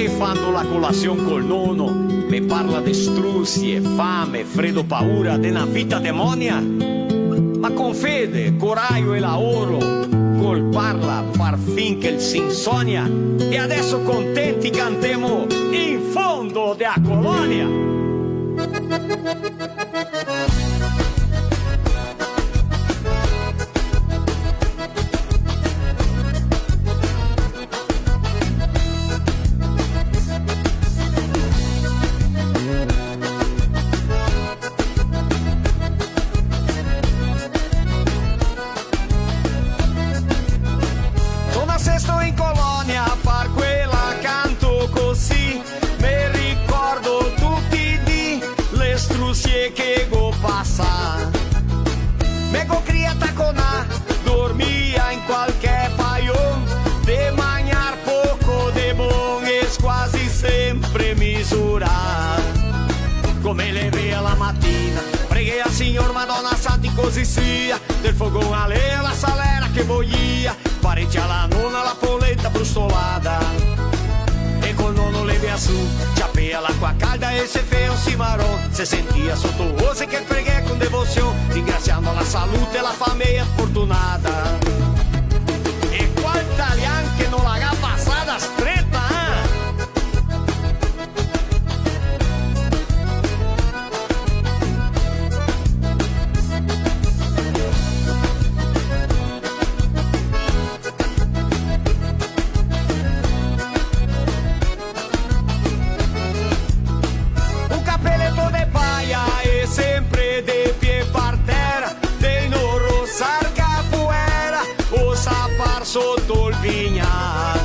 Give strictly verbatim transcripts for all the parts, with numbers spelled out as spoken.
E fando la colasion col nono, me parla de strusie, fame, fredo, paura, de na vita demonia. Ma con fede, corajo e laoro, col parla, par fin che el se insonia. E adeso contenti cantemo in fondo de a colonia. Son nasesto in colonia, par quela canto così. Me ricordo tuti i dì le strusie che go pasà. Me go crià taconà, dormia in qualche paion, de magnar poco de bon e squasi sempre misurà. Come levea la matina, preghea al Signor, Madona Santa, così sia, del fogon a legna la salera che boia, parecià la nona la polenta brustolada. E col nono levea su, ciapea l'acqua calda e se fea un cimaron, se sentia soto ose che el preghea con devosion, ringrasiando la salute e la fameia fortunada. E qual talian che no la ga pasada streta, eh? Un capeleto de paia e sempre de pie par tera, de no rosar capoera, o sapar soto el vignal.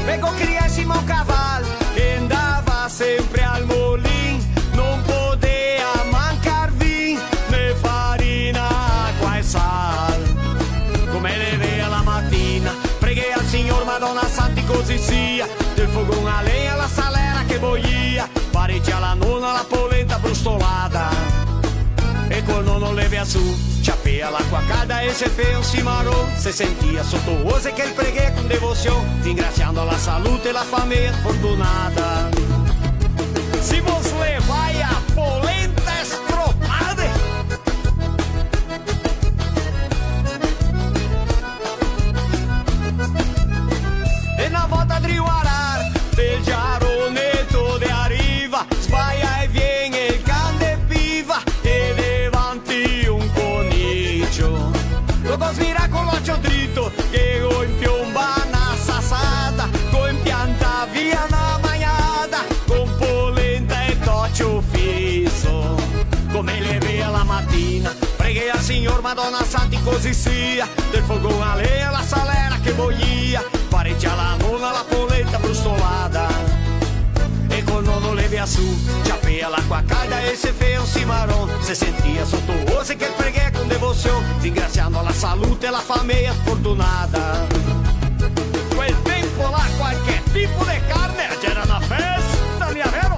Me go crià in sima a un caval e ndava sempre al molin, no podea mancar vin, né farina, acqua e sal. Come levea la matina, preghea al Signor, Madona Santa, così sia, del fogon a legna la salera che boia, parecià la nona la polenta brustolada. E col nono levea su, ciapea l'acqua calda e se fea un cimaron, se sentia soto ose che el preghea con devosion, ringrasiando la salute e la fameia fortunada. Simos levai a polenta stropade. E na volta drio arar, del giaroneto de a riva, sbaia e vien el can de piva, e davanti un conicio. Lo go smirà co l'ocio drito, che go inpionbà na sasada, go inpiantà via na magnada, con polenta e tocio fiso. Come levea la matina, preghea al Signor, Madona Santa, così sia, del fogon a legna la salera che boia, parecià la nona la polenta brustolada. E col nono levea su, ciapea l'acqua calda e se fea un cimaron, se sentia soto ose che el preghea con devosion, ringrasiando la salute e la fameia fortunada. Quel tempo là qualche tipo de carne, gera na festa, mia vero?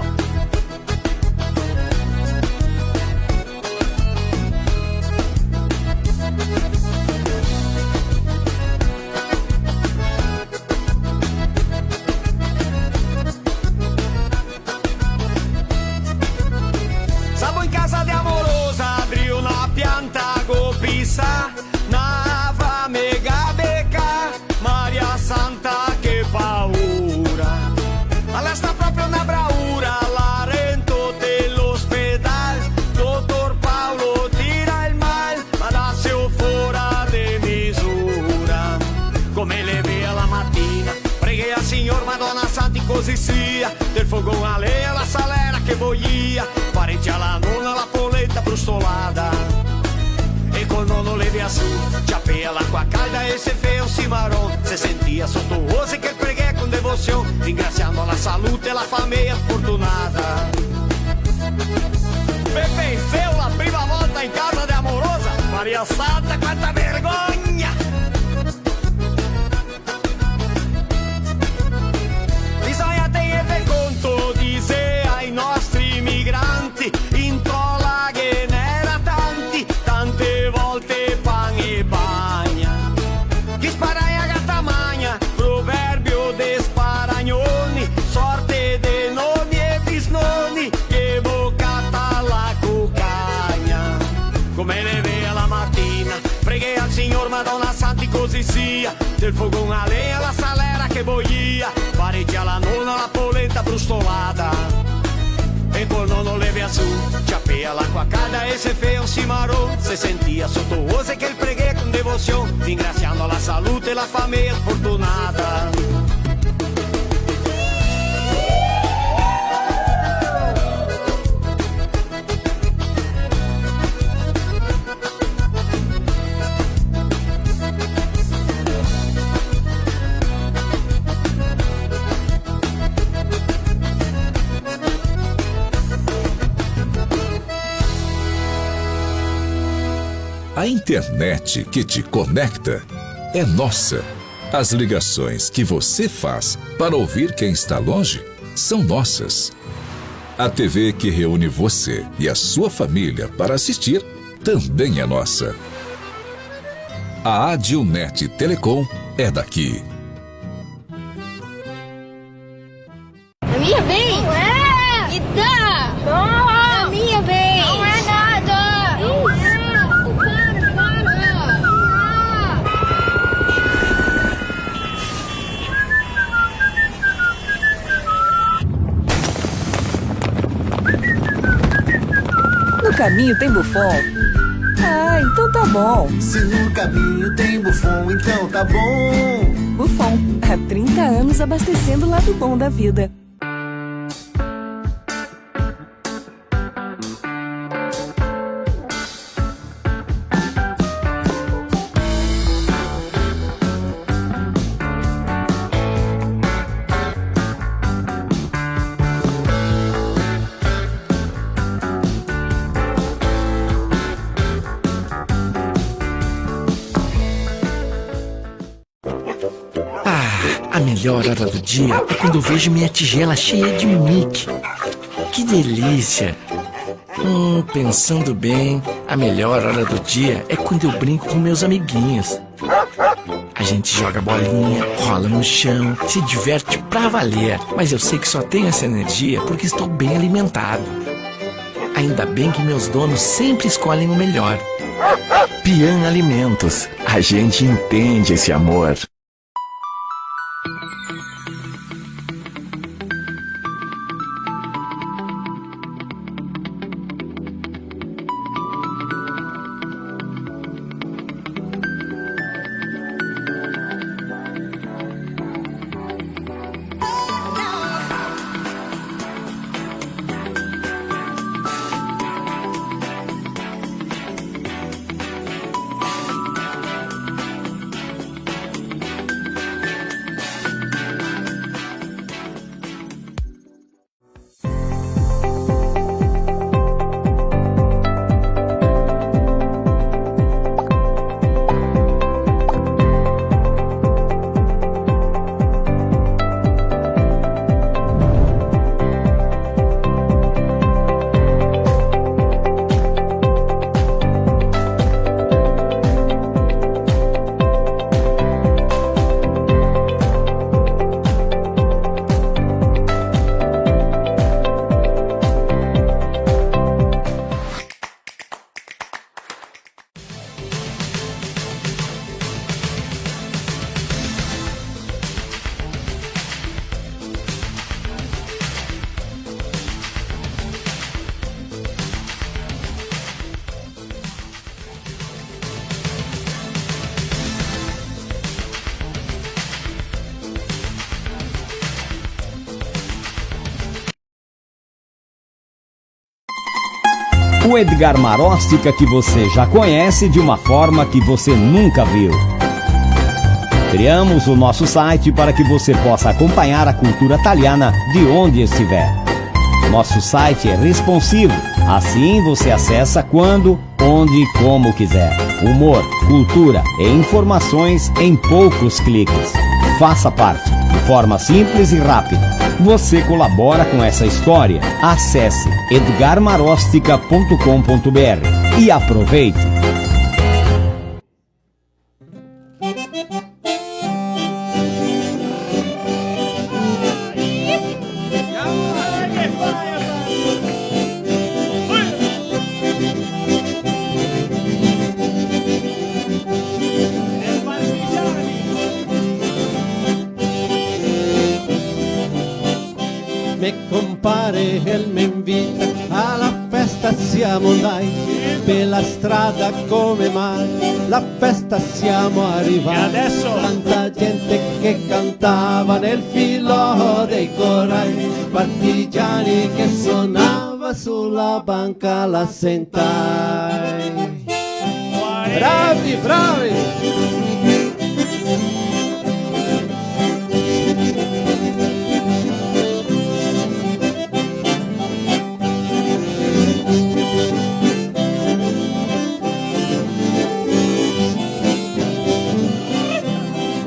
Sabo in casa de a morosa, drio na pianta go pisà, na fame ga becà, Maria Santa, che paura. Ma la sta proprio na braura, la rento de l'ospedal, dotor Paolo tira el mal, ma la se fora de misura. Come levea la matina, preghea al Signor, Madona Santa, così sia, del fogon a legna la salera che boia, parecià la nona la polenta brustolada. E col nono levea su, ciapea l'acqua calda e se fea un cimaron, se sentia soto ose che el preghea con devosion, ringrasiando la salute e la fameia fortunada. Pepe e Zeo, la prima volta in casa de a morosa, Maria Santa, quanta vergogna! Bisogna tegner de conto, dise, ai nostri migranti, in tola ghe n'era tanti, tante volte pan e bagna. Chi sparagna gata magna, proverbio de sparagnoni, so Madona Santa, e così sia, del fogon a lenha, la salera che boia, parecia la nona, la polenta brustolada. E col nono leve su, ciapea l'acqua calda e se fea un cimaron, se sentia soto ose che el preghea con devosion, ringrasiando la salute e la fameia fortunada. A internet que te conecta é nossa. As ligações que você faz para ouvir quem está longe são nossas. A T V que reúne você e a sua família para assistir também é nossa. A Adilnet Telecom é daqui. A minha vez? Não é! Me dá! Não! A minha vez! Não é nada! Não é! Para, para! No caminho tem Bufon? Ah, então tá bom. Se no caminho tem Bufon, então tá bom. Bufon, há trinta anos abastecendo o lado bom da vida. Ah, a melhor hora do dia é quando eu vejo minha tigela cheia de Mickey. Que delícia! Hum, pensando bem, a melhor hora do dia é quando eu brinco com meus amiguinhos. A gente joga bolinha, rola no chão, se diverte pra valer. Mas eu sei que só tenho essa energia porque estou bem alimentado. Ainda bem que meus donos sempre escolhem o melhor. Pian Alimentos, a gente entende esse amor. O Edgar Maróstica que você já conhece de uma forma que você nunca viu. Criamos o nosso site para que você possa acompanhar a cultura taliana de onde estiver. Nosso site é responsivo, assim você acessa quando, onde e como quiser. Humor, cultura e informações em poucos cliques. Faça parte, de forma simples e rápida. Você colabora com essa história. Acesse edgar marostica ponto com ponto br e aproveite! Pare che el me invita, a la festa siamo ndai, pe la strada come mai, la festa siamo arrivai. E adesso? Tanta gente che cantava nel filò dei corrai, partigiani che sonava, su la banca la sentai. Bravi, bravi!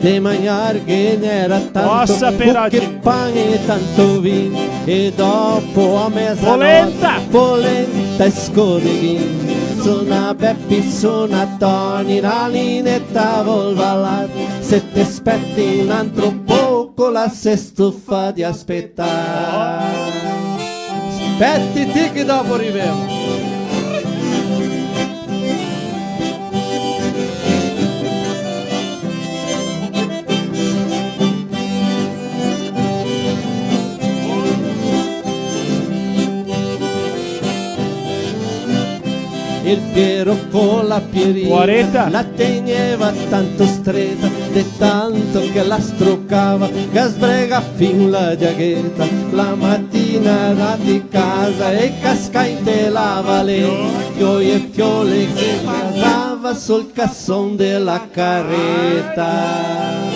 De magnar ghe n'era tanto, Nossa, buche, Perotti. Pane e tanto vin, e dopo a mesanote polenta, polenta e scodeghìn. Sona Bepi, sona Toni, la Nineta vol balar. Se te speti un altro poco, la se stufa de aspetar. Speti ti che dopo rivemo. El Piero co la Pierita, Guareta, la tegneva tanto streta, de tanto che la strucava, che sbrega fin la giagheta. La matina dati casa e casca inte la valeta, fioi e fiole se basava sul casson de la careta.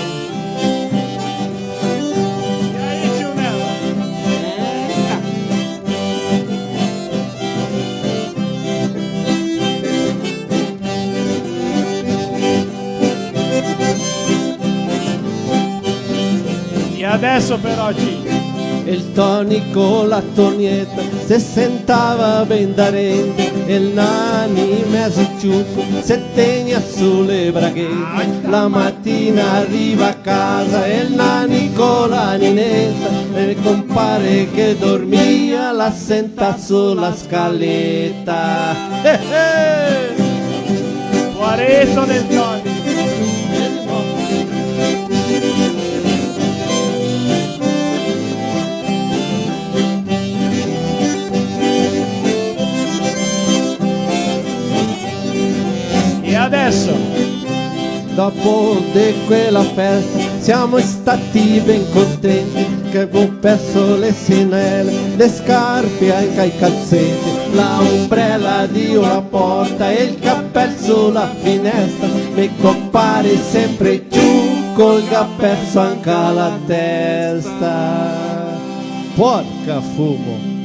E adesso però, Gigi? El Toni co la Tonieta se sentava ben darente, el Nani mezo ciuco se tegna su le braghete. La matina riva a casa el Nani co la Nineta, el compare che dormia la senta su la scaleta. Eh, eh! Guareto del Toni. E adesso? Dopo de quela festa siamo stati ben contenti, che go perso le sinele, le scarpe, anca i calzeti, la ombrela de la porta e el capel su la finestra, me compare sempre ciuco, el ga perso anca la testa. Porca fumo!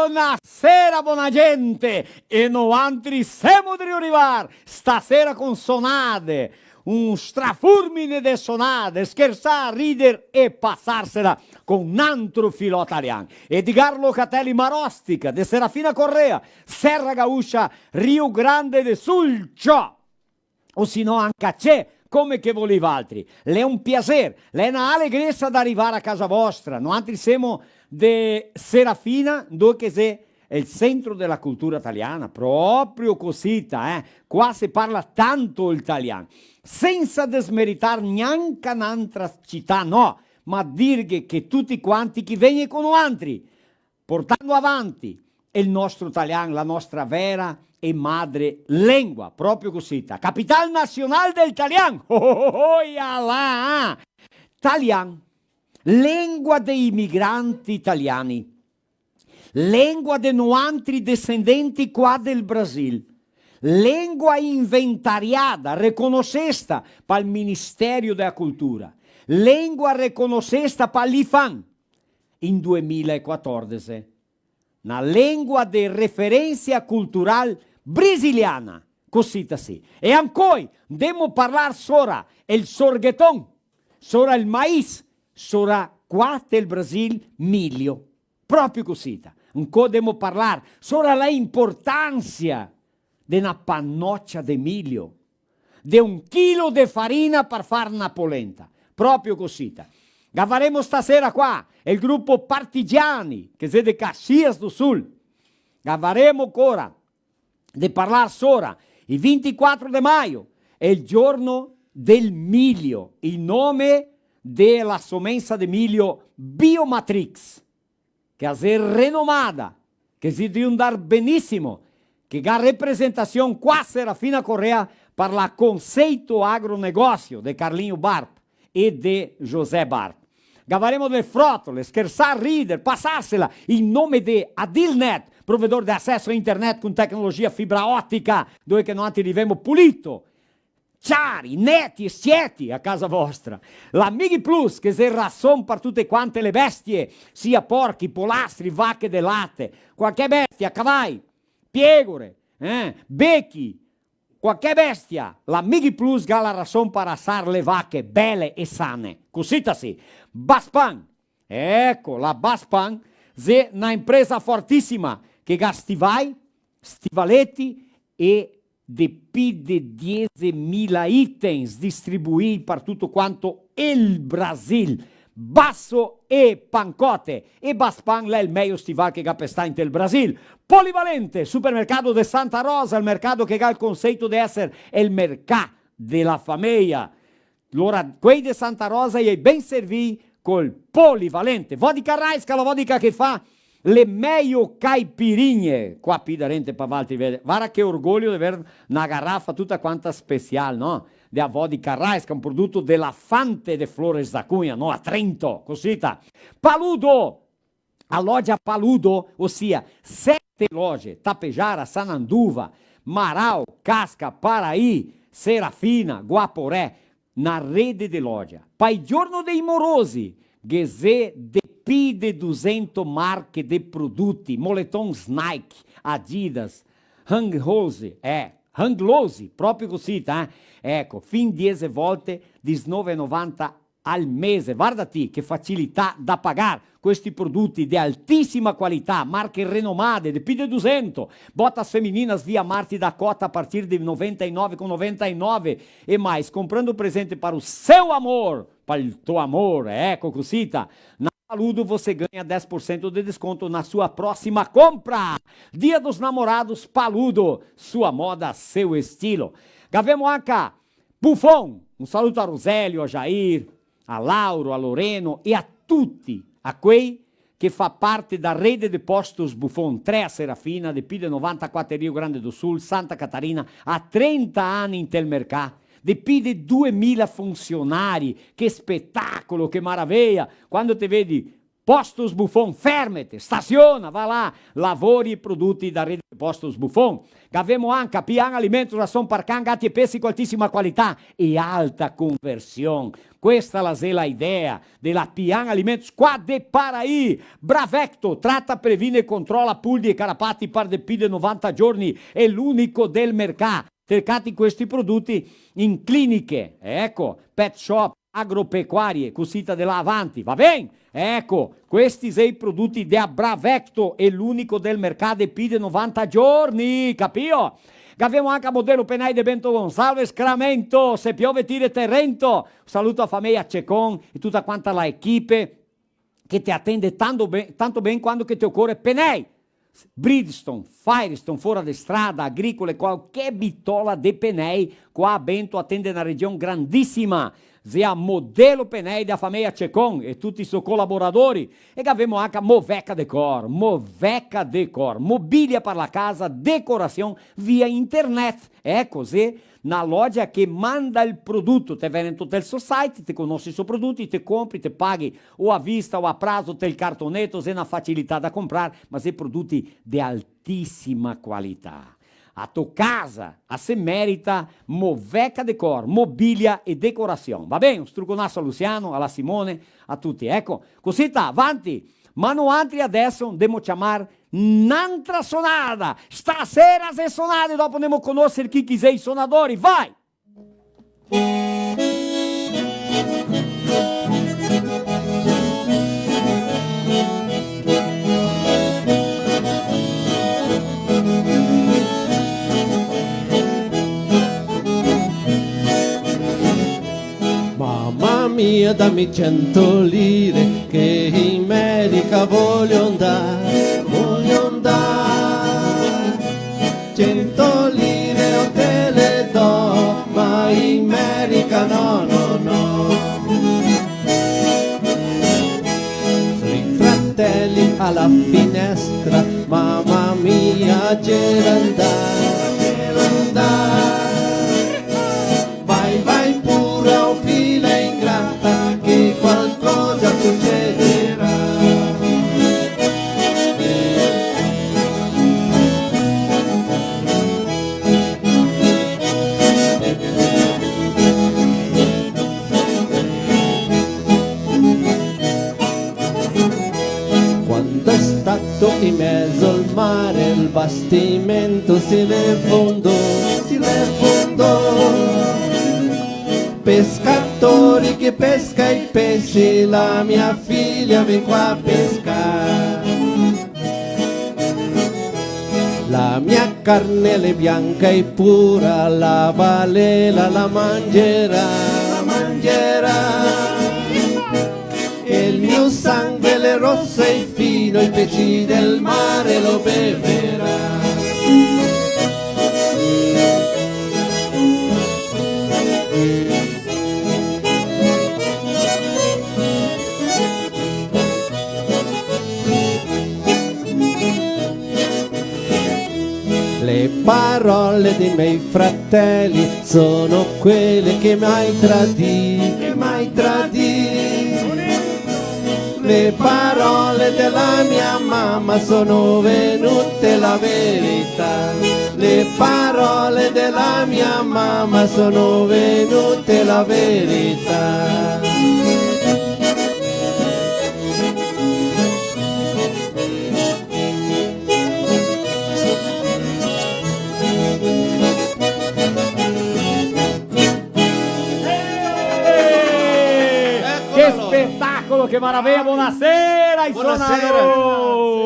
Bonasera, bona gente! E noantri semo drio rivar stasera con sonade, un strafurmine de sonade, schersar, rider e pasarsela con un antro filò talian. Edgar Locatelli Marostica, de Serafina Corrêa, Serra Gaúcha, Rio Grande do Sul, ciò! O se no anca Cè, come che volì valtri. L'è un piaser, l'è na alegresa d'arivar a casa vostra. Noantri semo de Serafina, ndove che xe el centro de la cultura taliana, proprio cosita, eh? Qua se parla tanto el talian. Sensa desmeritar gnanca n'antra cità, no, ma dirghe che tuti quanti che vegni con noantri, portando avanti el nostro talian, la nostra vera e madre lengua, proprio cosita. Capital nasional del talian! Oh, oh, oh, oh, ia là! Talian, lengua dei imigranti italiani, lengua de noantri desendenti qua del Brasil, lengua inventariada, reconosesta pal Ministério da Cultura, lengua reconosesta pal IPHAN, in due mila e quatordese, na lengua de referensia cultural brasiliana, cosita sì. E ancoi, ndemo parlar sora el sorgheton, sora el mais, sora qua del Brasil, milio. Proprio cosita. Ancoi ndemo parlar sora la importansia de na panocia de milio, de un chilo de farina par far na polenta. Proprio cosita. Gavaremo stasera qua el grupo Partigiani, che xe de Caxias do Sul. Gavaremo ancora de parlar sora i vintiquatro de maio, el giorno del milio, in nome de la somensa de milio Biomatrix, che a xe renomada, che xe drio ndar benisimo, che ga representasion qua a Serafina Corrêa par la Conceito Agronegócio de Carlinho Barp e de José Barp. Gavaremo dele frotole, schersar, rider, pasarsela in nome de Adilnet, provedor de aceso a internet con tecnologia fibra otica, dove che noantri rivemo pulito, ciari, neti e sieti a casa vostra. La Migplus, che xe rason par tute quante le bestie, sia porchi, polastri, vache de late, qualche bestia, cavai, piegore, eh, bechi, qualche bestia, la Migplus ga la rason par rasar le vache bele e sane. Cusita sì. Baspan. Eco, la Baspan xe na impresa fortisima che ga stivai, stivaleti e de pi de diesemila itens distribuii par tuto quanto el Brasil. Basso e Pancote. E Baspan l'è el mejo stival che ga pestà inte el Brasil. Polivalente, supermercado de Santa Rosa, el mercado che ga el conceito de eser el mercà de la fameia. Lora, quei de Santa Rosa i è ben servii col Polivalente. Vodka Raiska, la vodka che fa le mejo caipirinhe. Qua pi darente pa valtri, vede. Vara che orgoglio de ver na garafa tuta quanta special, no? De a vodka Raiska, un prodoto de la Fante de Flores da Cunha, no? A Trento, cosita. Paludo! A loja Paludo, osia sete loje, Tapejara, Sananduva, Marau, Casca, Paraí, Serafina, Guaporé, na rede de loja. Pa i giorno dei morosi, ghe xe de pi de dusento marche de produti, moletons Nike, Adidas, Hang Loose, eh, Hang Loose, proprio cosita, eh? Eco, fin diese volte, disnove e novanta al mese. Varda ti che facilità da pagar questi produti de altisima qualità, marche renomade, de pi de dusento. Botas femininas Via Marte Dakota a partir de noventa e nove com noventa e nove e mais. Comprando presente para o seu amor, para o teu amor, eco cosita. Na Paludo você ganha dez por cento de desconto na sua próxima compra. Dia dos Namorados, Paludo, sua moda, seu estilo. Gavemo anca Buffon, un saluto a Roselio, a Jair, a Lauro, a Loreno e a tuti, a quei che fa parte da rede de postos Buffon, tre a Serafina, de pi de novanta, quatro Rio Grande do Sul, Santa Catarina, a trenta ani inte el mercà, de pi de duemila funsionari, che spetacolo, che maraveia, quando te vedi Postos Buffon, fermete, stasiona, va là, lavori e produti da rede de Postos Buffon. Gavemo anca Pian Alimentos, rason par can, gati e pesi co altisima qualità e alta conversion. Questa la xe la idea de la Pian Alimentos qua de Paraí. Bravecto, trata, previne e controla puldi e carapati par de pi de novanta giorni, xe l'unico del mercà. Cercati questi produti in cliniche, eco, pet shop, agropecuarie, cusita de là avanti, va ben? Eco, questi xe i produti de a Bravecto, e l'unico del mercà de pi de novanta giorni, capio? Gavemo anca Modelo Penai de Bento Gonçalves, Scramento, se piove tire te rento. Saluto a fameia Cecon e tuta quanta la equipe che te atende tanto ben, tanto ben quando che te ocore penei. Bridgestone, Firestone, fora de strada, agricole, qualche bitola de penei, qua a Bento atende na region grandisima, xe a Modelo Penei da fameia Cecon e tuti i so colaboradori. E gavemo anca Moveca Decor, Moveca Decor, mobilia par la casa, decorasion via internet. Eco, xe na loja che manda el produto, te vene in tuto el so site, te conosi i so produti, te compri, te paghi o a vista o a prazo, te el cartoneto, xe na facilità da comprar, ma xe produti de altisima qualità. A to casa a se merita Moveca Decor, mobilia e decorasion. Va ben? Un struconaso a Luciano, a la Simone, a tuti. Eco, cosita, avanti. Ma noantri adeso ndemo ciamar n'antra sonada. Stasera xe sonade, dopo ndemo conoser chi che xe i sonadori. Vai! Mamma mia, dammi cento lire che in Merica voglio andare, voglio andare. Cento lire io te le do, ma in Merica no, no, no. Mama mia, gera ndà, gera ndà. Vai, vai pura, o fila ingrata, che qualcosa sucederà. Quando è stato in mezzo al mare, il bastimento si refondò, si refondò. Pescatori che pesca i pesci, la mia figlia vien qua a pescare. La mia carne l'è bianca e pura, la balena la mangerà, la mangerà. E il mio sangue l'è rosso e fino, i pesci del mare lo beverà. Le parole dei miei fratelli sono quelle che m'hai tradì, che m'hai tradì. Le parole della mia mamma sono venute la verità. Le parole della mia mamma sono venute la verità. Eh! Che spetacolo, che maraviglia! Bonasera ai sonadori!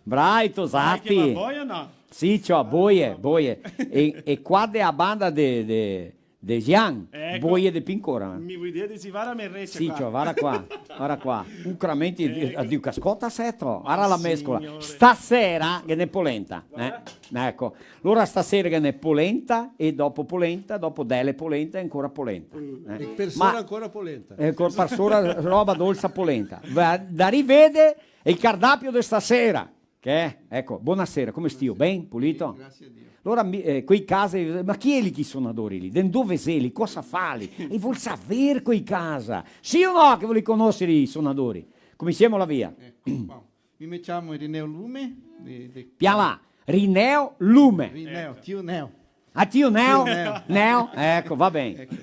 Brai, tosati! Boie o no? Sì, ciò, boie, boie. E, e qua de a banda de, de, de Gian, boie de pincora, eh? Mi vol dir de si vara me rece qua. Sì, ciò, vara qua, vara qua. Ucramenti, eh, di cascota seto. Ara la mescola. Stasera ghe n'è polenta, eh? Eco. Alora stasera ghe n'è polenta e dopo polenta, dopo dele polenta e ancora polenta. Mm. Eh. E par sora ancora polenta. E ancora par sora roba dolsa polenta. Va da rivede el cardapio de stasera. Che è? Eco, bonasera, come stio? Ben? Pulito? Sì, grazie a Dio. Alora, mi, eh, quei casa, ma chi è lì, chi sonadori lì? De dove xe lì? Cosa fa lì? E vol saver quei casa. Sì o no che voli conosser i sonadori? Cominsiemo la via. Eco, bon. Mi me ciamo Irineo Lume, de, de... Pian là, Rineo Lume. Rineo, tio Neo. Ah, tio Neo? Tio Neo. Neo? Eco, va ben. Eco.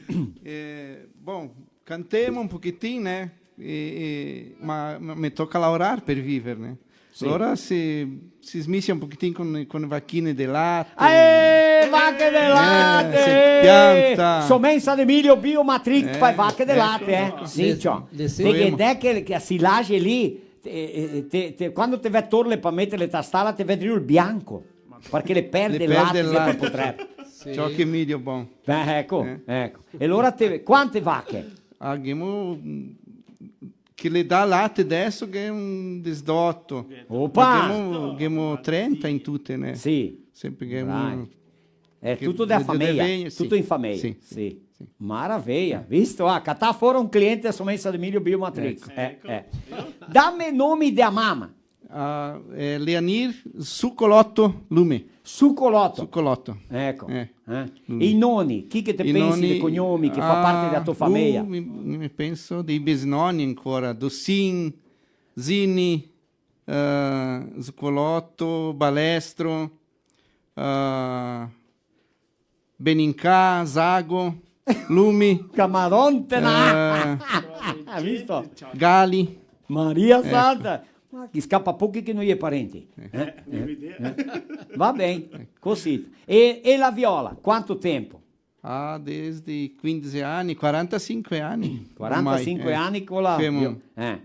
Eh, bon, cantemo un pochetin, né? E, e, ma, ma me toca laorar par viver, né? Sì. Alora se, se smisia un pochetin con, con vachine de late. Eh, vache de late! Eh, se pianta. Somensa de milio Biomatric, eh, fa vache de late, eh. Sì, ciò. Te ghe dè che, che a silage lì, te, eh, te, te, quando te vè torle par meterle ta stala, te vè drio el bianco, parché le perde el late, se proprio tre. Sì. Ciò che milio bon. Eh, eco, eco. E alora te, quante vache? Ah, ghemo, mm, che le dà late deso che xe un disdoto. Opa! Ma ghemo, ghemo trenta in tute, né? Sì. Sempre ghemo... Dai. È tuto dea fameia, tuto in fameia. Sì, sì, sì. Maraveia. Visto? Ah, catà fora un cliente a somensa de milio Biomatric. Eco. Eh, eh. Dame nomi dea mama. Ah, eh, Leanir Sucoloto Lume. Sucoloto. Sucoloto. Eco. Eh. Eh? Lume. I noni, chi che te pensi de cognomi, che fa parte dea to fameia? Ah, uh, mi, mi penso dei bisnoni ancora, Dosin, Zini, eh, Zucoloto, Balestro, eh, Benincà, Zago, Lumi. Camaronte, na! Eh, ha visto? Gali. Maria Santa! Ma che scapa pochi che no i è parenti. Eh, eh, eh. Va ben, cosita. E, e la viola, quanto tempo? Ah, desde quindese ani, quarantasinque ani. Quarantasinque ani co la... Femo. Eh.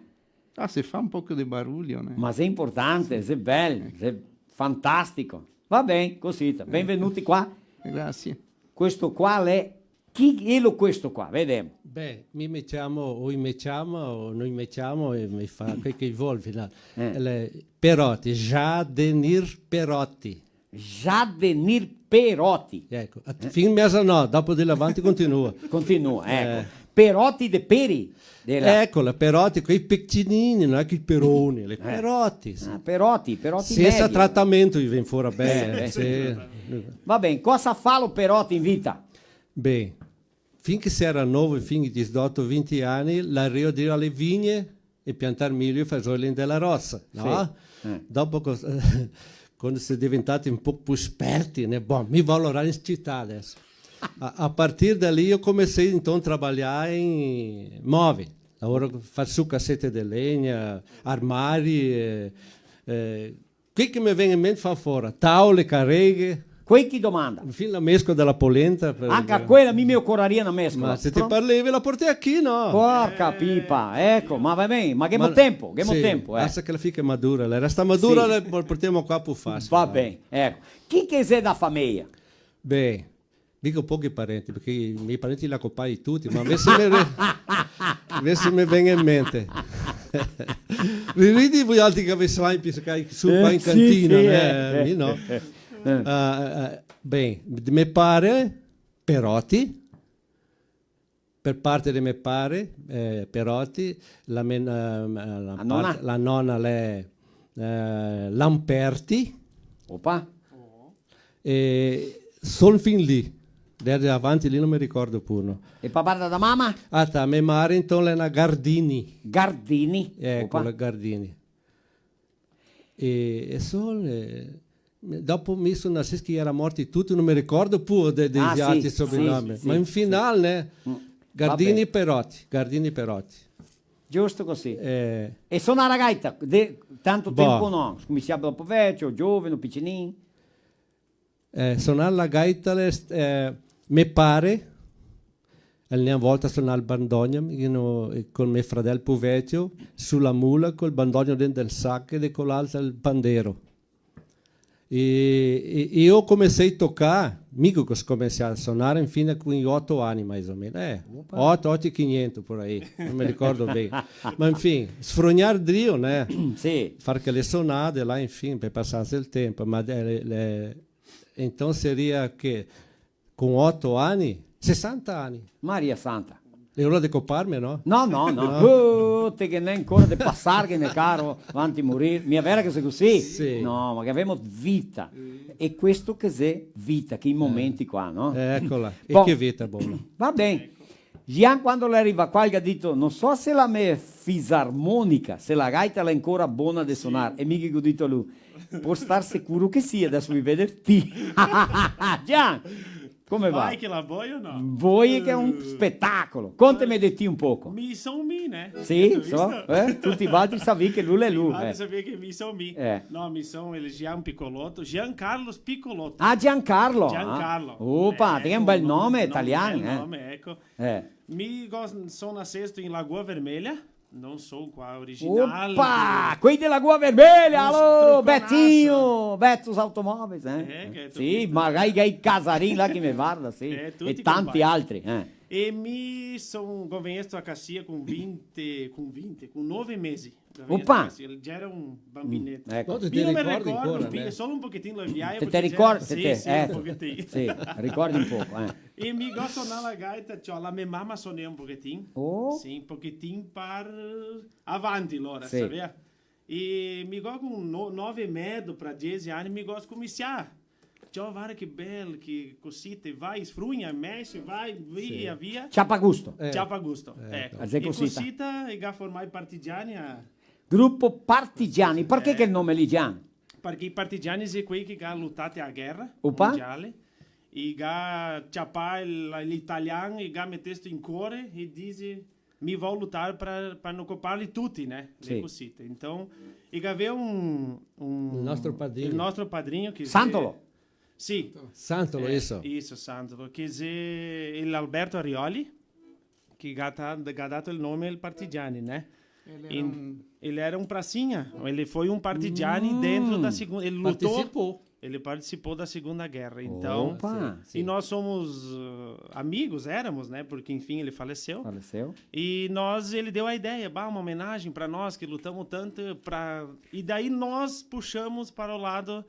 Ah, se fa un poco de barulho, né? Ma xe importante, xe bel, xe fantastico. Va ben, cosita. Benvenuti qua. Grazie. Questo qua l'è... Chi elo questo qua? Vedemo. Beh, mi me ciamo, o i me ciama, o no i me ciama, e me fa quel che i vol, final. Eh. L'è Perotti, Jadenir Perotti. Jadenir Perotti. Eco, a, fin mesa no, dopo de là avanti continua. Continua, eco. Eh. Peroti de peri, de là. Eco, le peroti, quei picinini, no xe che i peroni, le peroti, sì. Ah, peroti, peroti medi. Sensa tratamento i vien fora ben, eh, sì. Va ben, cosa fa lo peroti in vita? Ben, fin che se era novo, fin che disdoto, vinti ani, l'areo drio a le vigne e piantar milio e fasoi dentro la rosa, no? Sì. Eh. Dopo co-, quando se xe diventati un poco più sperti, né? Bon, mi vao laorar in cità deso. A, a partir da lì io comecei, então, a trabalhar em móvel. Lavoro, far su casete de legna, armari, eh, eh, quel che me vien in mente far fora, taole, careghe. Quei che domanda. Infin la mescola dela polenta. Anca quela mi me ocoraria na mescola. Ma se te parlevi, la portei aquí, no? Porca pipa, eco, ma va ben, ma ghemo tempo, ghemo tempo, eh. Basta che la fiche madura, la resta madura, sì, la portemo qua più facile. Va ben, eco. Chi che xe da fameia? Ben, digo pochi parenti, parché i me parenti li go copai tuti, ma invese me re-, invese me vien in mente. Ri-, ridi voialtri che gavì svain, piscai su qua in cantina, eh, mi no. Eh. Ah, eh, ben, de me pare, Peroti, per parte de me pare, eh, Peroti, la me, eh, la nona? La nona l'è, eh, Lamperti. Opa. E sol fin lì. De avanti lì no me ricordo pur, no. E par parte da mama? Ah, ta, me mare, então, l'è na Gardini. Gardini? Eco, opa. La Gardini. E, e sol, eh, dopo mi son nasest che i era morti tuti, no me ricordo pur de, de altri sobrenomi. Ah, sì, sì, sì. Ma in final, né? Mm. Gardini Peroti, Gardini Peroti. Giusto cusì. Eh. E sonar la gaita, de tanto tempo no? Scominsià dopo vecio, gioveno, picinin? Eh, sonar la gaita, l'è st-, eh, me pare, el ne a volta sonar el bandonio, mi no, e col me fradel pù vecio, su la mula, col bandonio dentro del saco e de quel altro el pandero. E, e, e io comecei tocar, mi go scomensià a sonar infin co i oto ani, mais o meno, eh, oto, oto e quinhentos, por aí, no me ricordo ben. Ma infin, sfrognar drio, né? Sì. Far quele sonade là, infin, per pasarse el tempo, ma de-, le, Então seria que, com oto ani? Sesanta ani. Maria Santa. Xe ora de coparme, no? No, no, no. No? Oh, te ghe n'è ancora de pasarghene, caro, avanti morir. Mia vera che xe cusì? Sì. No, ma che gavemo vita. E questo che xe vita, che i momenti qua, no? Ecola. E che vita bona. Va ben. Gian, quando l'è rivà qua, el ga dito: "No so se la me fisarmonica, se la gaita l'è ancora bona de sonar." E mi ghe go dito a lu: "Pol star sicuro che sì, deso mi vedo ti." Gian, come va? Vai che la voi o no? Voi che xe un spetacolo. Conteme de ti un poco. Mi son mi, né? Sì, so, eh? Tuti valtri savì che lu l'è lu, eh. Tuti valtri savì che mi son mi. Eh. No, mi son el Gian Piccolotto, Gian Carlos Piccolotto. Ah, Giancarlo, ah. Giancarlo. Opa, eco, te ghe un bel nome, nome italian, eh. Bel nome, eco. Eh. Mi go-, son nasesto in Lagoa Vermelha, no so qua original. Opa! Quei de Lagoa Vermelha, alô, Betinho, Betos Automóveis, eh? Eh, che xe tuti. Sì, ma gai, gai Casarin là che me varda, sì. Eh, tuti compagni. E tanti altri, eh. E mi son, go vegnesto a Caxias con vinte, con vinte, con nove mesi. Opa! Sì, el gera un bambineto. Mm, eco. No, te, te ricordi ancora, un pi-, né? Solo un pochetin lo inviae, te, te ricordi? Sì, sì, un pochetin. Sì, ricordi un poco, eh. E mi go sonà la gaita, ciò, la me mama sonea un pochetin. Oh. Sì, un pochetin par avanti, lora, sì. Savea? E mi go con no-, nove e medo pra diese ani, mi go scominsià. Ciò, varda che bel, che cosita, vai, sfrugna, mexe, vai, via, via. Ciapa gusto. Eh. Ciapa gusto, eco. Eco. E cosita, e ga formà i partigiani a... Grupo Partigiani, parché quel nome lì, Gian? Parché i partigiani xe quei che ga lutà a ghera mondiale, e ga ciapà el, l'italian, e ga metesto in core, e dise, mi vao lutar pra, pra no coparli tuti, né? Sì. Le cosite. Então, e gavea un, un... El nostro padrigno. El nostro padrigno che xe... Santolo. Sì. Santolo, eh, isso. Isso, Santolo. Che xe el Alberto Arioli, che ga ta-, ga dato el nome el partigiani, né? Ele era un, ele era un pracinha, ele foi um partigiani dentro da segun-, ele lutou. Participou. Ele participou da Segunda Guerra, então. Opa! Sim, sim. E nós somos, eh, amigos, éramos, né? Porque, enfim, ele faleceu. Faleceu. E nós, ele deu a ideia, bah, uma homenagem pra nós que lutamos tanto pra, e daí nós puxamos para o lado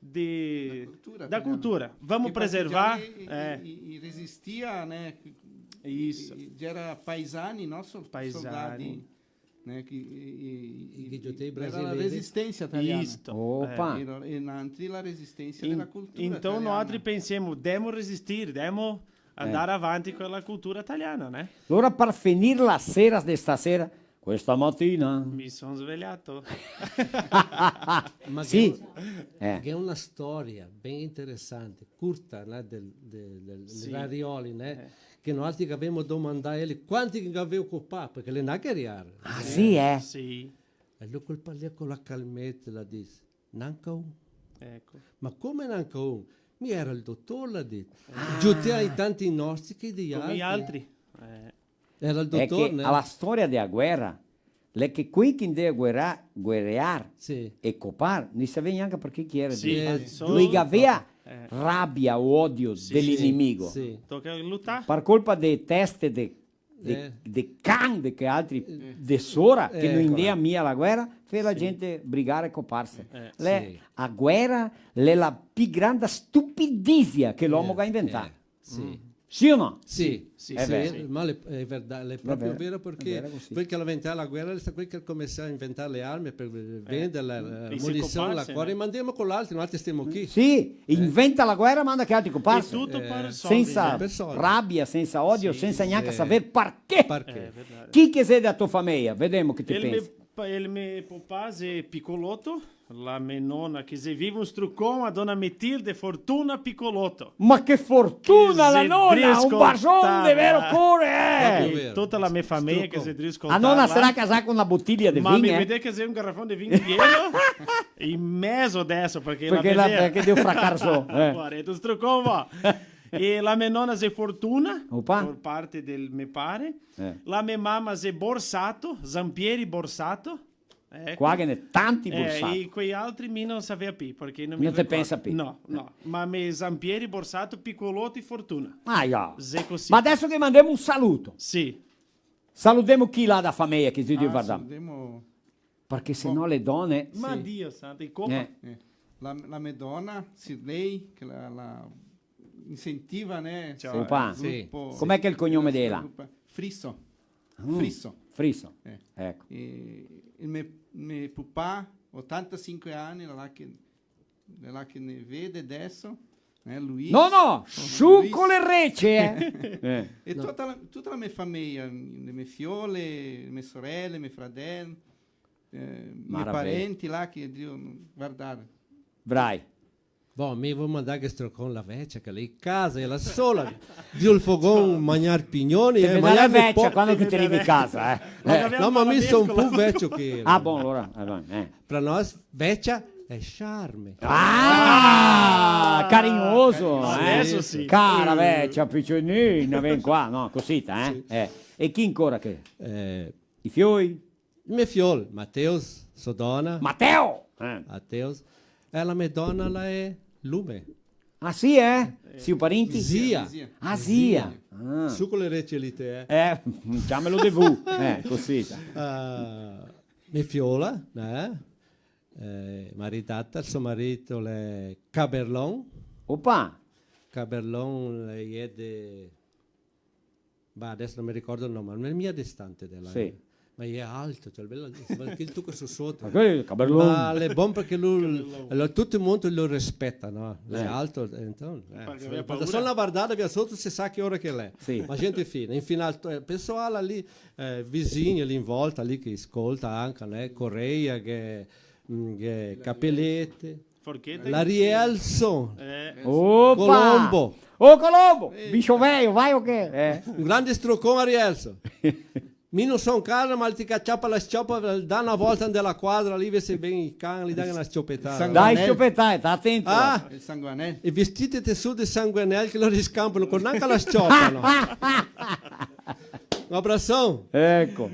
de, da cultura, da cultura. Vamos preservar. E partigiani e, e, e resistia, né? Isso. E, e gera paisani, no? So-, paisani. Soldadi, né? Che, e, e, e, che giotei era la brasileri. Resistensa italiana. Isto. Opa. Eh. E, e nantri la resistensa dela cultura italiana. Então, noatri pensemo, demo resistir, demo andar avanti co la cultura italiana, né? Alora, par finir la sera de stasera, questa matina mi son svegliato. Ma sì. Che xe, eh, che xe una storia ben interesante, curta, né, del, del, del, sì, Rarioli, né? Eh. Che noaltri che gavemo domandà a el quanti che gaveva copà, parché el xe ndà a gueriar. Ah, sì, eh? Sì. E lu col parlar co la calmeta, el dise, "Nanca un." Eco. "Ma come nanca un? Mi era el dotor", el ga dito. Ah. Giutea i tanti nostri che de altri. Come i altri. Eh. Era el dotor, né? Xe che la storia dela guera, l'è che quei che ndea guera-, guerear, sì, e copar, no i savea gnanca parché che era. Sì, eh, difati. Solo. Lu i gavea, eh, rabia, odio, sì, de l'inimigo. Sì. Toca lutar. Par colpa de teste de de, eh, de can, de che altri, eh, de sora, che, eh, no i ndea mia la guera, fea la gente brigar e coparse. Eh. L'è, sì, la guera l'è la pi granda stupidisia che l'omo ga inventà. Eh, sì. Sì o no? Sì, sì, sì, ma l'è, l'è verda-, l'è proprio vera, parché quel che ga inventà la guera l'è stà quel che ga comincià a inventar le arme par vender la, la munision, la cosa, e mandemo co l'altri, noaltri stemo chi. Sì, inventa la guera, manda che altri coparse. E tuto par soldi, sensa rabia, sensa odio, sensa gnanca saver parché. Parché? Eh, verdade. Chi che xe dela to fameia? Vedemo che te pensi. El me pa-, el me papà xe Picoloto, la me nona che xe viva, un strucon a dona Metilde Fortuna Picoloto. Ma che fortuna, la nona, un bason de vero core, eh! Proprio vero. Tuta la me fameia che xe drio scoltar. La nona sarà casà co na botilia de vin, eh? Ma mi vede che xe un garafon de vin pieno in mezo deso, parché la, parché deu fracar so, eh. Varda, un strucon, va. E la me nona xe Fortuna, opa, par parte del me pare. Eh. La me mama xe Borsato, Zampieri Borsato. Eco. Qua ghe n'è tanti Borsato. Eh, e quei altri mi no savea pi, parché no mi ricordo. No te pensa pi. No, no. Ma me Zampieri Borsato, Picoloto e Fortuna. Ah, ja. Xe cusì. Ma deso che mandemo un saluto. Sì. Saludemo chi là da fameia che xe drio vardar. Ah, saludemo. Parché se no le done... Ma Dio santo, e come? Eh. Eh, la, la me dona, Sirlei, che la, la incentiva, né, opa, sì, el grupo. Com'è che xe el cognome dela? Friso. Mm, Friso. Friso. Eh. Eco. E el me, me pupà, otantasinque ani, là che, là che ne vede deso, eh, Luis. No, no, su co le rece, eh. Eh. E tuta la, tuta la me fameia, le me fiole, le me sorele, me fradel, eh, i me parenti là che drio vardar. Brai. Bon, mi vo mandar che strucon la vecia, che l'è in casa, ela sola, drio el fogon, magnar pignoni, eh, magnar le vecia, quando che te rivi casa, eh. Eh. No, ma mi son pì vecio che ela. Ah, bon, alora, eh, bon, eh. Par nos, vecia xe charme. Ah, carinhoso, eh. Deso sì. Cara vecia, picinina, vien qua, no, cosita, eh. Sì. Eh. E chi ancora che? Eh. I fioi? Me fiol, Mateus, so dona. Mateo! Eh. Mateus. E la me dona, la xe Lume. Ah, sì, eh? Sì, parenti? Zia. Ah, zia. Ah. Su co le rece lì te, eh. Eh, ciamelo de vu. Eh, cosita. Ah, me fiola, eh? Eh, maridata, so marito l'è Caberlon. Opa! Caberlon, l'è de Bah, deso no me ricordo el nome, ma no l'è mia distante de là, eh. Sì. Ma l'è alto, cioè, el bel, che el toca su soto. Ma quel Caberlon. Ma l'è bon parché lu, lu, tuto el mondo lo respeta, no? L'è alto, eh, então, eh, parché gavea paura. Solo na vardada via soto, se sa che ora che l'è. Sì. Ma gente fina, in final, eh, penso a là lì, eh, visigni, lì in volta, lì che scolta anca, né? Correia, che, mm, che Capelete. Forcheta. L'Arielson. Eh. Opa! Colombo. Ô, Colombo! Eita. Bicho velho, vai o quê? É. Un grande strucon, Arielson. Mi no so in casa, ma ti che ciapa la s-ciopa, dà na volta in de la quadra, lì vese ben i can, lì dà na s-ciopetada. Dai s-ciopetada, sta atento. Ah! El sanguanel. E vestitete su de sanguanel che lori scampano, co nanca la s-ciopa, no? Un abrason. Eco.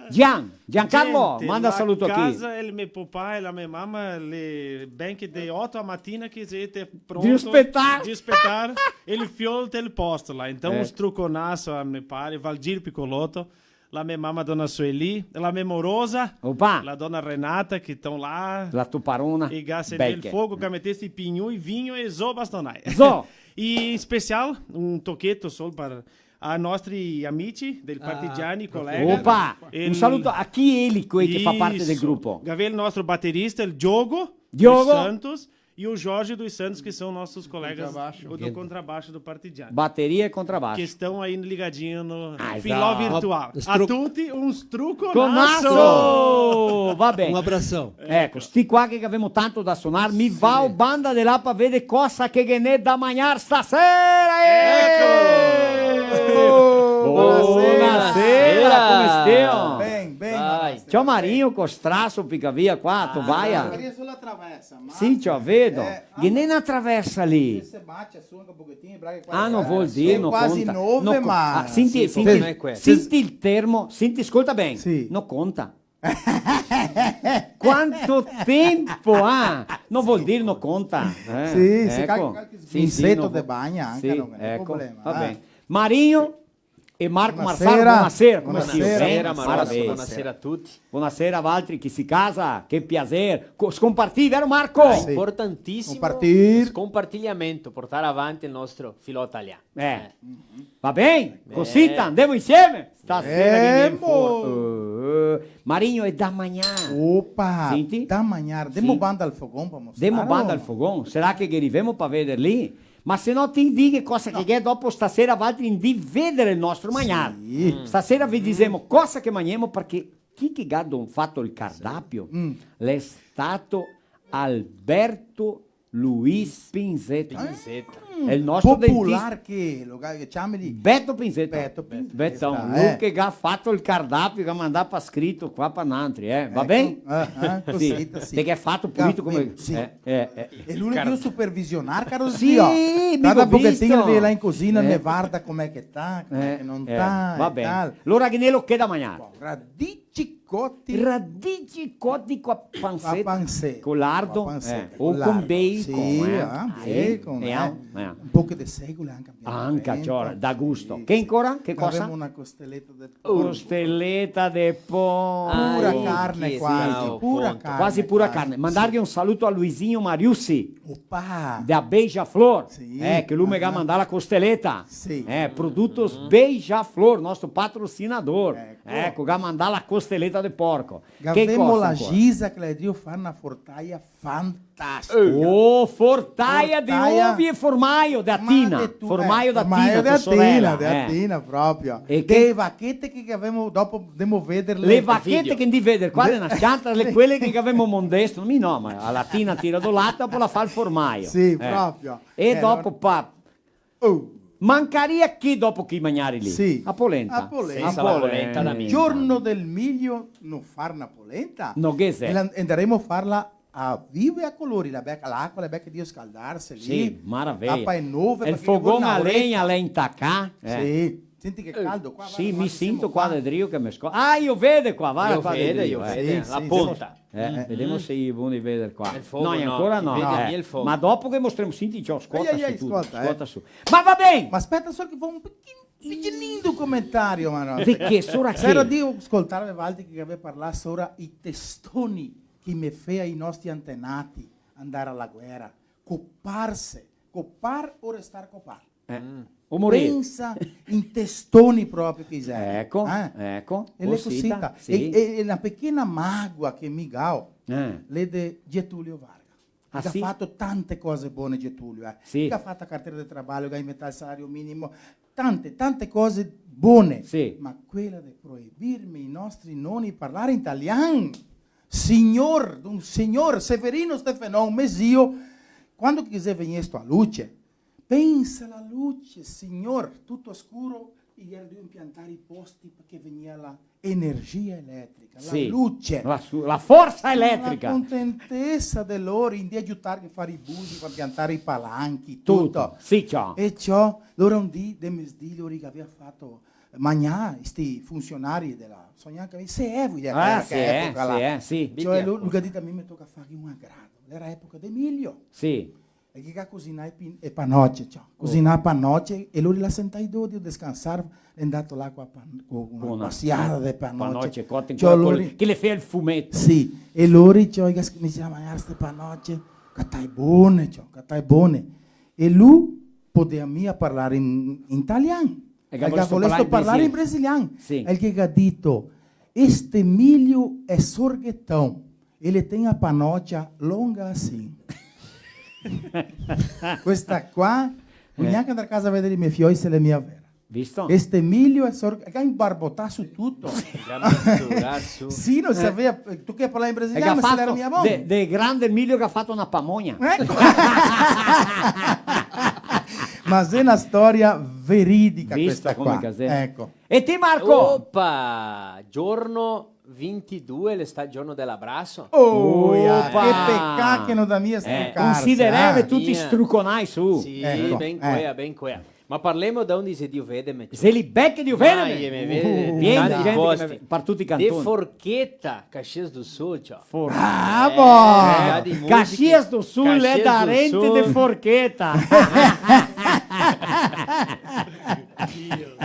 Gian, Giancarlo, gente, manda saluto a chi? Casa el me papà e la me mama, le ben che de oto a matina che sete pronto. De spetar. De spetar, el fiol del posto là. Então, eh, un struconaso a me pare, Valdir Picoloto, la me mama Dona Sueli, la me morosa, opa, la Dona Renata, che ton là. La to parona. E gase del fogo, che meteste i pignoi, vinho e zo bastonai. Zo! E in special, un tocheto sol par A nostri amici del Partigiani, colega. Opa! E un saluto a chi eli quei che fa parte del grupo. Gavé el nostro baterista, el Diogo, Diogo dos Santos, e o Jorge dos Santos, que são nossos colegas do contrabaixo do Partigiani. Bateria e contrabaixo. Que estão aí ligadinho no Filò Virtual. A tuti un struconasso! Struconasso! Va ben. Un abração. Eco, sti qua che gavemo tanto da sonar, mi vao banda de là par veder cosa che ghe n'è da magnar stasera, eh! Eco! Bonasera! Bonasera, come steo? Ben, ben, dai. Ciò, Marinho, co straso, pica via qua, tovaia. Sì, ciò, vedo. Ghe n'è na traversa lì. Ah, no vol dir, no conta. Quasi nove, ma... Ah, senti, senti, senti el termo, senti, scolta ben. Sì. No conta. Quanto tempo, ah? No vol dir, no conta. Eh, sì, sì, eco. Qualche svinseto de bagna anca, no xe problema, va ben. Marinho e Marco Marsaro, bonasera, come stai? Bonasera, Maroso, bonasera a tuti. Bonasera a valtri che sì casa, che piaser. Co-, scompartì, vero Marco? Ah, sì. Importantìsimo. Scompartì. Scompartiliamento, portar avanti el nostro filò talian. Eh. Va ben? Cosita, andemo insieme? Stasera che vien fora. Eh, Marinho, e da magnar? Opa, senti? Da magnar. Demo banda al fogon, pa mostrar. Demo banda al fogon? Sarà che, che rivemo pa veder lì? Ma se no ti dighe cosa che ghe xe dopo stasera, valtri ndì veder el nostro magnar. Sì. Stasera ve disemo cosa che magnemo, parché chi che ga don-, fato el cardapio l'è stato Alberto Luis Pinzetta. Pinzetta. Xe el nostro dentista. Popular che lo ga-, ciameli Beto Pinzetta. Beto Pinzetta, Beton, eh. Lu che ga fato el cardapio, che ga mandà par scrito qua par nantri, eh. Va ben? Eco, eh, eh, sì. Cosita, sì. Te che ga fato pulito come, sì. Eh, eh, eh. E lu che supervisionar, caro zio. Sì, mi go visto. Cada pochetin vien là in cusina, me varda come che sta, come che no sta, va ben. Alora ghe n'elo che da magnar? Bon, radici coti. Radici coti co a panseta. Co a panseta. Co lardo, co a panseta, eh, co lardo. O con bacon, sì, eh. Ah, bacon, eh. Un poco de segole anca. Anca, ciò, da gusto. Sì, sì. Che ancora? Che cosa? Gavemo na costeleta de porco. Costeleta de porco. Pura carne quasi, pura carne. Quasi pura carne. Mandarghe un saluto a Luisinho Mariussi. Opa! Da Beija-Flor, eh, che lu me ga mandà la costeleta. Sì. Eh, Produtos Beija-Flor, nostro patrocinador. Eco. Eco, ga mandà la costeleta de porco. Che cosa ancora? Gavemo la Gisa che la xe drio far na fortaia fantastica. Oh, fortaia de ovi e formaio de Atina. Formaio de Atina, tua sorela, de Atina proprio. E che vachete che gavemo, dopo ndemo vederle. Le vachete che ndì veder qua de na s-cianta, le, quele che gavemo mondesto, mi no, ma a Latina tira do lato, dopo la fa el formaio. Sì, proprio. E dopo, pa-, mancaria che dopo che i magnari lì? Sì. A polenta. A polenta. Sensa la polenta da mi. Giorno del milio no far na polenta? No ghe xe. E la, e ndaremo farla a vivo e a colori, la beca, l'acua, la beca drio scaldarse lì. Sì, maraveia. Tapa e nove, el fogon a legna l'è intacà, eh. Sì. Senti che caldo qua, sì, varda, mi sento qua de drio che me sco-, ah, io vedo qua, varda qua de drio, io vedo, eh. Sì, la ponta. Eh, vedemo se i xe boni de veder qua. El fogo no, ancora no, eh. Ma dopo che mostremo, senti, ciò, scolta su tuto, scolta su. Ma va ben! Ma speta solo che fa un pichin-, picinino comentario, ma no. De che, sora che? Sera drio scoltarve valtri che gavè parlà sora i testoni che me fea i nostri antenati andar a la guera. Coparse, copar o restar copà. Eh. O morir. Pensa in testoni proprio che i xe. Eco, eco. E l'è cosita, sì. E, e, e na pechina magua che mi gao, l'è de Getulio Vargas. Ah, sì? Che ga fato tante cose bone Getulio, eh. Sì. Che ga fato la cartera de trabalho, che ga inventà el salario minimo, tante, tante cose bone. Sì. Ma quela de proibirme i nostri noni parlar in talian, signor, d'un signor, Severino Stefenon, me zio, quando che xe vegnesto a luce, pensa la luce, signor, tuto scuro, i gera drio impiantar i posti parché vegnea la energia eletrica, la luce. Sì, la su-, la forsa eletrica. La contentesa de lori, in drio aiutarghe a far i busi, par impiantar i palanchi, tuto. Tuto, sì, ciò. E ciò, lora un dì de mesdì, lori gavea fato magnar sti funsionari de la, so gnanca mi se xe, vuto dir, ah, sì, che epoca là. Sì, sì. Ciò, lu, lu ga dito a mi, me toca farghe un agrado. L'era epoca de milio. Sì. E che ga cusinà e pin-, e panoce, ciò. Cusinà panoce, e lori là sentai do drio descansar, l'è ndà là co a pan-, co na pasiada de panoce. Panoce cote, ciò, lori, che le fea el fumeto. Sì, e lori, ciò, i ga scominsià a magnar ste panoce, catai bone, ciò, catai bone. E lu podea mia parlar in, in talian. E el ga volesto parlar in brasilian. Sì. El che ga dito: "Este milho é sorguetão, ele tem a panocha longa assim." Questa qua, eh, gnanca andar casa a vedar i me fioi se l'è mia vera. Visto? Este milho é sorguetão, che ga inbarbotà su tuto. Ga misturà su. Sì, no savea, eh, tu che parlar in brasilian, ma se l'era mia bon. De, de grande milho che ga fato na pamonha. Eco. Ma xe na storia veridica questa qua. Visto come che xe? Eco. E ti, Marco? Opa! Giorno vintidue, l'è stà el giorno de l'abraso. Oh, opa! Che pecà che no dà mia sta carta, eh? Considereve tuti struconai su. Sì, eco, ben quea, ben quea. Ma parlemo da onde xe drio vedeme. Xe lì, bel che drio vedeme. Dai, me vede, uh, pien de gente che me ve-, par tuti i cantoni. De Forqueta, Caxias do Sul, ciò. Bravo! Eh, Caxias do Sul, l'è darente de Forqueta.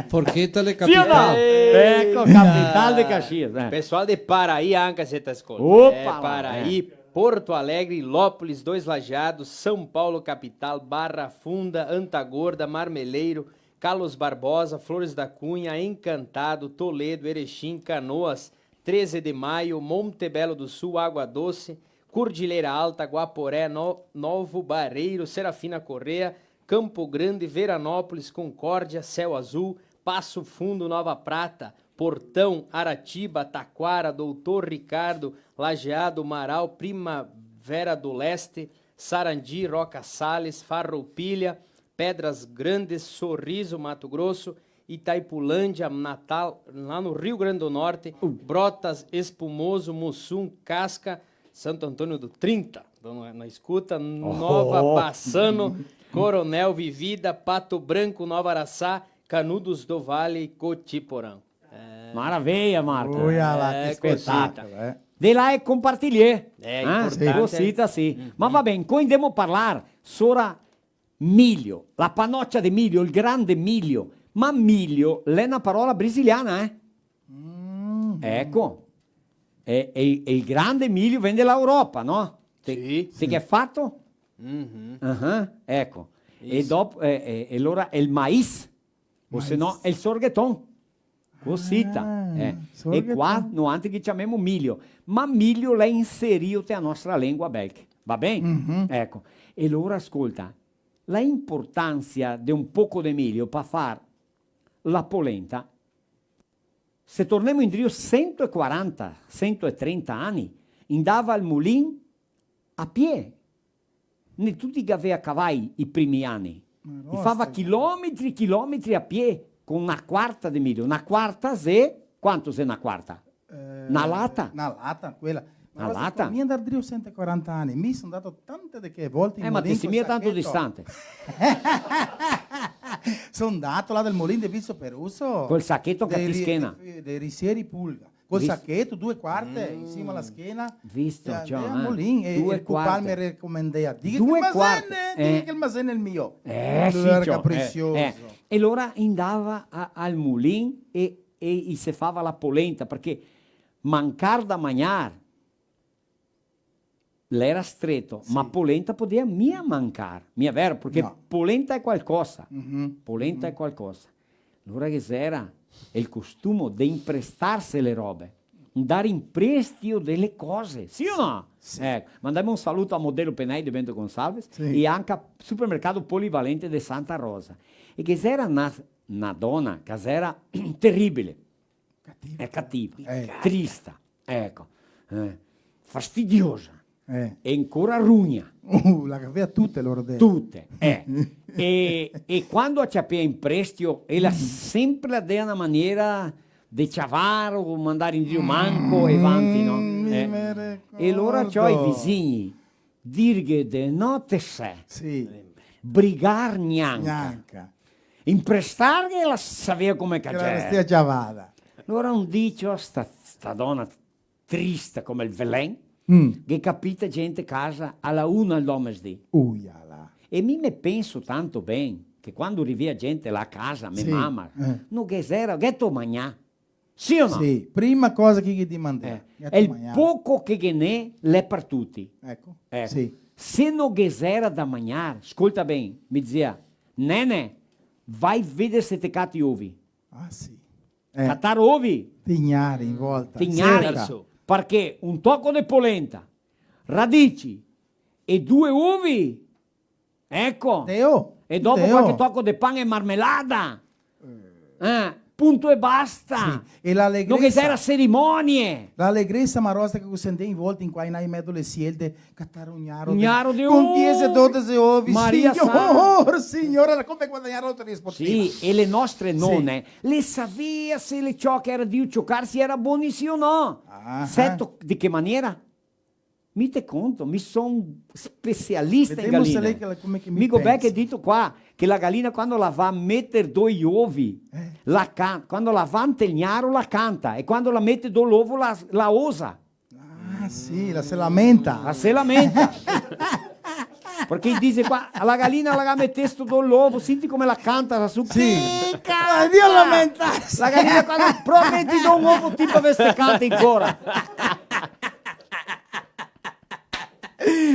Forqueta l'è capital. Sì o no? Eco, capital de Caxias, eh. Pessoal de Paraí anca se te scolta. Opa, eh, Paraí, eh. Porto Alegre, Ilópolis, Dois Lajeados, São Paulo, capital, Barra Funda, Anta Gorda, Marmeleiro, Carlos Barbosa, Flores da Cunha, Encantado, Toledo, Erechim, Canoas, Treze de Maio, Monte Belo do Sul, Água Doce, Cordilheira Alta, Guaporé, No-, Novo Barreiro, Serafina Corrêa, Campo Grande, Veranópolis, Concórdia, Céu Azul, Passo Fundo, Nova Prata, Portão, Aratiba, Taquara, Doutor Ricardo, Lajeado, Marau, Primavera do Leste, Sarandi, Roca Sales, Farroupilha, Pedras Grandes, Sorriso, Mato Grosso, Itaipulândia, Natal, lá no Rio Grande do Norte, Brotas, Espumoso, Muçum, Casca, Santo Antônio do Trinta, tô na, na escuta, Nova Bassano, Coronel Vivida, Pato Branco, Nova Araçá, Canudos do Vale e Cotiporã. Eh. Maraveia, Marco. Oia là, che spetacolo, eh. De là e compartilhê. Eh, importante. Cosita, sì. Ma va ben, co ndemo parlar sora milho, la panocia de milho, el grande milho. Ma milho l'è na parola brasiliana, eh? Eco. E, e, e el grande milho vien de l'Europa, no? Sì. Te, te che fato? Ah, eco. E dopo, e, e, e alora el mais, o se no, el sorgueton. Cosita, eh. E qua noantri che ciamemo milho. Ma milho l'è inserìo te a nostra lengua belga. Va ben? Eco. E alora, scolta, la importansa de un poco de milho pa far la polenta, se tornemo indrio sento e quaranta, sento e trenta ani, ndava al mulin a pie. Né tuti che gavea cavai i primi ani. Ma i fava chilometri e chilometri a pie co na quarta de milho. Na quarta xe, quanto xe na quarta? Eh, na lata? Na lata, quela. Na lata? Ma mi ndar drio sento e quaranta ani, mi son ndato tante de che volte in mulin col sacheto. Eh, ma te si mia tanto distante. Son ndato là del mulin de Vizio Peruso. Col sacheto anca ti schena. De, de Risieri Pulga. Col sacheto, due quarte, in sima la schena. Visto, ciò, eh? Molin, e, due quarte. E el pupà me recomendea: "Dighe che el masene, dighe che el masene l'è el mio." Eh, sì, ciò, eh, eh. E alora ndava a, al mulin e, e i se fava la polenta, parché mancar da magnar l'era streto, ma polenta podea mia mancar. Mia vero? Parché polenta è qualcosa. Polenta è qualcosa. Alora che ghe xera el costumo de imprestarse le robe, ndar in prestio dele cose, sì o no? Sì. Eco, mandemo un saluto a Modelo Penei de Bento Gonçalves e anca Supermercado Polivalente de Santa Rosa. E che ghe xera na, na dona che xera teribile. Cativa. È cativa, eh, trista, eco, eh, fastidiosa, eh, e ancora rugna. Uh, la gavea tute, lora dea. Tute, eh. E, e quando a ciapea in prestio, ela sempre la dea na maniera de ciavar o mandar indrio manco e vanti, no? Mm, eh. Mi me ricordo. E lora ciò i visigni, dirghe de no te sè. Sì. Brigar gnanca. Gnanca. Imprestarghe la savea come che la gera. Che la restea ciavada. Alora un dì, ciò, sta, sta dona trista come el velen, mm, che capita gente casa a la una al do mesdì. Uia là. E mi me penso tanto ben che quando rivea gente là a casa, me mama, eh, no ghe xera, gheto magnà? Sì o no? Sì, prima cosa che ghe dimandea. Eh, gheto magnà? El poco che ghe n'è, l'è par tuti. Eco, eco. Sì. Se no ghe xera da magnar, scolta ben, me dizea: "Nene, Vai veder se te cati ovi. Ah, sì. Eh. Catar ovi. Tegnar in volta. Tegnar. Cerca. Parché un toco de polenta, radici e due ovi. Eco. Deo. E dopo Deo. Qualche toco de pan e marmelada. Eh, punto e basta. Sì. E l'alegresa. No ghe gera cerimonie. L'alegresa marosa che se sente in volta in qua, in là, in medo le sielde, catar un gnaro. Un gnaro de con diese, dodese ovi. Maria Signor, Santa. Signor, era come guadagnar l'auto sportiva. Sì, e le nostre none, sì, le savea se le cioche era drio ciocarse, era boni sì o no. Ah. Seto de che maniera? Mi te conto, mi son specialista in galine. Vedemo se lei che la, come che mi pensa. Mi go ben che dito qua che la galina quando la va a meter doi ovi, eh, la can-, quando la va inte el gnaro la canta, e quando la mete do l'ovo la, la osa. Ah, sì, la se lamenta. La se lamenta. Parché dixe qua, la galina la ga metesto do l'ovo, senti come la canta, la su. Sì. Che canta! Ah, Dio, lamentarse. La galina quando prometi do un ovo, tipo, veste canta ancora.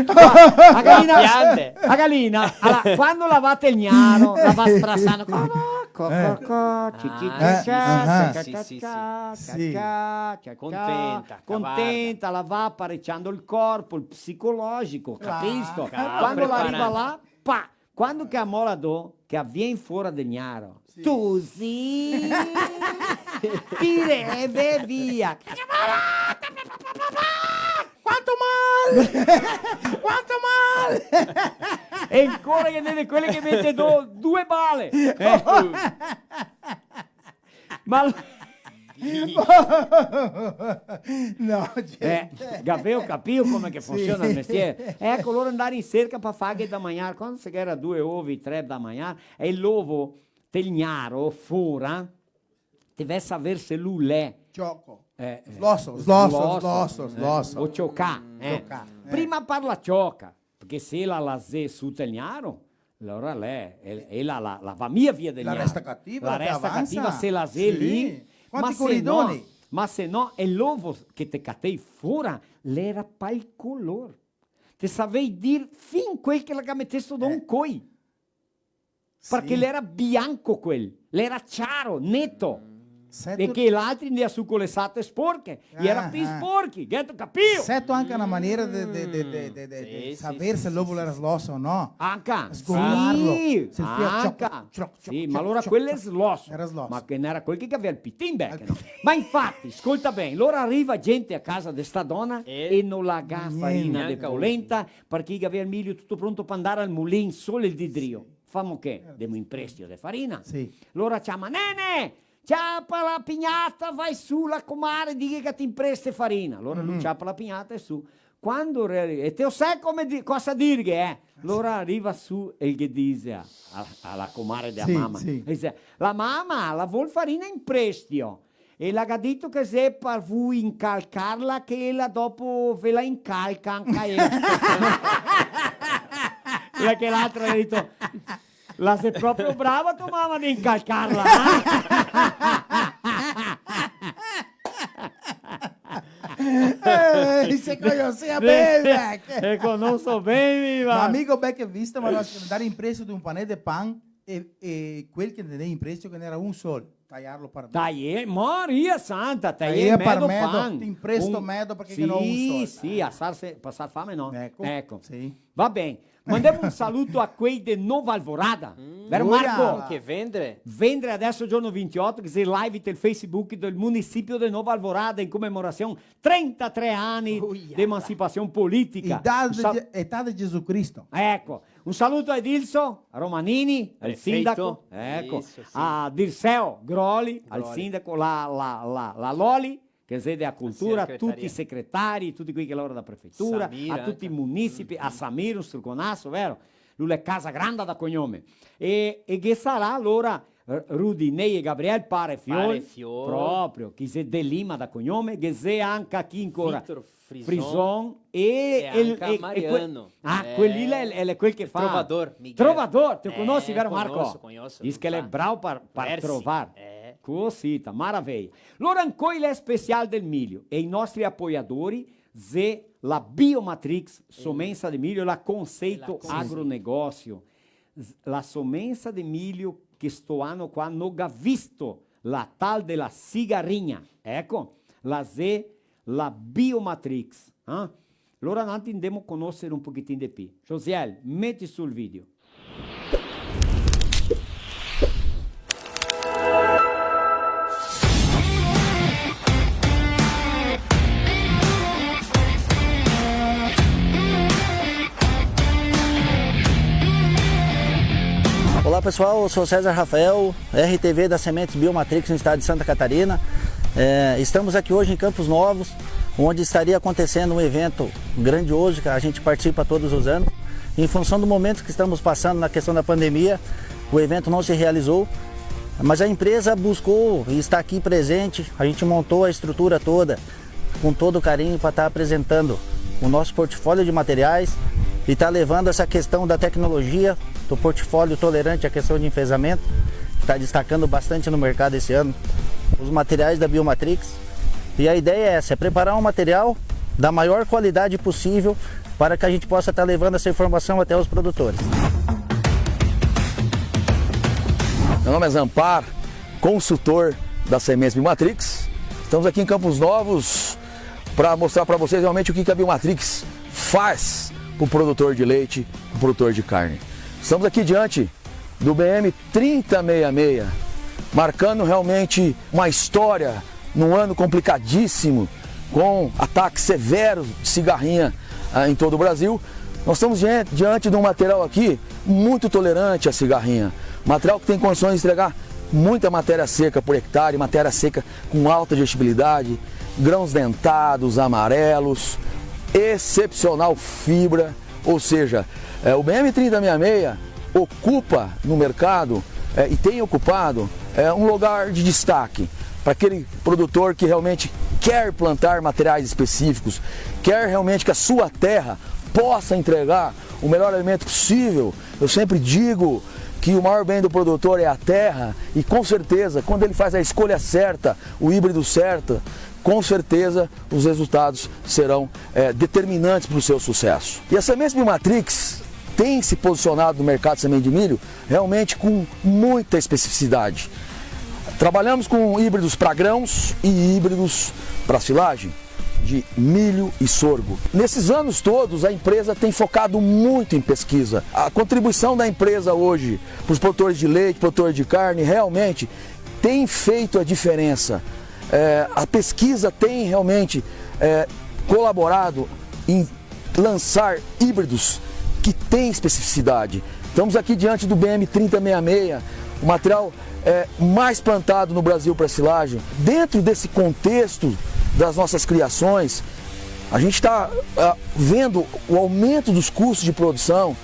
La galina, la galina, alora, quando la va tel gnaro, la va sbrasando, co, co, co, co, ci, ci, ci, ci, ah, sì, sì, sì. Sì. Contenta, contenta, la va apareciando el corpo, el psicologico, capisto? Quando la riva là, pa, quando che la mola do, che la vien fora del gnaro, sì, tu sì, tire e ve via. Quanto mal! Quanto mal! E ancora che ghe n'è de quele che mete do, due bale. Ma no, gente. Eh, gaveo capìo come che funsiona el mestiere? Eco, lora ndar in serca par farghe da magnar. Quando se gera due ovi, tre da magnar, e l'ovo, tel gnaro, fora, te ve saver se lu l'è. Cioco. Eh, eh, sloso, sloso, sloso, sloso, eh, sloso. O ciocà, eh. Ciocà, eh. Prima par la cioca, parché se la, la xe su tel gnaro, alora l'è, e, e la, la, la va mia via del gnaro. La resta cativa, la resta cativa, se la xe lì. Quanti coridoni? Ma se no, e l'ovo che te catei fora, l'era pal color. Te savei dir fin quel che la ga metesto do incoi. Parché l'era bianco quel, l'era ciaro, neto. E che l'altri ndea su co le sate sporche, i era pi sporchi, gheto capìo? Seto anca na maniera de, de, de, de, de, de, de saver se l'ovo l'era sloso o no. Anca. Sgomarlo. Sì, se el fea anca. Cioc, cioc, cioc, cioc, cioc. Sì, ma alora quel l'è sloso. Era sloso. Ma che n'era quel che gavea el pitin, beh, che no. Ma infati, scolta ben, alora riva gente a casa de sta dona e no la ga farina de polenta, parché i gavea el milio tuto pronto par ndar al mulin, solo el dì drio. Femo che? Demo in prestio de farina. Sì. Lora ciama: "Nene, ciapa la pignata, vai su la comare, dighe che te impreste farina." Alora lu ciapa la pignata e su. Quando re-, e te o sè come di-, cosa dirghe, eh? Lora riva su e ghe dixe a, a, a la comare de la mama. Sì, sì. E dixe: "La mama la vol farina in prestio." E la ga dito che xe par vu incalcarla, che ela dopo ve la incalca anca ela. E che l'altra ga dito: "La xe proprio brava to mama de incalcarla, eh?" Eh, se conosea ben, vec. E conoso ben, mi va. Ma amigo, beh, che visto, ma no, dare in prestio de un panè de pan e, e quel che te dei in prestio, che n'era un sol. Taiarlo par medo. Taiar, Maria Santa, taiar medo pan. Te impresto medo parché che no uso. Sì, sì, eh, asarse, pasar fame no. Eco, eco. Sì. Va ben. Mandemo un saluto a quei de Nova Alvorada. Mm. Vero, Marco? Anca vendre. Vendre adeso, giorno vintioto, che xe live tel Facebook del municipio de Nova Alvorada in comemorasion trentatré ani de emancipasion politica. Età de Ge-, età de Gesù Cristo. Eco. Un saluto a Edilson Romanini, al sindaco, eco, sì, a Dirceo Groli, al sindaco, la, la, la, la Loli, che xe dea cultura, tuti i secretari, tuti quei che lavora da prefeitura, a tuti i municipi, a Samir, un struconaso, vero? Lu l'è Casagranda da cognome. E, e ghe sarà alora, eh, Rudinei e Gabriel, pare e fiol, proprio, che xe De Lima da cognome, ghe xe anca chi ancora? Frison. Frison e, e anca e, e que-, Mariano. Ah, eh, quel lì l'è, l'è quel che fa Trovador, Miguel. Trovador, te conosi, vero, Marco? Eh, conoso, conoso. Dis che l'è bravo par, par trovar. Eh. Cosita, maraveia. Lora ancoi l'è special del milio e i nostri apoiadori xe la Biomatrix, Somensa de Milho, la Conceito Agronegócio. La Somensa de Milho che sto ano qua no ga visto la tal de la sigarinha. Eco, la xe la Biomatrix, eh? Alora noantri ndemo conoser un pochetin de pi. Josiel, meti su el video. Olá, pessoal, eu sou César Rafael, R T V da Sementes Biomatrix, no estado de Santa Catarina. É, estamos aqui hoje em Campos Novos, onde estaria acontecendo um evento grandioso que a gente participa todos os anos. Em função do momento que estamos passando na questão da pandemia, o evento não se realizou, mas a empresa buscou e está aqui presente. A gente montou a estrutura toda com todo carinho pra tá apresentando o nosso portfólio de materiais e tá levando essa questão da tecnologia, do portfólio tolerante à questão de enfezamento, que tá destacando bastante no mercado esse ano, os materiais da Biomatrix. E a ideia é essa, é preparar um material da maior qualidade possível para que a gente possa tá levando essa informação até os produtores. Meu nome é Zampar, consultor da Sementes Biomatrix. Estamos aqui em Campos Novos pra mostrar pra vocês realmente o que que a Biomatrix faz pro produtor de leite, pro produtor de carne. Estamos aqui diante do B M trinta meia meia, marcando realmente uma história num ano complicadíssimo, com ataques severos de cigarrinha, ah, em todo o Brasil. Nós estamos diante, diante de um material aqui muito tolerante à cigarrinha. Material que tem condições de entregar muita matéria seca por hectare, matéria seca com alta digestibilidade, grãos dentados, amarelos, excepcional fibra. Ou seja, é, o B M trinta meia meia ocupa no mercado, é, e tem ocupado, é, um lugar de destaque para aquele produtor que realmente quer plantar materiais específicos, quer realmente que a sua terra possa entregar o melhor alimento possível. Eu sempre digo que o maior bem do produtor é a terra, e com certeza, quando ele faz a escolha certa, o híbrido certo, com certeza os resultados serão, é, determinantes pro seu sucesso. E a Sementes Biomatrix tem se posicionado no mercado de semente de milho realmente com muita especificidade. Trabalhamos com híbridos pra grãos e híbridos pra silagem de milho e sorgo. Nesses anos todos, a empresa tem focado muito em pesquisa. A contribuição da empresa hoje pros produtores de leite, produtores de carne, realmente tem feito a diferença. É, a pesquisa tem realmente, é, colaborado em lançar híbridos que têm especificidade. Estamos aqui diante do B M trinta meia meia, o material, é, mais plantado no Brasil pra silagem. Dentro desse contexto das nossas criações, a gente tá, ah, vendo o aumento dos custos de produção.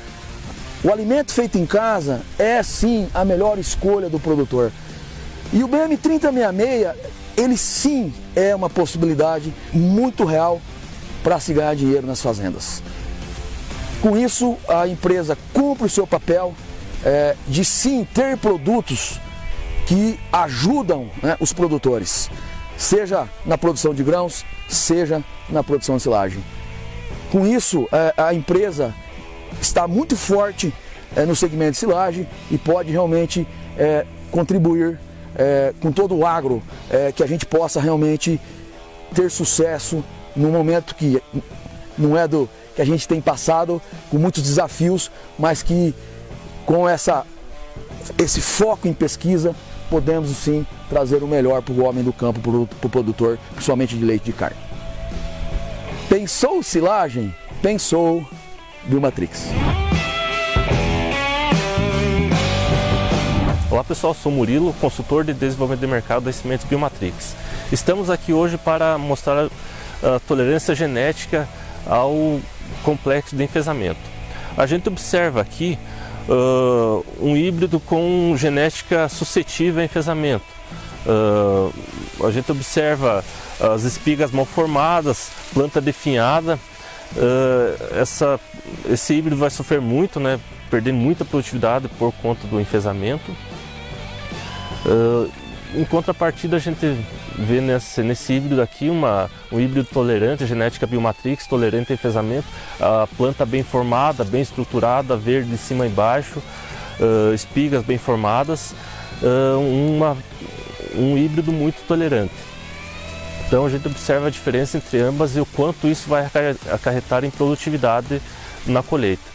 O alimento feito em casa é, sim, a melhor escolha do produtor. E o B M trinta meia meia, ele sim é uma possibilidade muito real pra se ganhar dinheiro nas fazendas. Com isso, a empresa cumpre o seu papel, é, de sim ter produtos que ajudam, né, os produtores, seja na produção de grãos, seja na produção de silagem. Com isso, é, a empresa está muito forte, é, no segmento de silagem e pode realmente, é, contribuir, é, com todo o agro, é, que a gente possa realmente ter sucesso no momento que não é do, que a gente tem passado com muitos desafios, mas que com essa, esse foco em pesquisa, podemos sim trazer o melhor pro homem do campo, pro, pro produtor, principalmente de leite de carne. Pensou silagem? Pensou Biomatrix. Olá pessoal, sou Murilo, consultor de desenvolvimento de mercado da Sementes Biomatrix. Estamos aqui hoje para mostrar a tolerância genética ao complexo de enfezamento. A gente observa aqui, ah, um híbrido com genética suscetível a enfezamento. Ah, a gente observa as espigas mal formadas, planta definhada. Ah, essa, esse híbrido vai sofrer muito, né? Perder muita produtividade por conta do enfezamento. Ah, em contrapartida, a gente vê nesse, nesse híbrido aqui uma, um híbrido tolerante, genética Biomatrix, tolerante a enfezamento, a planta bem formada, bem estruturada, verde de cima e baixo, eh, espigas bem formadas, eh, uma, um híbrido muito tolerante. Então a gente observa a diferença entre ambas e o quanto isso vai acarre-, acarretar em produtividade na colheita.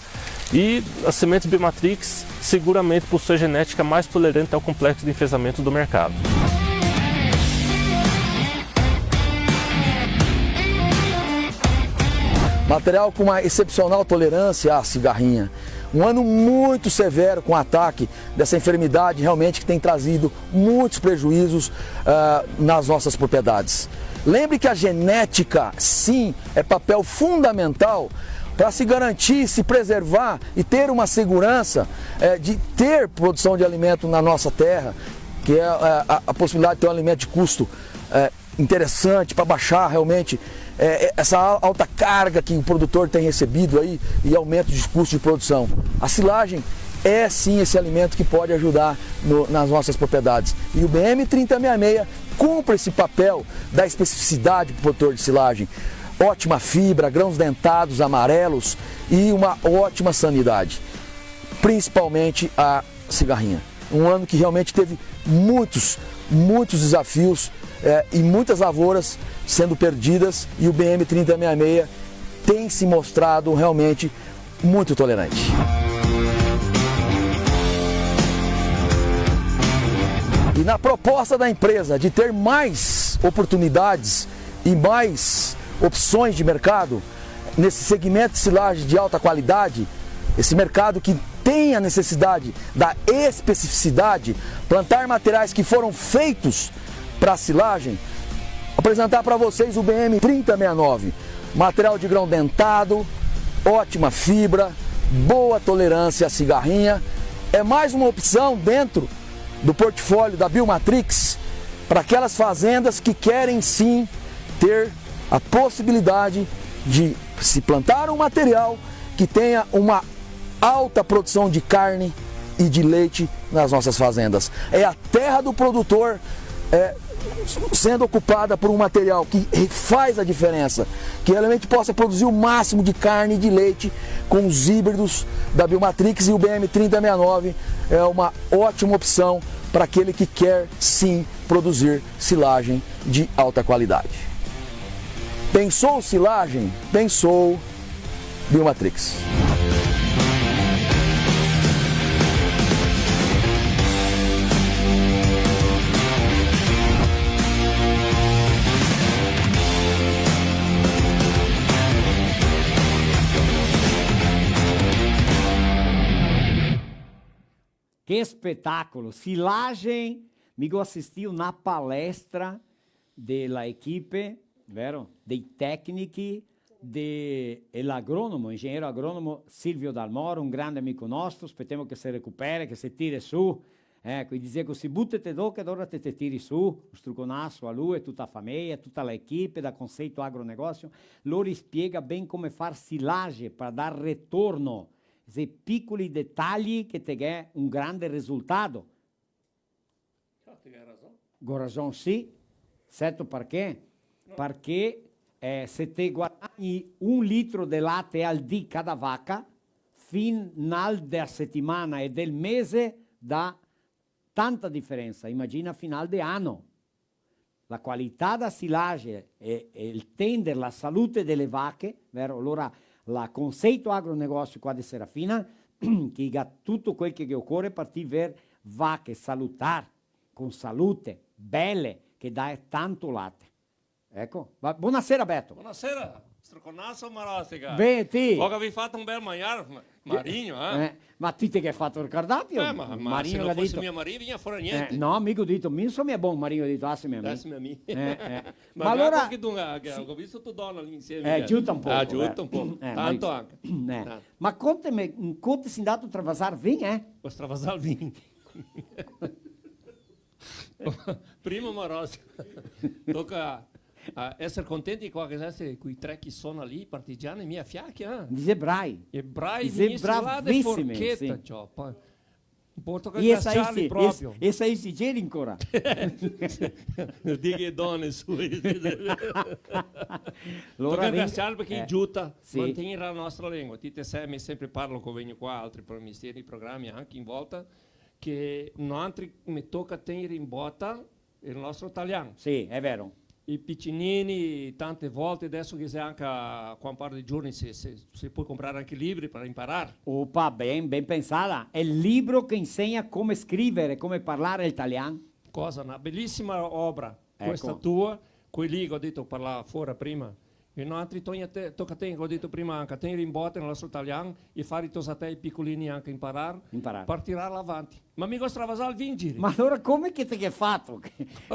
E as sementes Biomatrix seguramente possui a genética mais tolerante ao complexo de enfezamento do mercado. Material com uma excepcional tolerância à cigarrinha. Um ano muito severo com o ataque dessa enfermidade, realmente, que tem trazido muitos prejuízos, ah, nas nossas propriedades. Lembre que a genética, sim, é papel fundamental para se garantir, se preservar e ter uma segurança, eh, de ter produção de alimento na nossa terra, que é, eh, a, a possibilidade de ter um alimento de custo, eh, interessante para baixar realmente, eh, eh, essa al-, alta carga que o produtor tem recebido aí e aumento de custo de produção. A silagem é, sim, esse alimento que pode ajudar no, nas nossas propriedades. E o B M trinta sessenta e seis cumpre esse papel da especificidade para o produtor de silagem. Ótima fibra, grãos dentados, amarelos e uma ótima sanidade, principalmente a cigarrinha. Um ano que realmente teve muitos, muitos desafios, eh, e muitas lavouras sendo perdidas, e o B M trinta sessenta e seis tem se mostrado realmente muito tolerante. E na proposta da empresa de ter mais oportunidades e mais opções de mercado, nesse segmento de silagem de alta qualidade, esse mercado que tem a necessidade da especificidade, plantar materiais que foram feitos para silagem, apresentar para vocês o B M trinta sessenta e seis. Material de grão dentado, ótima fibra, boa tolerância à cigarrinha. É mais uma opção dentro do portfólio da Biomatrix para aquelas fazendas que querem sim ter a possibilidade de se plantar um material que tenha uma alta produção de carne e de leite nas nossas fazendas. É a terra do produtor, é, sendo ocupada por um material que faz a diferença, que realmente possa produzir o máximo de carne e de leite com os híbridos da Biomatrix, e o B M trinta sessenta e seis é uma ótima opção para aquele que quer, sim, produzir silagem de alta qualidade. Pensou silagem? Pensou Biomatrix. Che spetacolo! Silagem, mi go asistìo na palestra de la equipe, vero? Dei tecnichi, de, e l'agronomo, ingegnere agronomo Silvio Dalmoro, un grande amico nostro, spetemo che se recupere, che se tire su. Eco, i dizea cusì: "Butete do che alora te, te tiri su", un struconaso a lu e tuta la fameja, tuta la equipe da Conceito Agronegócio. Lori spiega ben come far silage par dar retorno. Xe picoli detagli che te ghè un grande resultato. Certo che ga rason. Go rason, sì. Seto parché? No. Parché, eh, se te guadagni un litro de late al dì cada vaca, final de la setimana e del mese dà tanta diferensa. Imagina final de ano. La qualità da silage e, e el tender la salute de le vache, vero? Alora la Conceito Agronegócio qua de Serafina, che ga tuto quel che, che ocore par ti ver vache salutar, con salute, bele, che dà tanto late. Eco. Va, bonasera, Beto. Bonasera, struconaso Marostica. Ben, ti. Go capì, fato un bel magnar, ma-, Marigno, eh? Eh, ma ti te ghe fato ricordar, ti? Eh, ma, ma Marigno se no ga dito, mia Marigno, vegnia fora gnente. Eh, no, mi go dito, mi so mia bon, Marigno ga dito: "Daseme a mi." Daseme a mi. Eh, eh. Ma, ma alora, anca ti, che go visto to dona lì insieme, eh, eh, giuta un poco, ah, giuta un poco. Eh, tanto ma anca. Eh. Ah. Ma conteme, conte se ndà a travasar vin, eh? Go travasar vin. Primo, Marostica, toca a eser contenti qua che xe quei tre che sona lì, partigiani, mia fiachi, eh? Xe brai. E brai, xe bravissimi, là de Forcheta, sì. Ciò, pa-, Pô, toca ringrasiarli proprio. E esa isi geri ancora. Diga e done su. Alora, toca ringrasiarli parché, eh, giuta, sì, mantegner la nostra lengua. Ti te sè, mi sempre parlo co vegno qua, altri pro-, mestieri, programi, anca in volta, che noantri me toca tegner in bota el nostro talian. Sì, xe vero. I picinini, tante volte, deso che xe anca, co un par de giorni se, se, se pol comprar anca i libri par imparar. Opa, ben, ben pensada. Xe el libro che insegna come scrivere, come parlare el talian. Cosa, na belisima obra, eco, questa tua, quei lì che go dito, parlava fora prima, e noantri togna te-, toca tegner, che go dito prima anca, tegner in bota el nostro talian e far i tosatei picolini anca imparar, imparar, par tirarla avanti. Ma mi go stravasà el vin giri. Ma alora come che te ghe fato?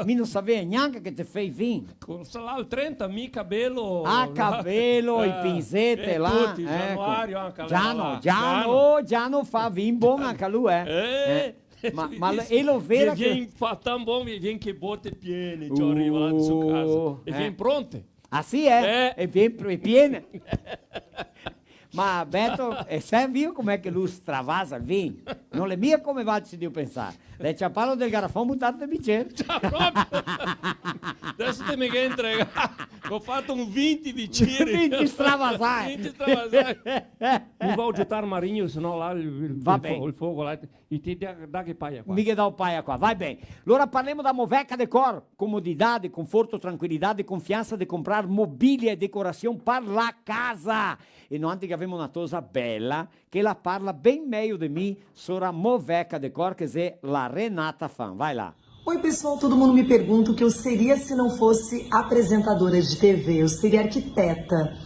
Mi no savea gnanca che te fei vin. Co, sa là, el trenta, mi, Cabelo. Ah, Cabelo, eh, i pinzete, eh, là, tuti, eco. Gianuario anca, Giano, là. Giano, Giano. Oh, Giano fa vin bon anca lu, eh. Eh. Eh. Ma, ma e lo vera che vien, fa tan bon, vien che bote piene, ciò, riva là de su casa. Uh, eh. E vien pronte. Ah, sì, eh? Eh. E vien pr-, e piene. Ma Beto, e sè visto come che lu stravasa el vin? No l'è mia come valtri drio pensar. L'è ciapalo del garafon, butalo del bicer. Già, proprio. Deso te me ghe entregà. Go fato un vinti biciri. Vinti stravasai. Vinti stravasai. No vao giutar Marigno, se no là el, el, el fo-, el fogo là. E ti dà, dà che paia qua. Mi ghe dao paia qua, va ben. Alora parlemo da Moveca Decor, comodidade, conforto, tranquilidade, confiansa de comprar mobilia e decorasion par la casa. E noantri che gavemo na tosa bela, che la parla ben mejo de mi, sora Moveca Decor, che xe la Renata Fan. Vai là. Oi, pessoal, todo mundo me pergunta o que eu seria se não fosse apresentadora de T V. Eu seria arquiteta.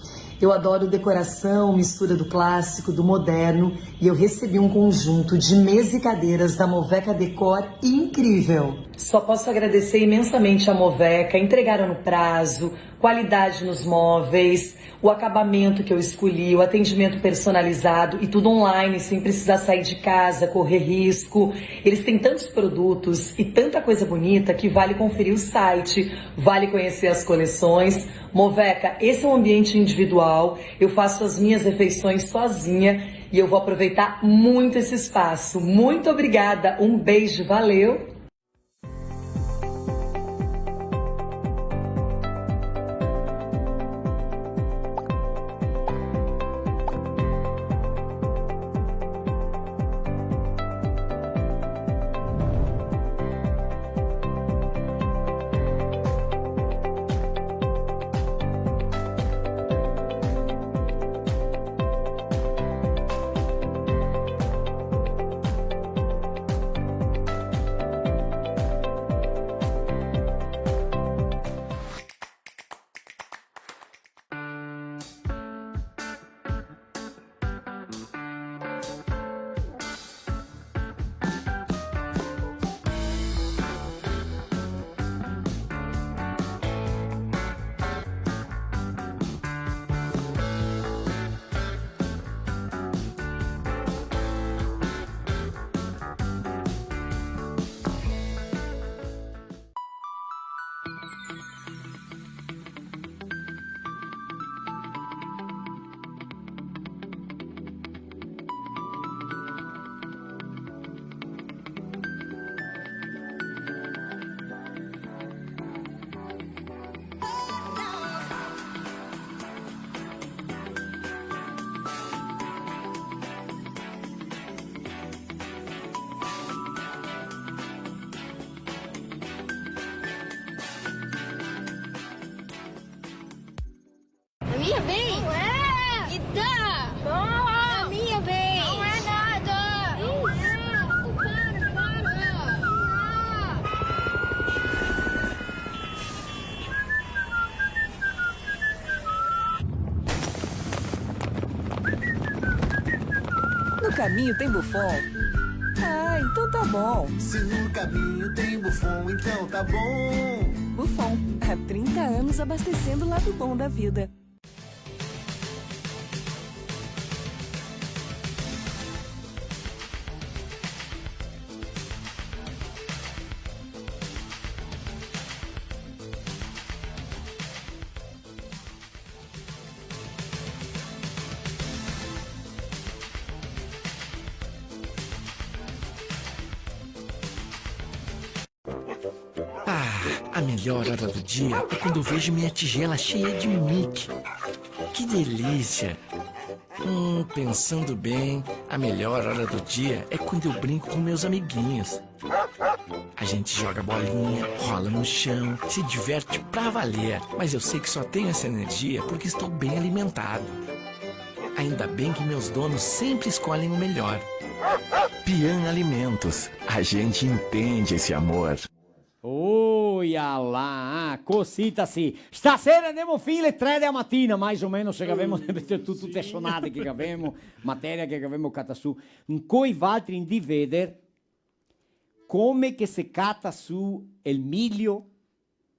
Eu adoro decoração, mistura do clássico, do moderno, e eu recebi um conjunto de mesa e cadeiras da Moveca Decor incrível. Só posso agradecer imensamente a Moveca, entregaram no prazo, qualidade nos móveis, o acabamento que eu escolhi, o atendimento personalizado e tudo online, sem precisar sair de casa, correr risco. Eles têm tantos produtos e tanta coisa bonita que vale conferir o site, vale conhecer as coleções. Moveca, esse é um ambiente individual, eu faço as minhas refeições sozinha e eu vou aproveitar muito esse espaço. Muito obrigada, um beijo, valeu! A minha vez? Não é! Me dá! Não! A minha vez! Não é nada! Não é! Para, para! No caminho tem Buffon? Ah, então tá bom. Se no caminho tem Buffon, então tá bom. Buffon, há trinta anos abastecendo o lado bom da vida. Ah, a melhor hora do dia é quando eu vejo minha tigela cheia de Mickey. Que delícia! Hum, pensando bem, a melhor hora do dia é quando eu brinco com meus amiguinhos. A gente joga bolinha, rola no chão, se diverte pra valer. Mas eu sei que só tenho essa energia porque estou bem alimentado. Ainda bem que meus donos sempre escolhem o melhor. Pian Alimentos, a gente entende esse amor. Oia là, ah, cosita sì. Stasera ndemo fin le tre de la matina, mais o meno, se gavemo, tuto, tute sonade che gavemo, materia che gavemo catà su. Incoi valtri ndè veder come che se cata su el milio,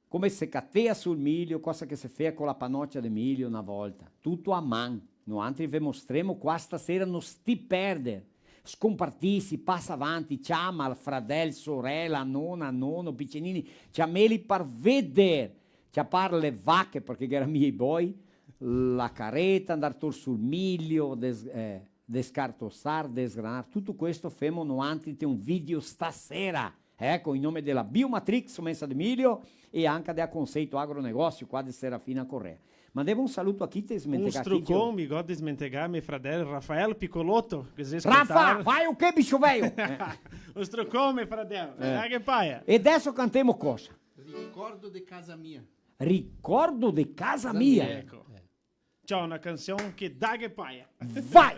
come se catea su el milio, cosa che se fea co la panocia de milio na volta. Tuto a man. Noantri ve mostremo qua stasera, no stè perder. Scompartisi, pasa avanti, ciama el fradel, sorela, nona, nono, picenini, ciameli par veder. Ciapar le vache, parché ghe gera mia i boi, la careta, ndar tor sul milio, des-, eh, descartosar, desgranar, tuto questo femo noantri te un video stasera. Eco, in nome de la Biomatrix, somensa de milio, e anca de la Conceito Agronegócio, qua de Serafina Corrêa. Mandemo un saluto a chi te smentegà, chi? Un strucon, mi go desmentegà me fradel Rafael Picoloto, che se Rafa, scoltar. Fai o che, bicho veio? Eh. Un strucon, me fradel. Eh. Daghe paia. E adeso cantemo cosa? Ricordo de casa mia. Ricordo de casa mia. Eco. Ciò, na canson che daghe paia. Vai!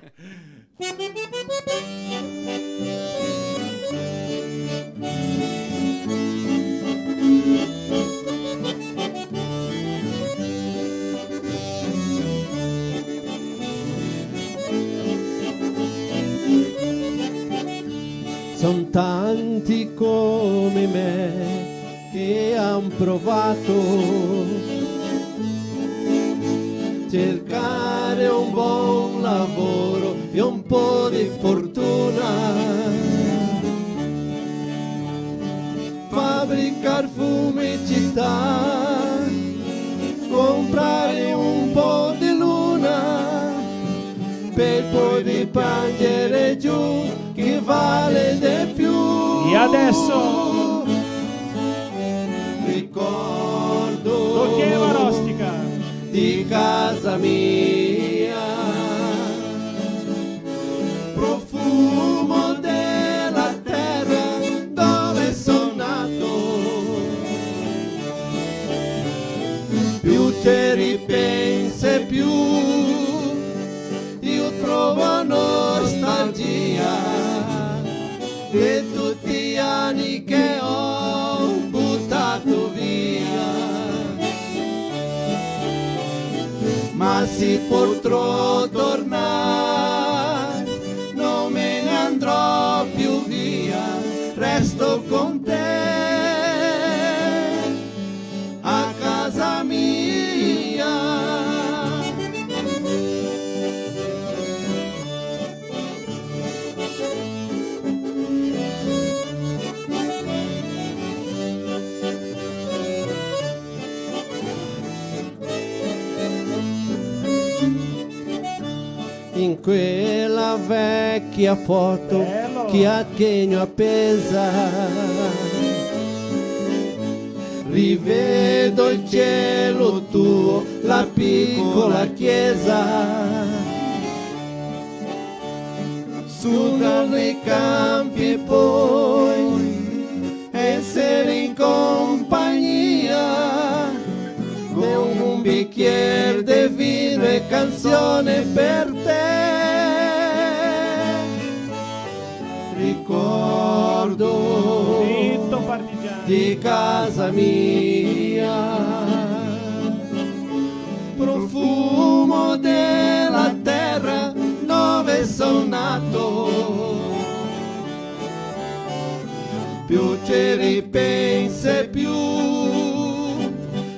Son tanti come me che han provato cercare un bon lavoro e un po' di fortuna, fabbricar fumicità, comprare un po' di luna, per poi ripiangere giù chi vale de più. E adeso? Ricordo. Tochela rostica. Di casa mia, profumo della terra dove son nato. Più te ripense, più io provo nostalgia de tuti i ani che ho butato via. Ma se potrò tornar, no me n'andrò più via, resto con te a casa mia. In quela vecia foto che a tegno apesa, rivedo el cielo tuo, la picola chiesa, su dai campi e poi esser in compagnia, con un bicchier de vino e canzone per te. Ricordo di casa mia, profumo della terra dove son nato. Più te ripense, più,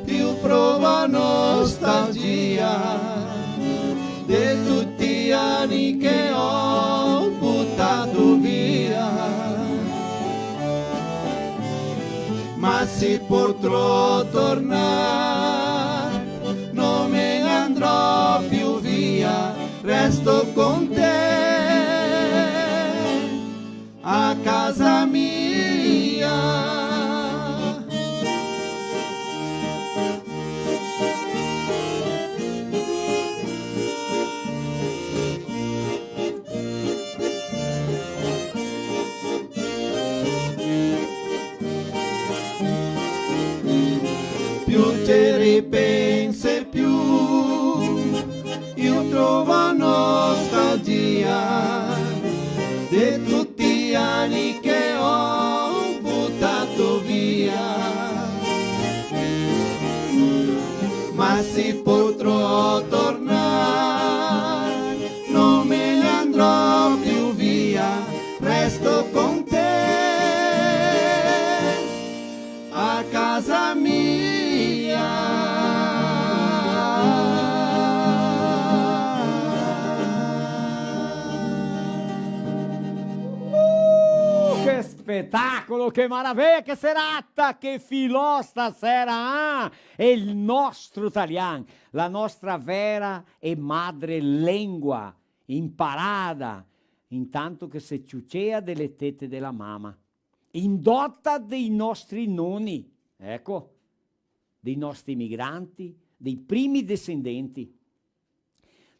più provo nostalgia de tuti i ani che ho butato via. Ma se potrò tornar, no me n'andrò più via, resto con te a casa mia. Te ripense più, io trovo nostalgia de tutti i anni che ho buttato via. Ma se potrò tornare, non me ne andrò più via, resto con te a casa mia. Uh, che spetacolo, che maraveia, che serata, che filò stasera, ah! E el nostro talian, la nostra vera e madre lengua, imparada, intanto che se ciucea de le tete de la mama, indota dei nostri noni, eco, dei nostri imigranti, dei primi desendenti.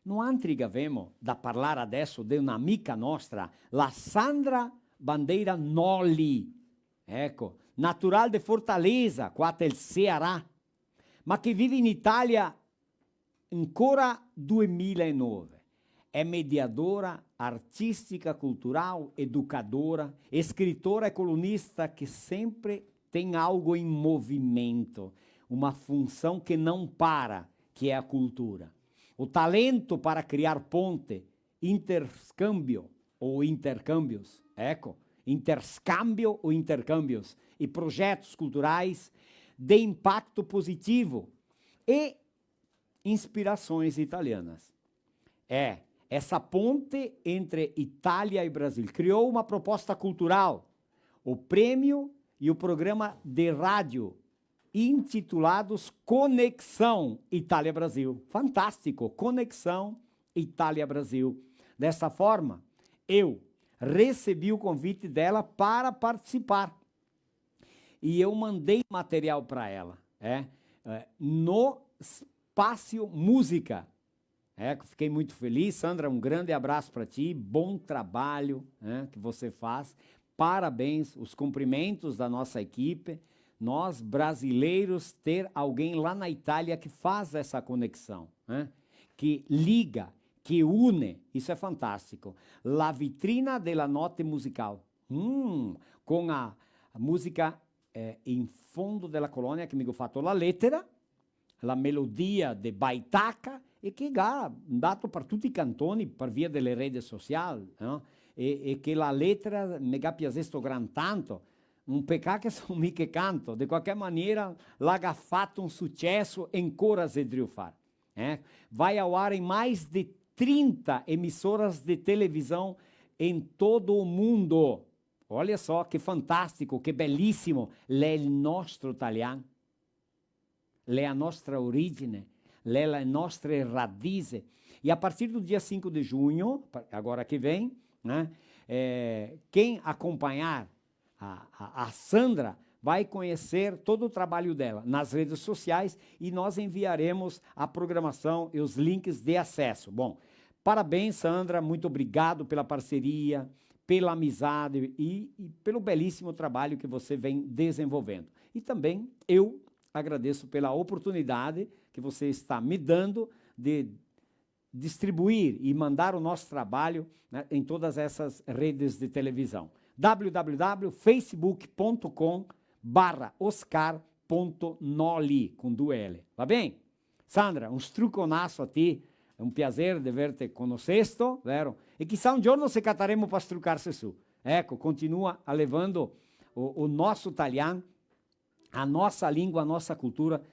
Noantri gavemo da parlar adeso de un'amica nostra, la Sandra Bandeira Noli, eco, natural de Fortaleza, qua tel Ceará, ma che vive in Italia ancora duemilanove. È mediadora artistica, cultural, educadora, escritora e colunista che sempre tem algo em movimento, uma função que não para, que é a cultura. O talento para criar ponte, intercâmbio ou intercâmbios, eco, interscâmbio ou intercâmbios, e projetos culturais de impacto positivo e inspirações italianas. É, essa ponte entre Itália e Brasil criou uma proposta cultural, o prêmio e o programa de rádio intitulados Conexão Itália-Brasil. Fantástico! Conexão Itália-Brasil. Dessa forma, eu recebi o convite dela para participar. E eu mandei material para ela, é, é, no Espaço Música. É, fiquei muito feliz. Sandra, um grande abraço para ti, bom trabalho, né, que você faz. Parabéns, os cumprimentos da nossa equipe. Nós, brasileiros, ter alguém lá na Itália que faz essa conexão, né? Que liga, que une, isso é fantástico. La vitrina della notte musicale. Mm, con la musica, eh, In fondo della colonia, che mi go fato la letera, la melodia de Baitaca, e che ga ndato par tuti i cantoni par via dele rede social, no? E, e che la letera me ga piasesto gran tanto. Un pecà che so mi che canto, de qualche maniera la ga fato un suceso e ancora xe drio far. Eh? Vai ao ar em mais de trinta emissoras de televisão em todo o mundo. Olha só que fantástico, que belíssimo. L'è el nostro talian, l'è la nostra origine, l'è le nostre radize. E a partir do dia cinco de junho, pa-, agora que vem, né, é, quem acompanhar a, a, a Sandra vai conhecer todo o trabalho dela nas redes sociais e nós enviaremos a programação e os links de acesso. Bom, parabéns, Sandra, muito obrigado pela parceria, pela amizade e, e pelo belíssimo trabalho que você vem desenvolvendo. E também eu agradeço pela oportunidade que você está me dando de distribuir e mandar o nosso trabalho, né, em todas essas redes de televisão. W W W ponto facebook ponto com barra oscar ponto noli, com due L. Va ben? Sandra, un struconaso a ti, è un piaser de verte conosesto, vero? E chissà un giorno se cataremo par strucarse su. Eco, continua alevando o, o nosso talian, a nossa língua, a nossa cultura,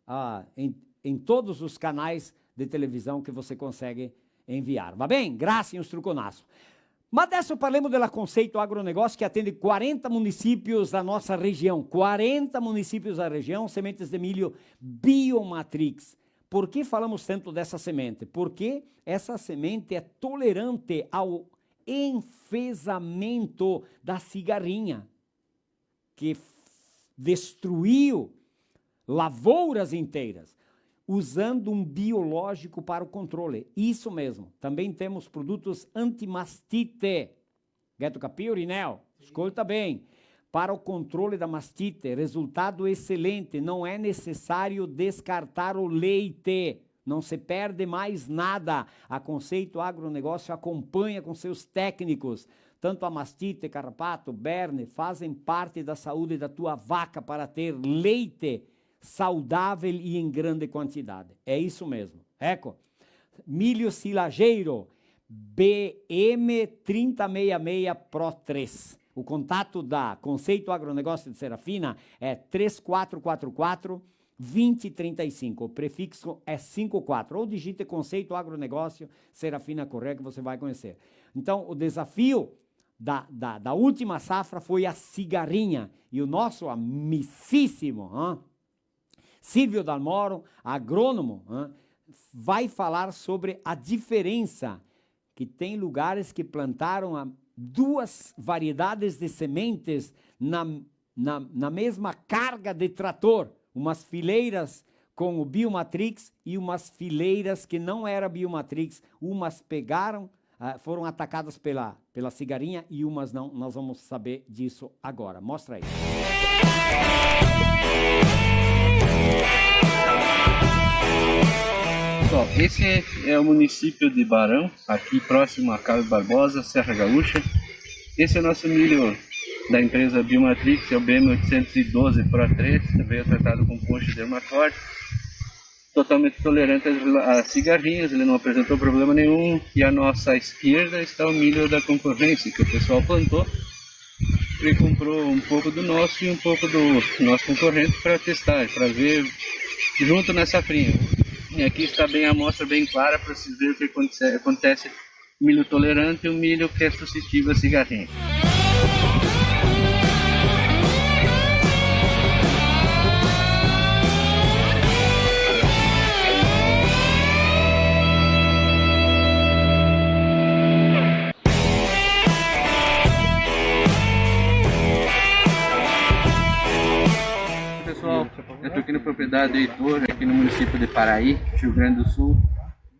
ah, em, em todos os canais de televisão que você consegue enviar. Va ben? Grazie, un struconaso. Ma adesso parlemo della Conceito Agronegócio, che atende quaranta municípios da nossa região. Quaranta municípios da região, sementes de milho Biomatrix. Por que falamos tanto dessa semente? Porque essa semente é tolerante ao enfezamento da cigarrinha, que f-, destruiu lavouras inteiras, usando um biológico para o controle. Isso mesmo. Também temos produtos anti-mastite. Gheto capìo, Rineo? Scolta ben. para o controle da mastite, resultado excelente, não é necessário descartar o leite. Não se perde mais nada. A Conceito Agronegócio acompanha com seus técnicos. Tanto a mastite, carrapato, berne fazem parte da saúde da tua vaca para ter leite saudável e em grande quantidade. É isso mesmo. Eco, milho silageiro, B M trinta meia meia Pro três. O contato da Conceito Agronegócio de Serafina é três quatro quatro quatro, vinte trinta e cinco. O prefixo é cinco quatro. Ou digite Conceito Agronegócio Serafina Corrêa, que você vai conhecer. Então, o desafio da, da, da última safra foi a cigarrinha. E o nosso amicíssimo, hã? Silvio Dalmoro, agrônomo, hã, vai falar sobre a diferença que tem lugares que plantaram a, duas variedades de sementes na, na, na mesma carga de trator, umas fileiras com o Biomatrix e umas fileiras que não era Biomatrix, umas pegaram, ah, foram atacadas pela, pela cigarrinha e umas não. Nós vamos saber disso agora. Mostra aí. Pessoal, esse é o município de Barão, aqui próximo a Carlos Barbosa, Serra Gaúcha. Esse é o nosso milho da empresa Biomatrix, é o B M oitocentos e doze Pro três, veio tratado com ponche dermatóide, totalmente tolerante às, às cigarrinhas, ele não apresentou problema nenhum. E a nossa esquerda está o milho da concorrência, que o pessoal plantou e comprou um pouco do nosso e um pouco do nosso concorrente para testar, para ver junto na safrinha. E aqui está bem a amostra bem clara para se ver o que aconte-, acontece milho tolerante e o milho que é suscetível a cigarrinha. Pessoal, eu tô aqui na propriedade do Heitor, aqui no município de Paraí, Rio Grande do Sul,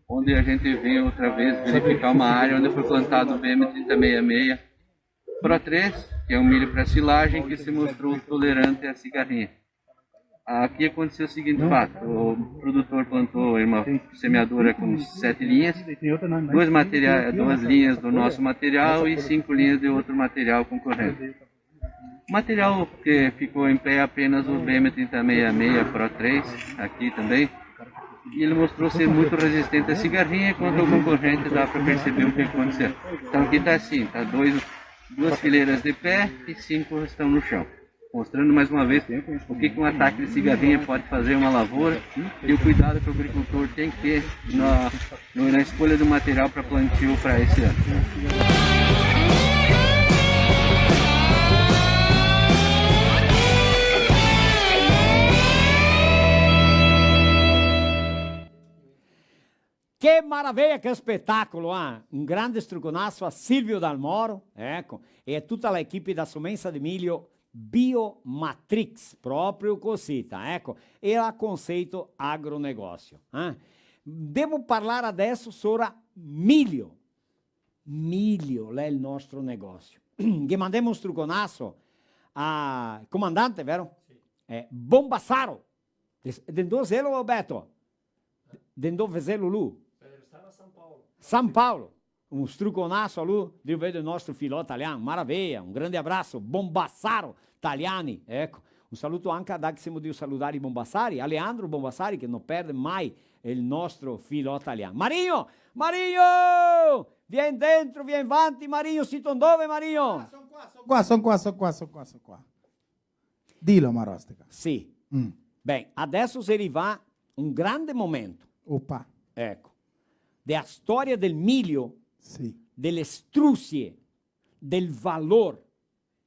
onde a gente veio outra vez verificar uma área onde foi plantado o B M trinta meia meia Pro três, que é um milho para silagem, que se mostrou tolerante à cigarrinha. Aqui aconteceu o seguinte fato: o produtor plantou em uma semeadora com sete linhas, duas materiais, duas linhas do nosso material e cinco linhas de outro material concorrente. O material que ficou em pé é apenas o B M trinta meia meia Pro três, aqui também. E ele mostrou ser muito resistente à cigarrinha, enquanto o concorrente dá para perceber o que aconteceu. Então aqui está assim, tá dois, duas fileiras de pé e cinco estão no chão. Mostrando mais uma vez o que que um ataque de cigarrinha pode fazer a uma lavoura e o cuidado que o agricultor tem que ter na, no, na escolha do material para plantio para esse ano. Che maraveia, che spetacolo, ah! Un grande struconasso a Silvio Dalmoro, eco, e a tuta la equipe da Somensa de Milho Biomatrix, proprio cosita, eco, e a Conceito Agronegócio, eh? Devo parlar adesso sora milho. Milho, l'è el nostro negócio. Che mandemo un struconasso a comandante, vero? Sì. Eh, Bombassaro. De, de dove xelo, Beto? De dove xelo lu? Eh, sta a San Paolo. San Paolo. Un struconasso a lu, Dio vede el nostro filò talian. Maraveia, un grande abrasso, Bombassaro Taliani, eco. Un saluto anca a, che semo drio saludar i Bombassari, a Leandro Bombassari, che no perde mai el nostro filò talian. Marinho! Marinho! Vien dentro, vien vanti, Marinho, sito dove, Marinho? Ah, son qua, son qua, son qua, son qua, son qua, son qua. Dilo, Marostica. Sì. Mm. Ben, adesso xe rivà un grande momento. Opa. Eco. De a storia del milio, sì, de le strusie, del valor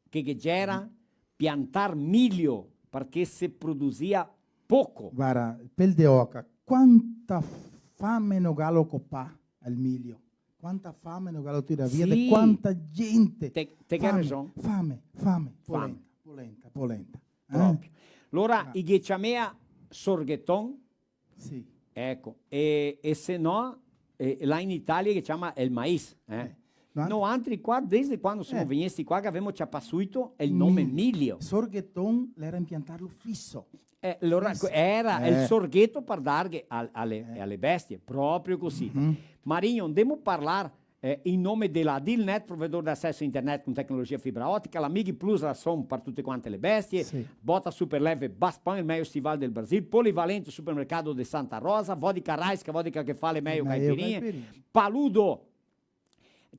che, che gera piantar milio, parché se produsia poco. Varda, pel de oca, quanta fame no galo copà el milio. Quanta fame no galo tirà via, de quanta gente. Te, te ghe rason. Fame, fame, fame, polenta, polenta, polenta. Eh? Proprio. Alora, i ghe ciamea sorgheton. Sì. Eco, e, e se no, eh, là in Italia che ciama el mais, eh? Eh. Noantri qua, desde quando semo vegnesti qua, che gavemo ciapà suito el nome Milio. Milio. Sorgheton l'era impiantarlo fiso. Eh, alora, fiso. Era el sorgheto par darghe al-, ale, ale bestie, proprio cusì. Marigno, ndemo parlar, eh, in nome de la Dealnet, provedor de aceso a internet con tecnologia fibra otica, la Migplus, la son par tute quante le bestie, Bota Super Leve Baspan, el mejo stival del Brasil, Polivalente, supermercado de Santa Rosa, vodka Raiska, vodka che fa le mejo caipirinhe, Paludo,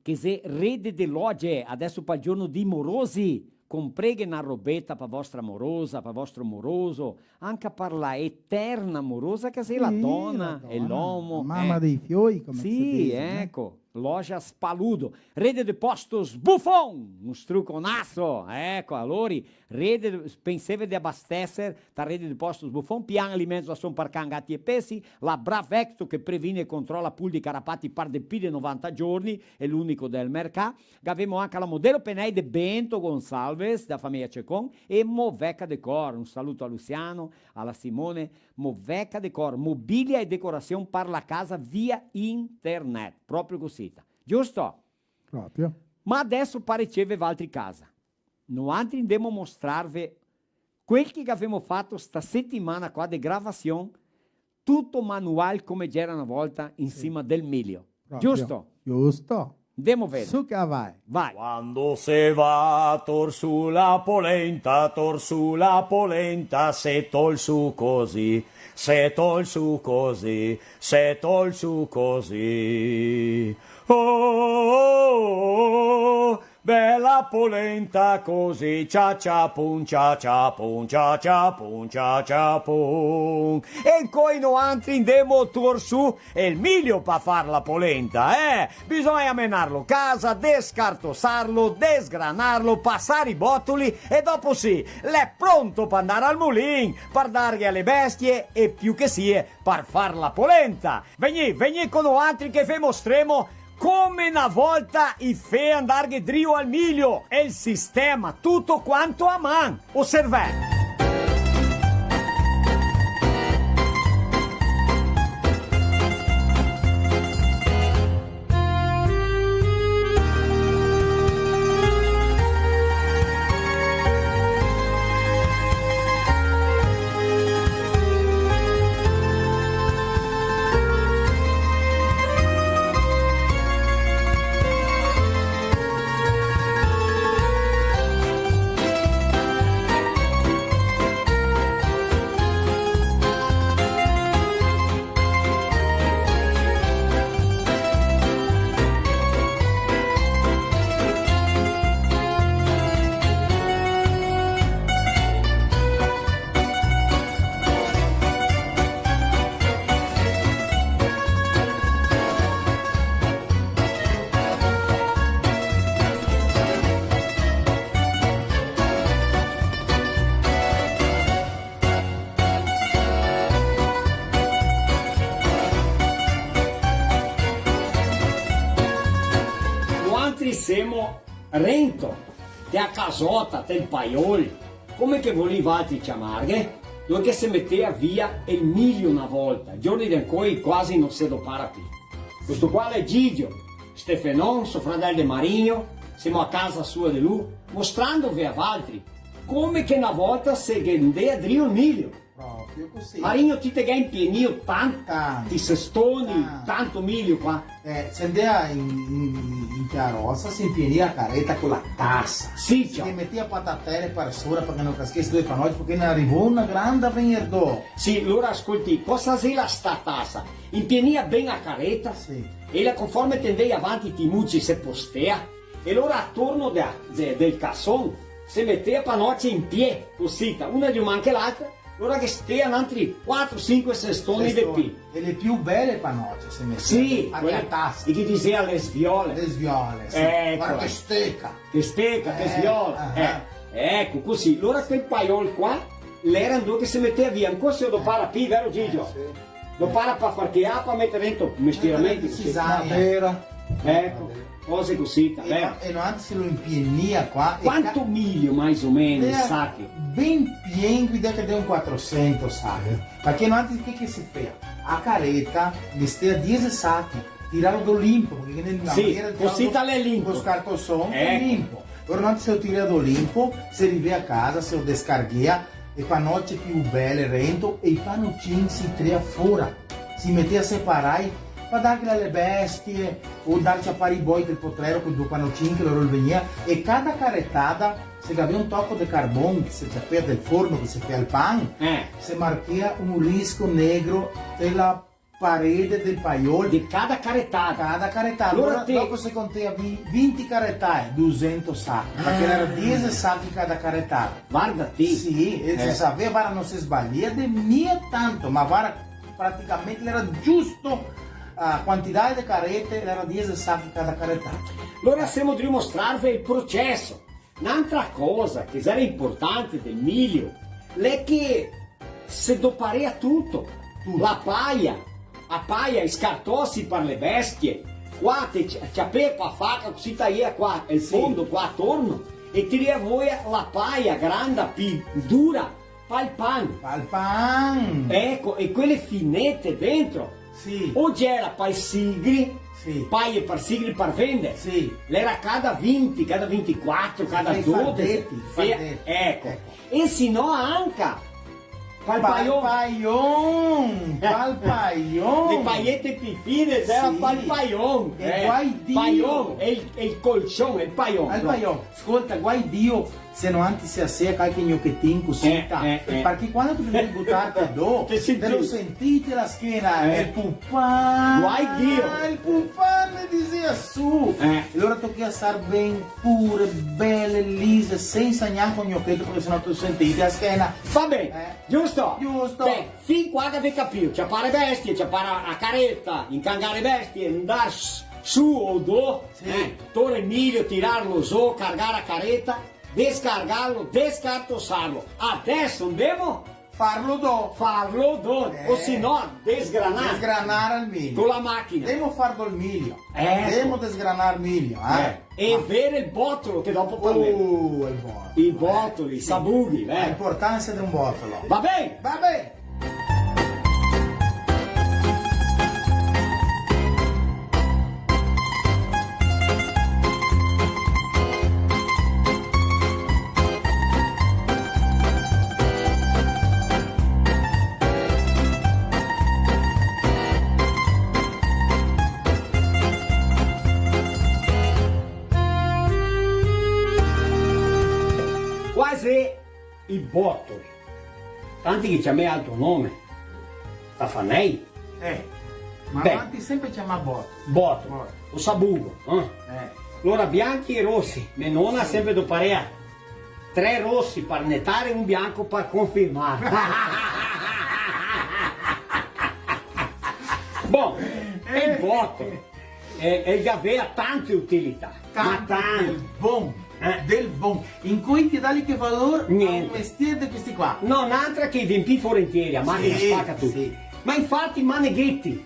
che xe rede de loje, adeso pal giorno dei morosi, compreghe na robeta pa vostra morosa, pa vostro moroso, anca par la eterna morosa che xe la dona e l'omo, la mama dei fioi, come se dise, né? Sì, eco, Lojas Paludo. Rede de Postos Buffon, un struconaso, eco, alora, rede, penseve de abasteser ta rede de Postos Buffon, Pian Alimentos, rason par can, gati e pesi, la Bravecto che previne e controla pulzi e carapati par de pi de novanta giorni, xe l'unico del mercà. Gavemo anca la Modelo Penei de Bento Gonçalves, da fameja Cecon, e Moveca Decor. Un saluto a Luciano, a la Simone, Moveca Decor, mobilia e decorasion par la casa via internet, proprio cusita. Giusto? Proprio. Ma adeso par riceve valtri casa. Noantri ndemo mostrarve quel che gavemo fato sta setimana qua de gravasion, tuto manual come gera na volta in sima del milio. Proprio. Giusto? Giusto. Ndemo veder. Su che va. Vai. Quando se va a tor su la polenta, tor su la polenta, se tol su cusì, se tol su cusì, se tol su cusì. Oh, oh, oh, oh. Bela polenta cusì, cia cia pum, cia cia pum, cia cia pum, cia cia pum. E incoi noantri ndemo tor su el milio pa far la polenta, eh? Bisogna menarlo casa, descartosarlo, desgranarlo, pasar i botoli e dopo sì, l'è pronto pa ndar al mulin, par darghe ale bestie e più che sie, par far la polenta. Vegnì, vegnì co noantri che ve mostremo come na volta i fea ndarghe drio al milio, e el sistema tuto quanto a man, oservè. Noantri semo rento, te a casota, te el paiol, come che volì valtri ciamarghe, dove che se metea via el milio na volta, giorni de ancoi quasi no se dopara pi. Questo qua l'è Gigio, Stefenon, so fradel de Marigno, semo a casa sua de lu, mostrandove a valtri come che na volta se ghe ndea drio el milio. Proprio cusì. Marigno, ti te ghè impienìo tanti cestoni, tanto milio qua? Eh, se ndea in, in, in carosa, se impienìa a careta co la tasa. Sì, ciò. Se ghe metea patatere par sora parché no caschese dove panoci, parché ne rivò na granda vegner do. Sì, lora scoltì, cosa xe la sta tasa? Impienìa ben a careta, sì, e la, conforme te ndei avanti, ti muci se postea, e lora atorno de, de, del cason se metea panoce in pie, cusita, una de man che l'altra, lora ghe stea nantri quatro, sinque cestoni de pi. E le più bele panoce se metea, sì, a quele tasa. E che disea le sviole. Le sviole, sì. Eco. Varda che steca. Che steca, che sviola. Eh, ah. Eh, eco, cusì. Lora quel paiol qua, l'era ndove che se metea via. Ancora se lo dopara pi, vero Gigio? Eh, sì. Lo dopara pa far che apa, meter dentro mestiramenti, eh, cusì. Cisaia. Vera. Eco, cose cusì, vero? E no, e no, anzi lo impienìa qua, e quanto milio, mais o meno, eh, sachi? Ben pien, l'idea che de un quatrosento sachi. Parché no, anzi, che, che se fea? A careta, ghe stea diese sachi. tirarlo do limpo, parché che nel... Sì, cusì l'è limpo. Co scartoson, eh, l'è limpo. Alora noantri se lo tira do limpo, se rivea casa, se lo descarghea, e pa noce pì bele rento, e i panocin se i trea fora, se i metea separai, pa darghela a le bestie, o ndar ciapar i boi del potrero co do panocin che loro vegnea, e cada caretada, se gavea un toco de carbon, che se ciapea del forno, che se fea el pan, eh, se marchea un risco negro te la parede del paiol. De cada caretada. Cada caretada. Alora, alora te... dopo se contea vi-, vinti caretae, dusento sachi, parché l'era diese sachi cada caretada. Varda ti. Sì, e se savea, varda, no se sbalia de mia tanto, ma varda, praticamente l'era giusto, a quantità de carete, l'era diese sachi cada caretada. Alora semo drio mostrarve el proceso. N'antra cosa che xera inportante del milio, l'è che se doparea tuto. Tuto. La paia, a paia, i scartosi par le bestie, qua te cia-, ciapea co a faca, cusì taia qua, el fondo, qua atorno, e tirea voia la paia granda, pì dura, pal pan. Pal pan. Eco, e quele finete dentro. Sì. O gera pai sigri, sì, paie par sigri par vender. Sì. L'era cada vinti, cada vintiquatro, cada dodese. Fardeti, fardeti. Eco. Eco. E se no anca pal paion. Pal paion, pal paion. Le paiete pì fine, gera pal paion. E guai Dio. Paion, el, el colchon, el paion. El paion. Scolta, guai Dio se noantri se asea calche gnochetin cusì, eh, eh, eh, parché quando te devi butarte do, te lo senti te la schena, eh, el pupà, guai Dio, el pupà ne disea su. Eh. E alora tochea star ben pure, bele, lise, sensa gnanca un gnocheto, parché se no te lo senti te la schena. Va ben, eh, giusto? Giusto. Ben, fin qua che gavè capìo, ciapare bestie, ciapare a careta, incangare bestie, ndar s-, su o do, sì, eh, tore el milio, tirarlo zo, cargare a careta, descargarlo, descartosarlo. Adeso ndemo farlo do. Farlo do, eh, o se no desgranar. Desgranar el milio. Co la machina. Ndemo far do el milio. Eco. Ndemo desgranar el milio, eh. Eh. E vere el botolo che dopo parlemo. Uh, el botolo. I botoli, i sabughi, eh. L'inportansa de un botolo. Va ben? Va ben. Qua xe i botoli. Tanti che ciamea altro nome. Tafanei? Eh, ma... Ben. Noantri senpre ciamà botoli. Botoli. Botoli. O sabugo, eh? Eh. Alora bianchi e rosi. Me nona senpre doparea tre rosi par netare e un bianco par confirmar. Bon, e el botolo. E, e el gavea tante utilità. Ma tante, tante. Del bon, eh, del bon. Incoi te dali che valor a un mestier de questi qua? Gnente. No, n'antra che i vien pì forentieri, a machina spaca tuto. Sì, sì. Ma infati manegheti,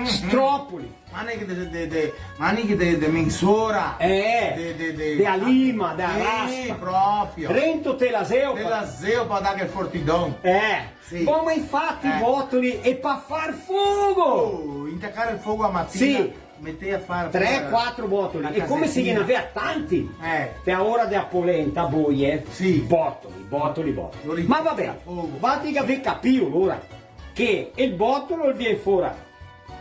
stropoli. Maneghe de, de, de, maneghe de, de mensora. Eh, de, de, de, de a lima, de a raspa. Sì, proprio. Rento te l'aseo. Te l'aseo par darghe el fortidon. Eh. Sì. Bon, ma infati, eh, botoli e pa far fogo! Oh, intacare el fogo a matina, sì, metea a far tre, quatro botoli. E come se ghe n'avea tanti, eh, pe a ora de a polenta, boie, sì, botoli, botoli, botoli. Ma va ben, fogo. Vati che gavè capìo, alora, che el botolo el vien fora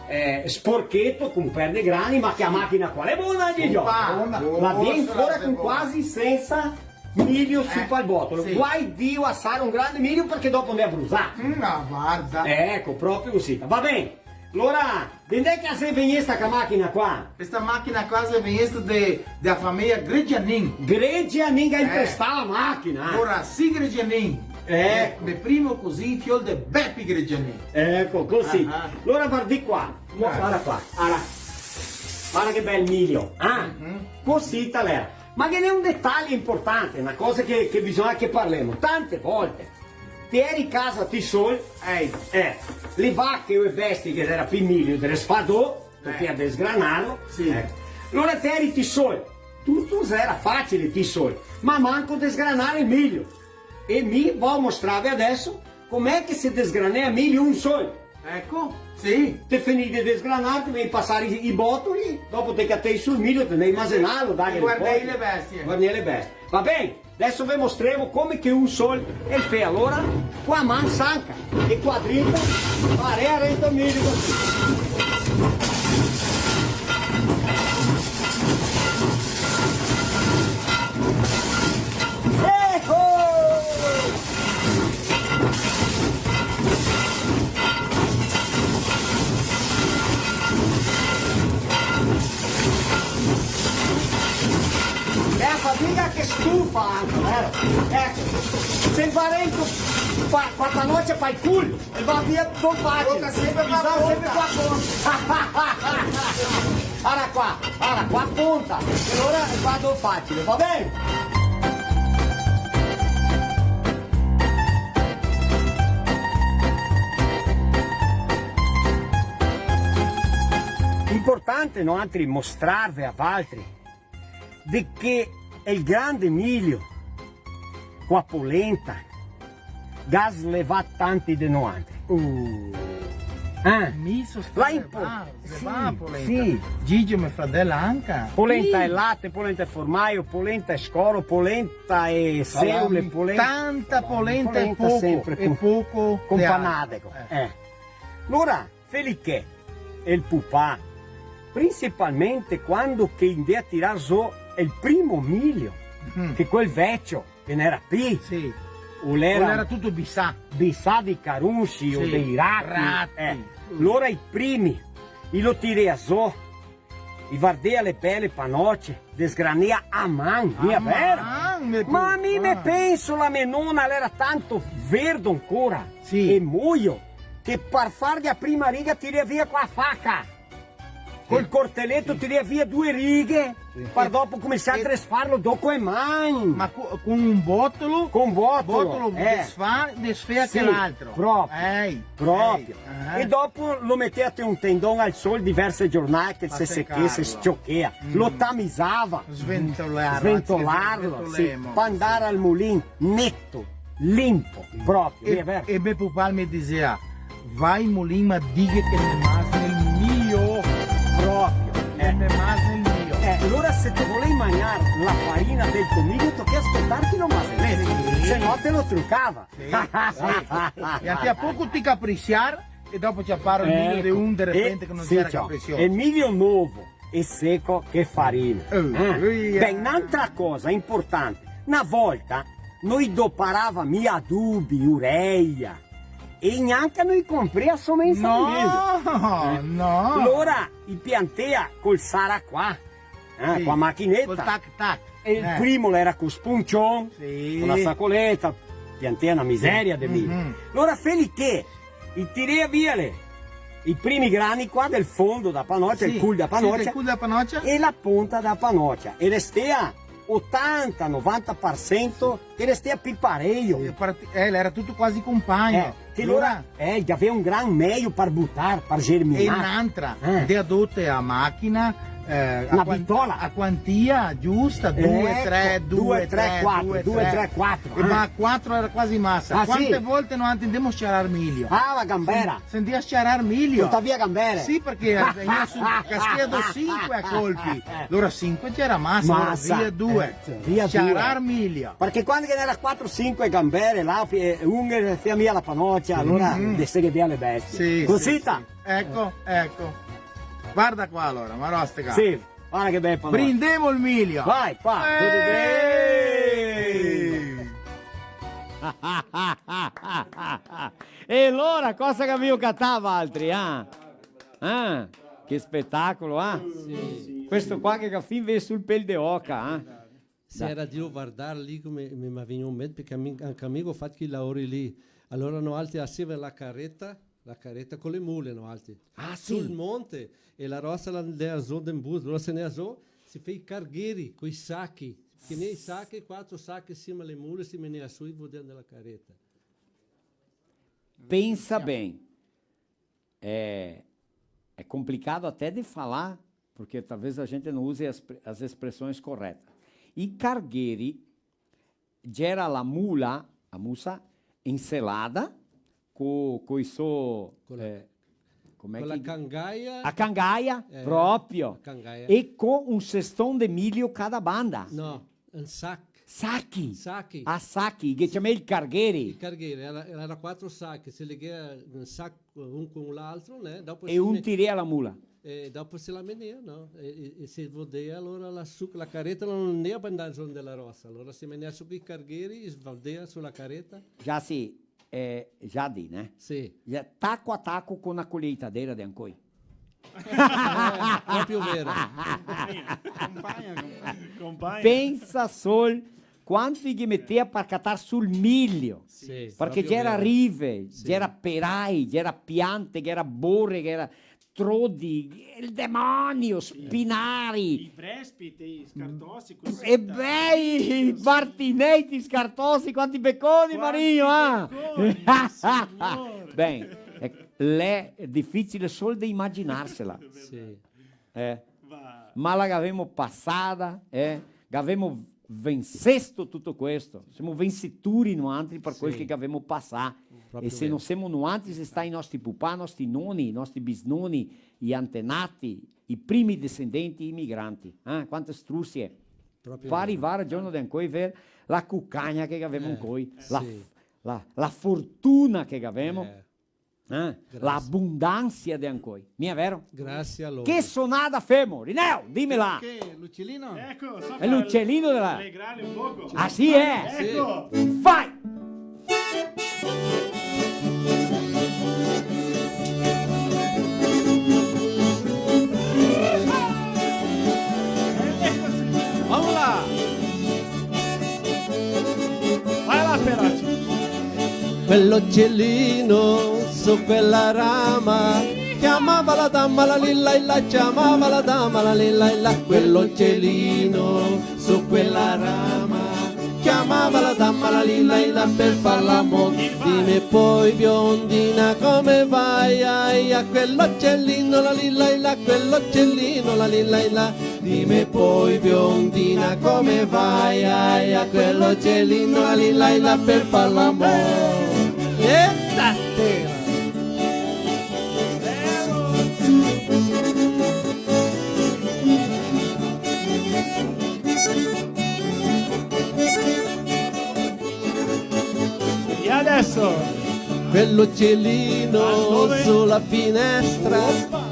eh, sporcheto, con perde grani, ma che a machina qua l'è bona, Gigio? Opa, bona, bona. La vien fora con quasi sensa milio su pal botolo. Sì. Guai Dio a sare un grande milio, parché dopo ndea brusà. Mm, ma varda. Eh, eco, proprio cusì. Va ben. Alora, de ndè che xe vegnesta sta machina qua? Questa machina qua xe vegnesta de, de a fameia Gregianin. Gregianin che ga inprestà la machina, eh. Alora, sì, Gregianin. Eco. De, de primo cusì, fiol de Bepi Gregianin. Eco, cusì. Ah, ah. Alora, varda qua. Mo, eh, varda qua. Varda. Varda che bel milio, ah? Mhm. Cusì, talera. Ma ghe n'è un detaglio inportante, na cosa che, che bisogna che parlemo. Tante volte te eri casa ti sol, eh, eh, le vache o e bestie che ghe n'era pì milio, te le sfadò, eh, tochea desgranarlo. Sì. Eco. Alora te eri ti sol, tuto xera facile ti sol, ma manco desgranare el milio. E mi vo mostrarve adeso come che se desgranea milio un sol. Eco, sì. Te finì de desgranar, te vien pasar i, i botoli, dopo te catei sul milio, te ndei masenarlo, dai, e guardei le bestie. Guardei le bestie. Va ben, deso ve mostremo come che un sol el fea. Alora, co a man sanca e co a drita, parea rento el milio cusì. Eco! Xe na fadiga che stufa anca, vero? Eco, se va rento, fa, fa panocia, fa el cul. E va via do facile. Conta sempre co a ponta. Bisogna sempre co a ponta. Ara qua, ara qua, ponta. E alora va do facile, va ben? Importante, no, altri mostrarve a valtri de che el grande Emilio, co a polenta, ga slevà tanti de noantri. Uh. Eh. Mi so stà... Là in po-, levà, sì, levà a polenta. Sì. Gigio, me fradel anca. Polenta e late, polenta e formaio, polenta e scoro, polenta e seule, polenta. Tanta polenta e poco, sempre e poco de altro. Con panadego. Eh. Alora, Feliché e el pupà, principalmente quando che i ndea tirar zo el primo milio, che quel vecio, che n'era pi, sì, o l'era, o l'era tuto bisà. Bisà dei carusi o dei rati. Rati. Eh, alora i primi, i lo tirea zo, i vardea le bele panoce, desgranea a man, mia vera? A man, me... Ma mi me penso, la me nona l'era tanto verdo ancora, sì, e moio, che par farghe a prima riga tirea via co a faca. Col corteleto tirea via due righe, sì, par dopo cominciar a desfarlo do co e man. Ma co, con un botolo? Con un botolo, botolo, eh. Desfa-, desfea, sì, quel altro. Proprio. Ehi, proprio. Ehi. Ah. E dopo lo metea te un tendon al sol diverse giornate che se sechea, se sciochea. Mm. Lo tamizava. Sventolarlo, sventolarlo, sì, sventolemo, par ndar al mulin neto, limpo, proprio, e, xe vero? E me pupà me disea, "Va in mulin, ma dighe che me masne el milio." Proprio, eh. Che me masne el milio. Eh, alora se te volei magnar la farina del to milio, toca spetar che lo masne. Eh, sì. Se no te lo trucava. Sì, sì. E anca poco ti capriciar e dopo ciapar el milio de un de repente che no gera capricioso. Eco, sì, ciò. El milio novo e seco, che farina. Eh, eh. Ben, n'antra cosa importante. Na volta no i doparava mia adubi, ureia, e gnanca no i comprea somensa de milio. No, no. Alora i piantea col saraquà. Eh, sì, co a machineta. Col tac tac. E el primo l'era co spuncion, sì, co la sacoleta, piantea na miseria de milio. Mhm. Alora Feliché i tirea via le, i primi grani qua del fondo da panocia, sì, el cul da panocia, sì, del cul da panocia, e la ponta da panocia. E restea otanta, novanta par sento che restea pi pareio. Sì, parti-, eh, l'era tuto quasi compagno. Eh, che alora, eh, i gavea un gran meio par butar, par germinar. E n'antra, eh, de adote a machina, eh, na bitola, a quantia giusta, due, tre, due, tre, quatro, due, tre, quatro, eh. Ma quatro l'era quasi masa. Ah, sì? Quante volte no ndemo a sciarar milio? Ah, la gambera. Se ndea a sciarar milio. Porta via gambere. Sì, parché vegnea su, cascava sinque a colpi. Alora sinque gera masa, alora via due. Eh, via due. Sciarar milio. Parché quando che n'era quatro, sinque gambere, là, eh, un che fea mia la panocia, alora de seghe via le bestie. Sì, sì, cosita. Sì. Eco, eco. Varda qua alora, ma rostica. Sì, varda che bel panocia. Brindemo el milio. Vai, qua. Eh! E alora, cosa che gavìo catà valtri, ah? Ah, che spetacolo, ah? Sì. Questo qua che ga fin vegnesto sul pel de oca, ah? Sì, era drio vardar lì, come me, me vegniva in mente, parché mi, anca mi go fato quei laori lì. Alora noaltri aseva la careta, la careta co le mule, noaltri. Ah, sì? Sul monte, e la rosa la ndea zo de un bus, alora se ndea zo, se fea i cargheri coi sachi, che ne i sachi, quatro sachi in sima le mule, se menea su e vardea ndar la careta. Pensa ben. É, é complicado até de falar, porque talvez a gente não use as, as expressões corretas. I cargheri gera la mula, a musa, inselada, co, coi so, co la, eh, Come che... Con la cangaia. A cangaia, eh, proprio. A cangaia. E con un seston de milio cada banda. No, un sac. Sachi. Sachi. A sachi, che ciamea i cargheri. I cargheri, era, era quatro sachi, se leghea un saco un con l'altro, né? Dopo... E se un me-, tirea la mula. E dopo se la menea, no? E, e, e se vodea, alora la su-, la careta no ndea par ndar giù de la rosa, alora se menea su coi cargheri, se vodea su la careta. Già sì, eh, già dì, né? Sì. Già, taco a taco co na coleitadera de ancoi. Eh, proprio vero. Compagna, compagna. Compagna. Pensa sol quanto i ghe metea par catar su el milio. Sì, proprio vero. Parché ghe era rive, sì, ghe era perai, ghe era piante, ghe era bore, ghe era trodi, el demonio, spinari. I presbiti, i scartosi, cosita. E bei, i martinei, i scartosi, quanti beconi, Marino, ah! Quanti beconi, signor! Ben, eh, l'è dificile sol de imaginarsela. Sì. Eh. Ma la gavemo pasada, eh. Gavemo vensesto tuto questo. Semo vensitori noantri par quel che gavemo pasà. Proprio vero. E se no semo noantri, xe stà i nostri pupà, i nostri noni, i nostri bisnoni, i antenati, i primi desendenti imigranti. Eh? Quante strusie. Proprio vero. Par rivar al giorno de ancoi, ver la cucagna che gavemo ancoi, la, la, la fortuna che gavemo. Eh. Eh? Grasie. L'abundansia de ancoi. Mia vero? Grasie a lori. Che sonada femo? Rineo, dimela. Che, l'ucelino? Eco, so... Xe l'ucelino de la... Alegrarli un poco. Ah, sì, eh? Eco. Vai! Vamo là! Vai là, Perotti. Quel ocelino su quela rama, ciamava la dama la lì là là, ciamava la dama la lì là là, quel ocelino su quela rama, ciamava la dama la lì là là par far l'amor. Dime poi, biondina, come vai, ai, a quel ocelino la lì là là, quel ocelino la lì là là. Dime poi, biondina, come vai, ai, a quel ocelino la lì là là par far l'amor. Eta tera! E adeso? Quel ocelino su la finestra,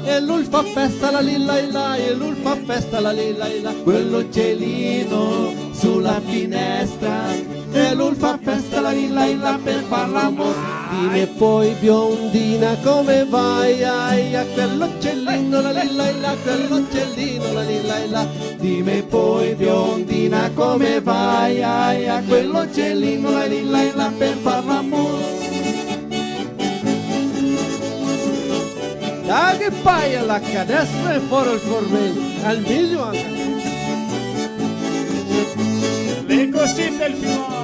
e lu fa festa la lì là là, e lu fa festa la lì là là. Quel ocelino su la finestra, e lu fa festa la lì là là par far l'amor. Dime poi, biondina, come vai, ai, a quel ocelino la lì là là, quel ocelino la lì là là. Dime poi, biondina, come vai, ai, a quel ocelino la lì là là par far l'amor. Dai che paia la cadestra e fora el formelio, al milio anca. Le cosite del fiuolo.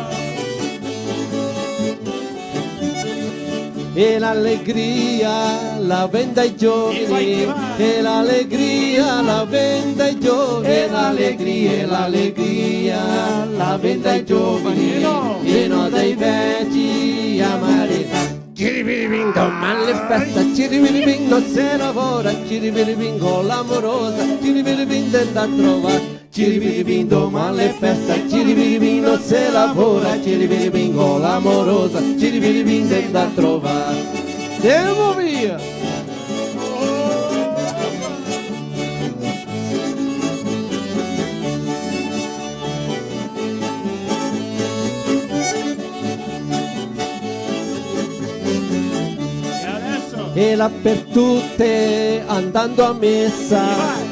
E l'alegria la vien dai giovani, e l'alegria la vien dai giovani, e l'alegria, e l'alegria la vien dai giovani, e no dai veci amareti. Ciribiribin, doman l'è festa, ciribiribin, no se lavora, ciribiribin, co l'amorosa, ciribiribin, de ndar a trovar. Ciribiribin, doman l'è festa, ciribiribin, no se lavora, ciribiribin, co l'amorosa, ciribiribin, de ndar a trovar. Semo via! E adeso? E là par tute andando a mesa,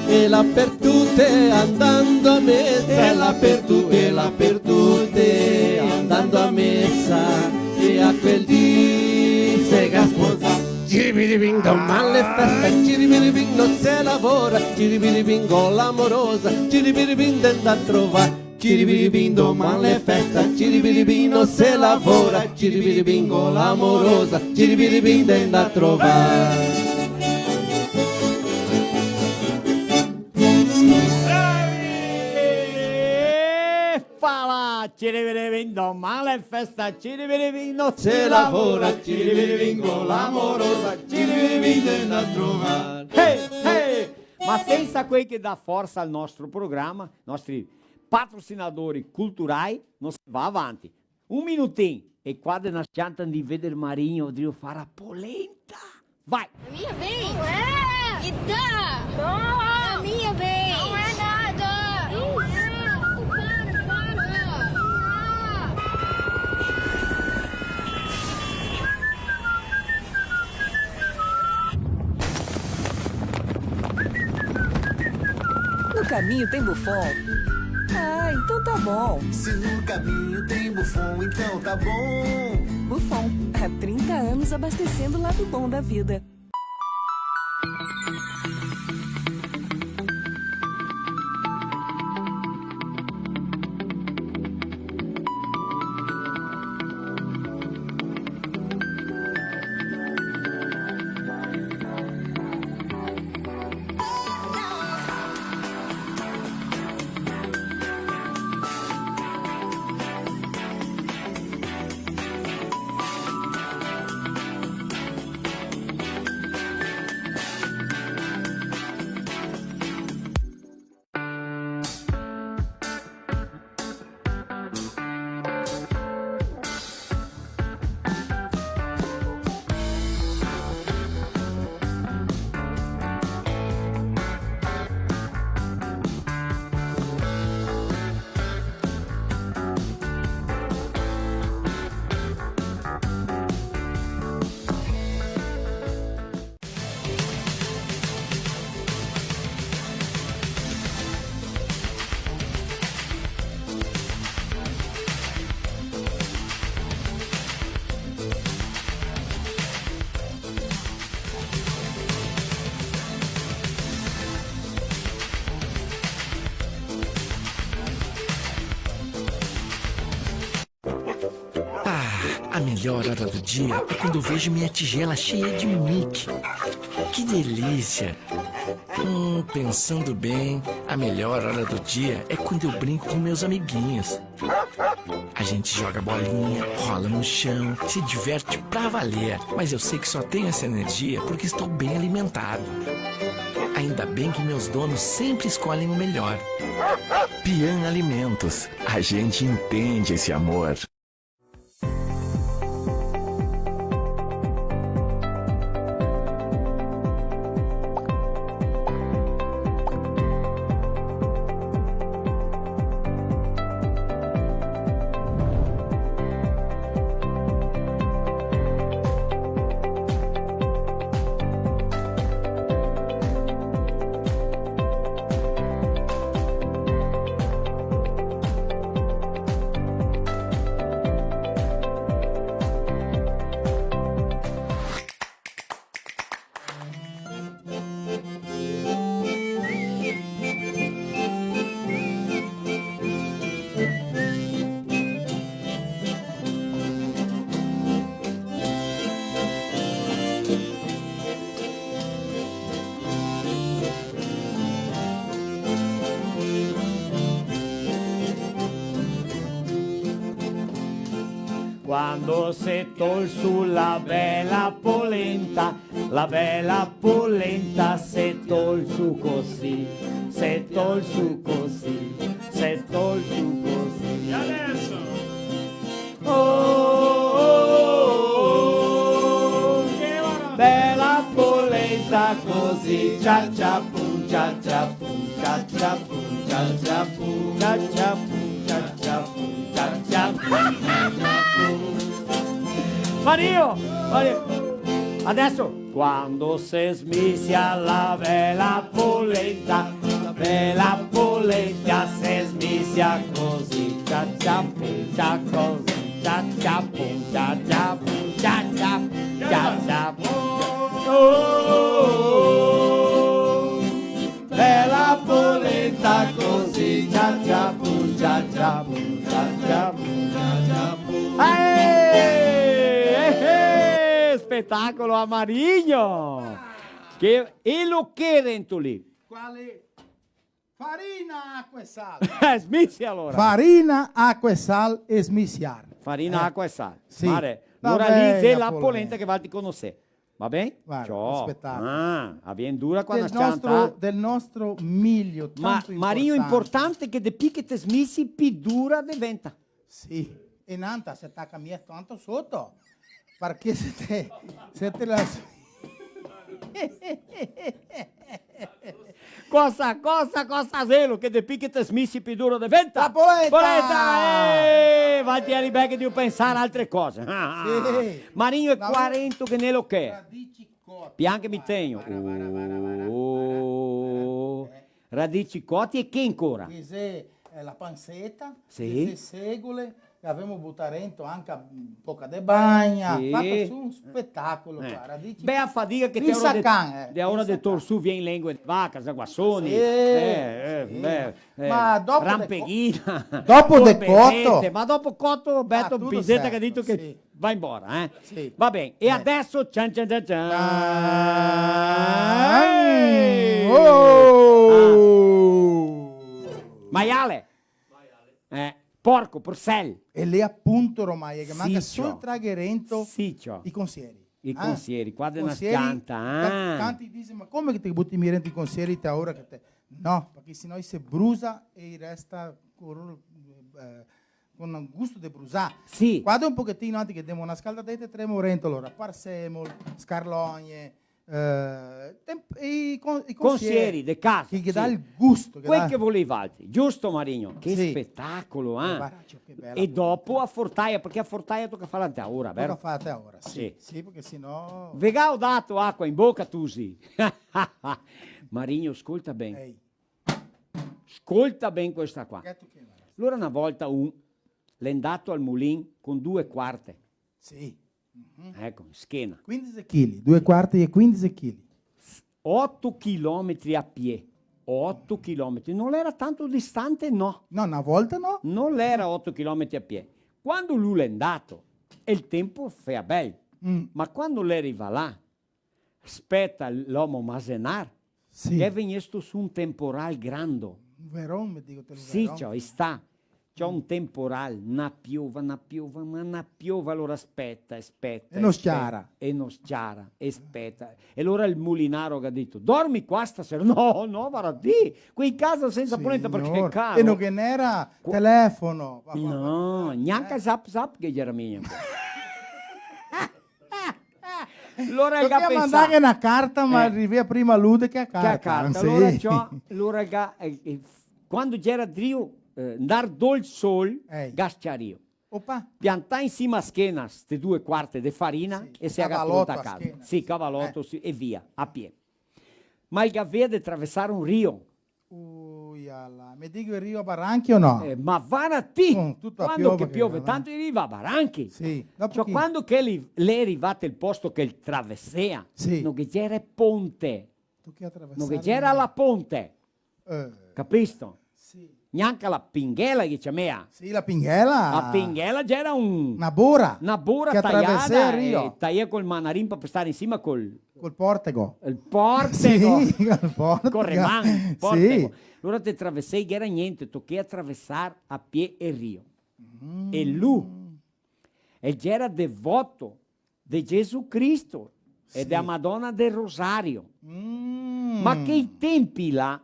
e là par tute andando a mesa, e là par tute, e là par tute andando a mesa, e a quel dì se ga sposà. Ciribiribin, doman l'è festa, ciribiribin, no se lavora, ciribiribin, co l'amorosa, ciribiribin, de ndar a trovar. Ciribiribin, doman l'è festa, ciribiribin, no se lavora, ciribiribin, co l'amorosa, ciribiribin, de ndar a trovar. E fala, Ciribiribin, doman l'è festa, ciribiribin, no se lavora, ciribiribin, co la morosa, ciribiribin, de na trovar. Hey, hey! Ma sensa quei che dà forsa al nostro programa, nostri patrocinadori culturai, no se va avanti. Un minutin, e qua de na s-cianta ndì veder Marinho drio far a polenta. Vai! A minha vez? Não é! Me dá! Não! A minha vez! Não é nada! Não é! Para, para! No caminho tem Buffon? Ah, então tá bom. Se no caminho tem Buffon, então tá bom. Buffon, há trinta anos abastecendo o lado bom da vida. Ah, a melhor hora do dia é quando eu vejo minha tigela cheia de Mickey. Que delícia! Hum, pensando bem, a melhor hora do dia é quando eu brinco com meus amiguinhos. A gente joga bolinha, rola no chão, se diverte pra valer. Mas eu sei que só tenho essa energia porque estou bem alimentado. Ainda bem que meus donos sempre escolhem o melhor. Pian Alimentos, a gente entende esse amor. Quando se tol su la bela polenta, la bela polenta se tol su così, se tol su così, se tol su così. E adesso? Oh, oh, oh, oh. Che ora? Bela polenta così, cia cia pum, cia cia pum, cia cia pum, cia cia pum, cia cia pum, cia cia pum, cia cia pum. Mario, Mario, adesso. Quando se smisia la bela polenta, la bela polenta se smisia così, cia cia pum, cia così, cia cia pum, cia cia pum, cia cia, cia cia pum. Oh, oh, oh, oh. Bela polenta così, cia cia pum, cia cia pum, cia cia pum, cia cia pum. Aê! Eh, eh, spetacolo a Marinho! Che, e lo che dentro lì? Quale? Farina, acua e sal. Eh, smisia alora. Farina, acua e sal e smisiar. Farina, eh, acua e sal. Sì. Mare, la alora lì xe la polenta che valtri conosé. Va ben? Varda, ciò, che spetacolo. Ah, la vien dura qua. Del nostro, del nostro milio, ma tanto Marino, importante. Importante che de pì che te smisi, pì dura deventa. Sì, e nanta se taca mia tanto soto, parché se te, se te la... Cosa, cosa, cosa xelo che de pì che te smisi pì duro deventa? La polenta! Polenta! Eh! Valtri, eri ben che drio pensar altre cose. Sì. Marino, e qua rento che ne lo che? Radici coti. Pian che mi tegno. Vara, vara, vara, vara, vara. Oh. Eh. Radici coti e che ancora? Ghe xe, eh, la panseta, sì, ghe xe segole, gavemo butà rento anca un poca de bagna, sì, fato su un spetacolo, eh, qua, radici. Bea fadiga che te ora de, eh, de ora de tor su vien lengue de vaca, zaguasoni, sì, eh, eh, sì, beh, eh, ma dopo de co-, rampeghina, dopo de coto, ma dopo coto, Beto Pinzetta che ga dito che va embora, eh? Sì. Va ben, e adeso, cian, cian, cian, cian. Ah. Oh! Ah. Maiale. Eh, porco, porsel. E l'è apunto ormai, che manca solo traghe rento i consieri. I consieri, qua de na schianta, eh? Tanti dise, "Ma come che te buti mi rento i consieri te ora che te..." No, parché se no i se brusa e i resta co-, eh, con un gusto de brusà. Sì. Qua de un pochetin, anti che demo na scaldadeta, tremo rento, alora, parsemol, scarlogne, eh, tem-, i con-, i consieri, consieri de casa, che, che dà el gusto, che dà... Quel che volevi altri, giusto, Marino? Che spetacolo, eh? Sì. Varda, ciò, che bela polenta. E dopo a fortaia, parché a fortaia toca farla te ora, vero? Toca farla te ora, sì. Sì. Sì, parché se no... Ve gao dato acua in boca, tusi? Marino, scolta ben. Ehi. Scolta ben questa qua. Che tu che... Alora na volta un l'è ndato al mulin con due quarte. Sì. Mhm. Eco, in schena. Quindese chili, due quarte e quindese chili. S-, oto chilometri a pie. Oto chilometri. No l'era tanto distante, no. No, na volta no. No l'era oto chilometri a pie. Quando lu l'è ndato, el tenpo fea bel. Mm. Ma quando l'è rivà là, speta l'omo masenar, sì, che l'è vegnesto su un temporal grando. Un veron, me digo, te lo... Sì, veron. Ciò, i sta. Ciò, un temporal, na piova, na piova, ma na piova, alora speta, e speta, e no speta, sciara. E no sciara, e speta. E alora el mulinaro ga dito: "Dormi qua stasera?" "No, no, varda ti, qua in casa sensa polenta, parché xe caro." Signor. E no ghe n'era telefono. No, gnanca zap zap che ghe n'era mia. Alora el ga pensà, mandar na carta, ma, eh, rivea prima lu che a carta. Che a carta. Sì. Alora ciò, alora el ga, eh, eh, quando ghe n'era drio, eh, ndar do el sol, eh, ga sciario. Opa. Piantà in sima a schena ste due quarte de farina, sì, e se ga torto a casa. Cavaloto a schena. Sì, cavaloto, eh, sì, e via, a pie. Ma el gavea de travesar un rio. Uialà, me digo, el rio a baranchi o no? Eh, ma varda ti! Mm, tuta piova che piove, tanto i riva a baranchi. Sì, dopo... Ciò, chi? Quando che l'è, l'è rivà al posto che el travesea, sì, no ghe gera ponte. Tochea travesar. No ghe gera la ponte. Eh. Capisto? Sì. Gnanca la pinghela che ciamea. Sì, la pinghela. La pinghela gera un... Na bora. Na bora che taiada, travesea el rio. E taia col manarin par star in sima col... Col portego. El portego. Sì, col portego. Col reman, portego. Sì. Alora te travesei, gera gnente, tochea travesar a pie el rio. Mm. E lu, el gera devoto de Gesù Cristo e, sì, dea Madona del Rosario. Mm. Ma che i tenpi là,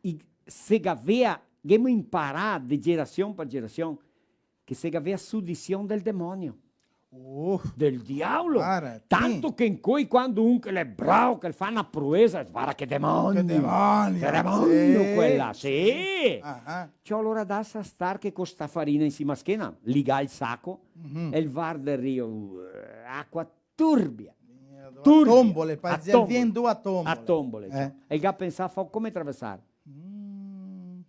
i, se gavea, ghemo imparà de gerasion par gerasion, che se gavea sudision del demonio. Oh. Del diaolo. Varda, sì. Tanto che incoi, quando un che l'è bravo, che fa na proesa, varda che demonio. Che demonio, che demonio, sì, quela, sì. Ah, ah. Ciò, alora dasa star che co sta farina in sima a schena, ligà el saco, mhm, e el varda el rio, eh, acua turbia. Eh, turbia. A tombole, a tombole. Vien do a tombole. A tombole, eh, ciò. E el ga pensà, fa come travesar? Mm.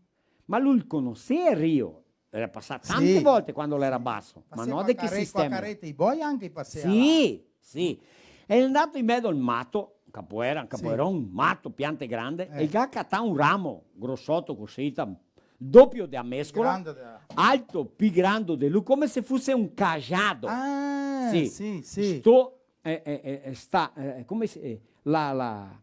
Ma lu el conosea el rio, l'era pasà tante volte quando l'era baso, ma no de che sistema. Sì. Sì. Pasea co a care-, co a careta, i boi anca i pasea là. Sì, sì. El xe ndà in mezo al mato, capoera, un capoeron, un mato, piante grande, eh, e el ga catà un ramo grosoto cusì, ta-, dopio de a mescola, grande de a... alto, pì grando de lu, come se fuse un cajado. Ah, sì, sì. Sto, eh, eh, eh, sta, eh, come se, eh, la, la,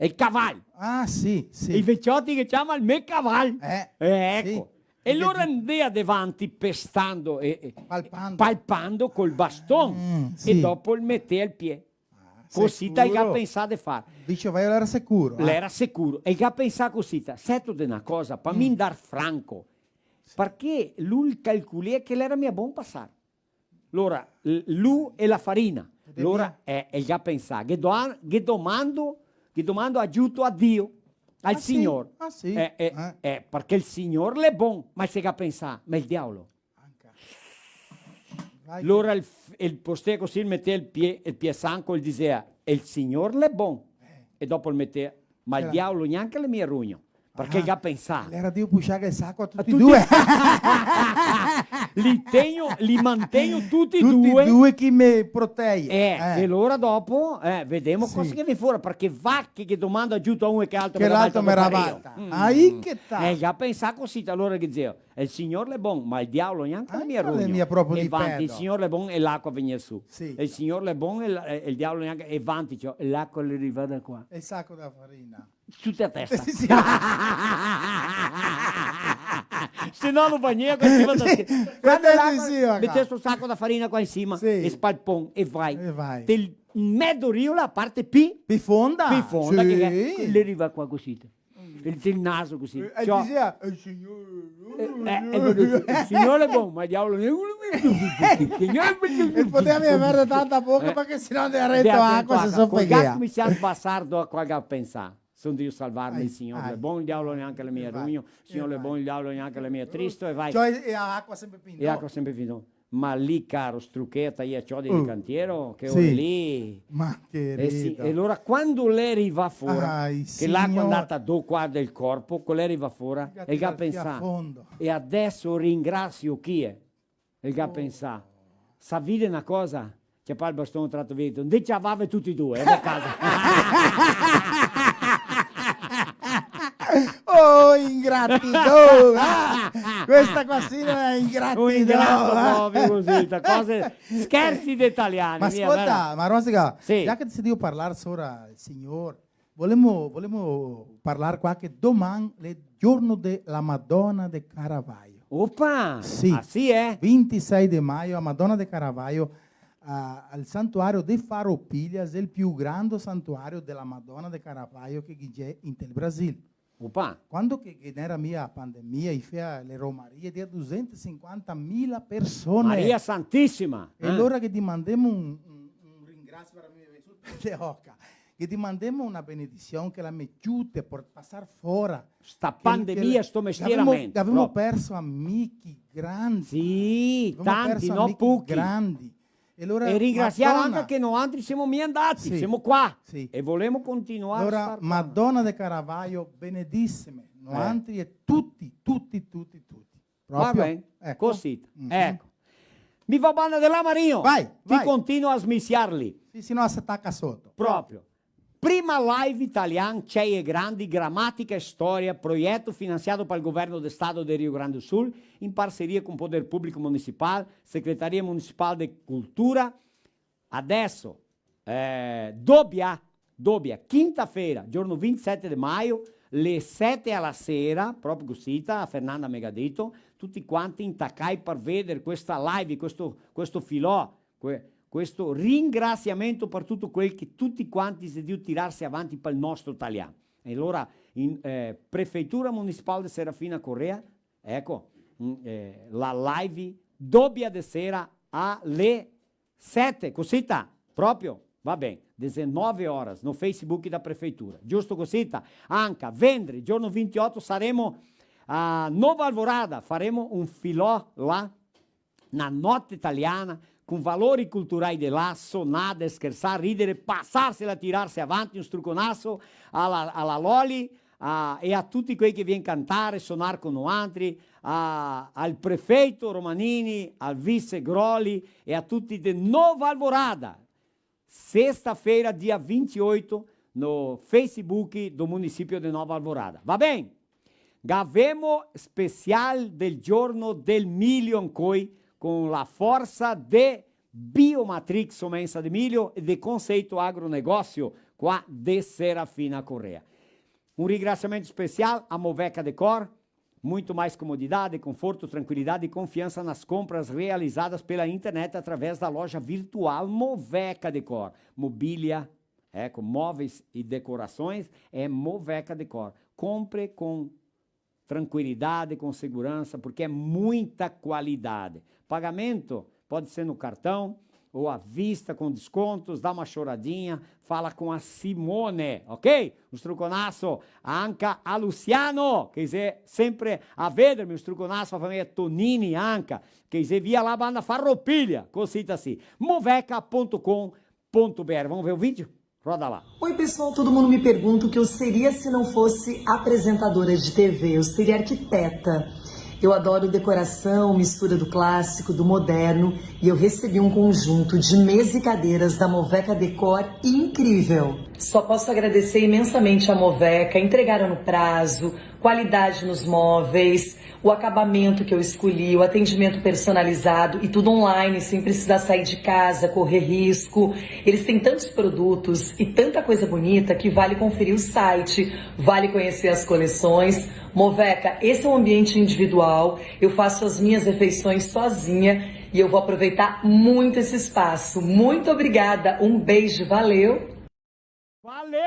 el caval. Ah, sì, sì. I vecioti che ciama el me caval. Eh, eco. Sì. E lora ndea devanti pestando e, e palpando. Palpando col baston. Mm, sì. E dopo el metea el pie. Ah, cosita el ga pensà de far. Dice, vai, l'era sicuro, eh. L'era sicuro. E el ga pensà cosita. Seto de na cosa, pa mi ndar franco. Sì. Parché lu el calculea che l'era mia bon pasar. Lora, l-, lu e la farina. Lora, eh, el ga pensà, ghe do-, ghe domando, ghe domando agiuto a Dio, al Signor. Ah, sì? Ah, sì? Eh, eh, eh, parché el Signor l'è bon, ma se ga pensà, ma el diavolo? Anca. Lora el f-, el postea cusì, el metea el pie, el pie sanco, el disea, "El Signor l'è bon." Eh. E dopo el metea, "Ma el diavolo gnanca l'è mia rugno." Parché el ga pensà. L'era drio pusciar el saco a tuti e due. Li tegno, li mantegno tuti e due. Tuti e due chi me proteje. Eh, e lora dopo, eh, vedemo cosa che vien fora, parché va che, che domando agiuto a uno e che l'altro me rabalta. Che l'altro me rabalta. Mm. Aí che sta. Eh, el ga pensà cusì, alora che dizea, "El Signor l'è bon, ma el diavolo gnanca l'è mia rugno." Anca l'è mia proprio. E vanti, "El Signor l'è bon", e l'acua vegnea su. Sì. "El Signor l'è bon", e l-, e el diavolo gnanca, e vanti, ciò, e l'acua l'è rivada qua. El saco da farina. Tuta a testa. Sì, sì. Se no no bagnea qua in sima da schi-, sì, sì, qua. Metea sto saco da farina qua in sima, sì, e spalpon, e vai. E vai. Te l-, medo rio la parte pi, pi fonda. Pi fonda, sì, che, che le riva qua cusì. El, el naso cusì. Eh, ciò. Dizea, "El Signor, eh, eh, eh, el Signor l'è bon, ma el diavolo l'è..." El podeva aver tanta boca, eh, parché se no ndea rento acua, se sofeghea. Col gas mi se ga sbasà, do qua ga pensà. "Son drio salvarme, el Signor l'è bon, el diavolo gnanca l'è mia rugno, el Signor l'è bon, el diavolo gnanca l'è mia tristo", e vai. Ciò, e, e acua sempre pi in do. E acua sempre pi in do. Ma lì, caro, strucheta, i ciodi de cantiero, che ore lì. Ma che rida. Eh sì, e alora quando l'è rivà fora, che l'acua l'è ndata do qua del corpo, co l'è rivà fora, el ga pensà, "E adeso ringrasio chi è?" El ga pensà, "Sa vide na cosa?" Ciapà el baston, trato via, "Ndè ciavave tuti e due, eh, a casa." Oh, ingratidon! Ah, questa qua sì no l'è ingratidon, eh? Un ingrato proprio cusì, sta cose, scherzi de italiani, vero? Ma scolta, ma Rosica, sì, già che te si drio parlar sora el Signor, volemo, volemo parlar qua che doman l'è giorno de la Madona de Caravaggio. Opa! Sì. Ah, sì, eh? Vintisei de maio, la Madona de Caravaggio, ah, al santuario de Farroupilha, xe el più grando santuario de la Madona de Caravaggio che ghe xe inte el Brasil. Opa! Quando che, che ghe n'era mia pandemia, i fea le romarie, de dusentosinquantamila persone. Maria Santisima, eh? E alora che dimandemo un, un, un ringrasio, veramente, sul pèl de oca, che dimandemo na benedision che la me giute por pasar fora. Sta pandemia, sto mestieramento, proprio. Che, che gavemo, gavemo perso amichi grandi. Sì, tanti, no pochi. Gavemo perso amichi grandi. E alora, e ringrasiar Madona, anca che noantri semo mia ndati, sì, semo qua. Sì. E volemo continuar a star qua. Alora, Madona de Caravaggio, benedisime, eh, noantri e tuti, tuti, tuti, tuti. Proprio? Va ben, eco. Cosita. Mhm. Eco. Mi vao banda de là, Marinho. Vai, vai. Ti continuo a smisiarli. Sì, se no se taca soto. Proprio. Prima live italian, Cei e Grandi, Gramática e História, projeto finansiado pal Governo de Estado de Rio Grande do Sul, in parseria con Poder Público Municipal, Secretaria Municipal de Cultura. Adeso, eh, dobia, dobia, quinta-feira, giorno vintisete de maio, le sete a la sera, proprio cusita, a Fernanda me ga dito, tuti quanti intacai par veder questa live, questo, questo filò, que-, questo ringrasiamento par tuto quel che tuti quanti xe drio tirarse avanti pal nostro talian. E alora, in, eh, Prefeitura Municipal de Serafina Corrêa, eco, mm, eh, la live dobia de sera a le sete, cosita, proprio, va ben, dezenove horas, no Facebook da prefeitura, giusto cosita? Anca, vendredi, giorno vintioto, saremo a Nova Alvorada, faremo un filò là, na note italiana, con valori culturai de là, sonade, schersar, ridere, pasarsela, tirarse avanti, un struconaso a la, a la Loli, a, e a tuti quei che vien cantare, sonar con noantri, a, al prefeito Romanini, al vice Groli e a tuti de Nova Alvorada. Sesta-feira, dia vinte e oito, no Facebook do município de Nova Alvorada. Va ben? Gavemo special del giorno del milio ancoi con la forsa de Biomatrix Somensa de Milho e de Conceito Agronegócio, qua de Serafina Corrêa. Um ringraciamento especial a Moveca Decor, muito mais comodidade, conforto, tranquilidade e confiança nas compras realizadas pela internet através da loja virtual Moveca Decor. Mobília, é, com móveis e decorações, é Moveca Decor. Compre com tranquilidade, com segurança, porque é muita qualidade. Pagamento pode ser no cartão ou à vista, com descontos, dá uma choradinha, fala com a Simone, ok? Un struconaso anca a Luciano, che xe sempre a vederme, un struconaso a famiglia Tonini anca, che xe via là banda Farroupilha, cosita sì. Moveca ponto com ponto B R. Vamos ver o vídeo? Roda lá. Oi, pessoal, todo mundo me pergunta o que eu seria se não fosse apresentadora de T V. Eu seria arquiteta. Eu adoro decoração, mistura do clássico, do moderno, e eu recebi um conjunto de mesa e cadeiras da Moveca Decor incrível. Só posso agradecer imensamente a Moveca, entregaram no prazo, qualidade nos móveis, o acabamento que eu escolhi, o atendimento personalizado e tudo online, sem precisar sair de casa, correr risco. Eles têm tantos produtos e tanta coisa bonita que vale conferir o site, vale conhecer as coleções. Moveca, esse é um ambiente individual, eu faço as minhas refeições sozinha e eu vou aproveitar muito esse espaço. Muito obrigada, um beijo, valeu! Valeu!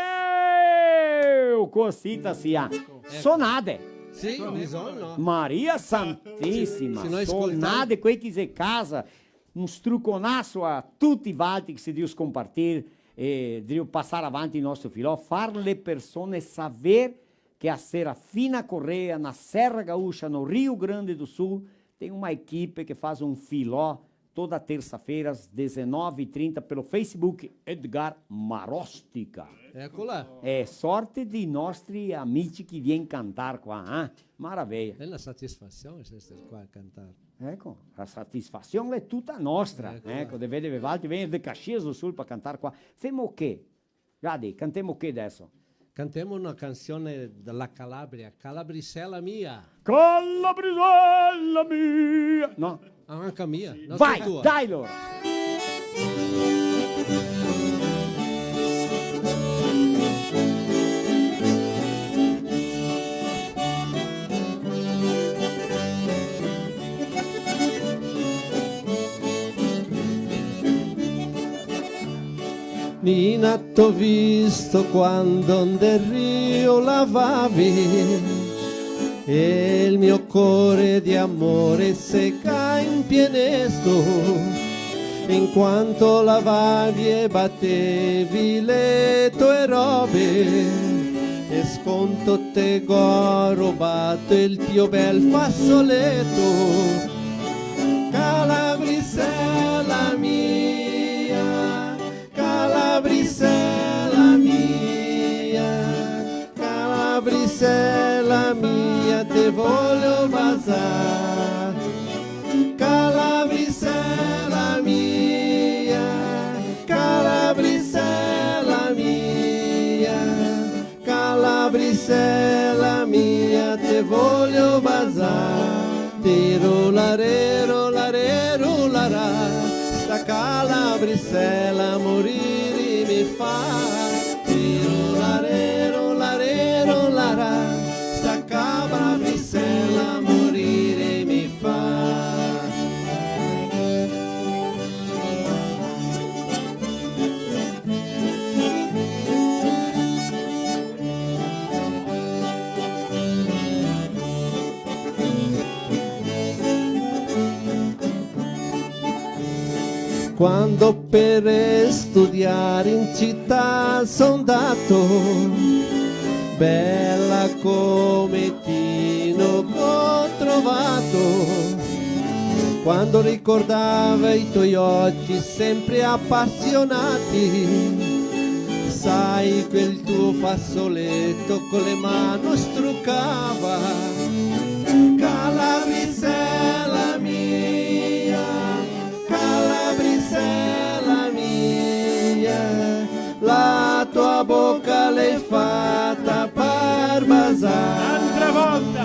Cosita sia. Eco. Sonade. Sì, bisogno. Maria Santisima, sì, sì, no, scolta. Sonade, quei che xe casa, un struconaso a tuti valtri che se drio scompartir e drio pasar avanti el nostro filò, far le persone saver che a Serafina Corrêa, na Serra Gaúcha, no Rio Grande do Sul, tem uma equipe que faz um filó toda terça-feira às dezenove e trinta pelo Facebook, Edgar Marostica. Eco là. É sorte dei nostri amici che vien cantar qua, eh? Maraveia. Xe na satisfasion eser qua a cantar. Eco, la satisfasion xe tuta nostra, eco, de vederve valtri, vegner de Caxias do Sul par cantar qua. Femo che? Dai, cantemo che deso? Cantemo na cansion dela Calabria, Calabrisela mia. Calabrisela mia. No. Ah, anca mia. No, vai, tua. Dai, alora. Nina, t'ho visto quando nel rio lavavi, e il mio core di amore se ga impienesto. In quanto lavavi e batevi le tue robe, e sconto te go robato il più bel fazzoletto. Calabrisela mia, Calabrisela mia, Calabrisela mia, te voglio basar. Calabrisela mia, Calabrisela mia, Calabrisela mia, te voglio basar. Tiro larero, larero, larà, sta calabrisela morire mi fa. Tiro larero, larero, larà, sta calabrisela morire mi fa. Quando per studiare in città son ndato, bella come ti no go trovato. Quando ricordava i tuoi occhi sempre appassionati, sai, quel tuo fazzoletto con le mani struccava. Calabrisela mia, Calabrisela mia, la tua bocca l'hai fatta par basar. Altra volta!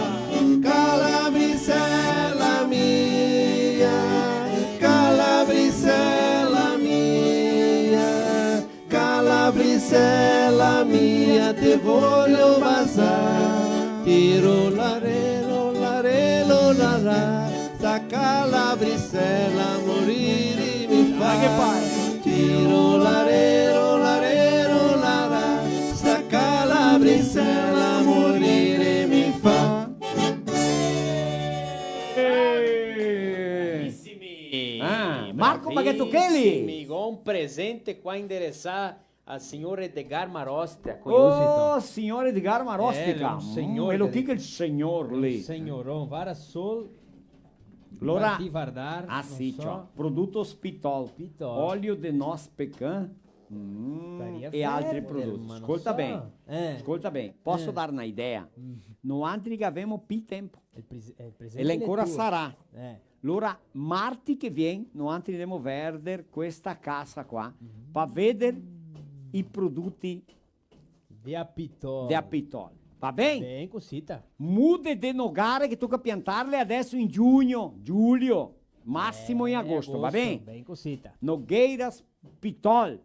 Calabrisela mia, Calabrisela Stella mia, te voglio basar. Tiro l'arelo, l'arelo, la, la. Sta calabrisella morire mi fa. Dai che pare. Tiro l'arelo, l'arelo, la, la. Sta calabrisella morire mi fa. Eh. Bravissimi. Ah, Marco Baghetto Kelly. Bravissimi, con presente qua inderesà al signor Edgar Marostica, conosito? Oh, signor Edgar Marostica. Eh, un signor. Mm, e lo del, chi che el signor lì? Un signoron, vara sol. Alora, vardar, ah, sì, ciò, produto Pitol. Pitol. Olio de noz pecan. Mm, e altri produti. Scolta ben, eh, scolta ben. Poso dar na idea? Mm. Noantri che gavemo pi tempo. El pres-, el presente. E l'è ancora sarà. Eh. Alora, marti che vien, noantri ndemo verder questa casa qua, pa veder i produti de a Pitol. De a Pitol. Va ben? Ben, cosita. Mude de nogare che toca piantarle adeso in giugno, giulio, masimo in agosto, va ben? Ben, cosita. Nogueiras Pitol.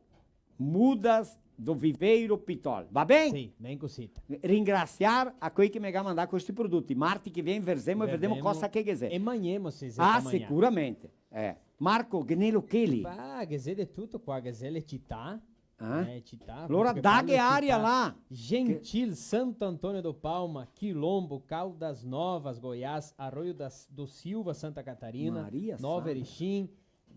Mudas do Viveiro Pitol. Va ben? Sì, ben cosita. Ringrasiar a quei che me ga mandà questi produti. Marti che vien verzemo e vedemo cosa che ghe xe. E magnemo, se xe da magnar. Ah, sicuramente. Eh. Marco, ghe n'è lo che lì? Bah, ghe xe de tuto qua, ghe xe le cità. Ah? Eh, cità, alora daghe aria là. Gentil, Santo Antônio do Palma, Quilombo, Caldas Novas, Goiás, Arroio das, do Silva, Santa Catarina, Maria Santa. Nova Erechim,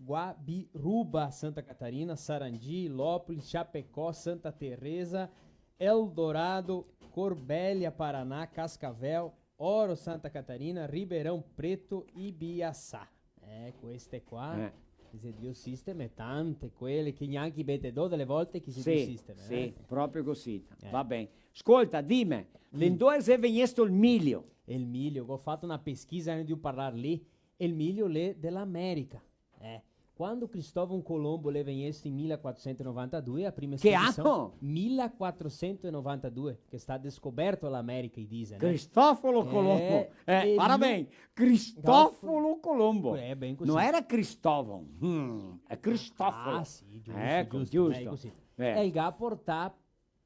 Guabiruba, Santa Catarina, Sarandi, Lópolis, Chapecó, Santa Teresa, Eldorado, Corbélia, Paraná, Cascavel, Ouro, Santa Catarina, Ribeirão Preto e Ibiaçá. Eh, queste qua, eh, xe drio sisteme tante, quele che gnanca i metedò dele volte che xe drio sisteme, sì, eh. Sì, proprio cosita. Eh. Va ben. Scolta, dime, de ndove xe vegnesto el milio? El milio, go fato na pesquisa, ne drio parlar lì, el milio l'è de l'America. Eh, quando Cristóvão Colombo l'è vegnesto in mila quatrocento e novantadue, a prima spedision... Che ano? Mila quatrocento e novantadue, che xe stà descoberto l'America, i dise, né? Cristoforo Colombo. Eh, eh, vara ben, Cristoforo Colombo. Eh, ben cusì. No era Cristóvão. Mm, xe Cristoforo. Ah, sì, giusto, eco, giusto, giusto. Eh, cusì. Eh. E el ga portà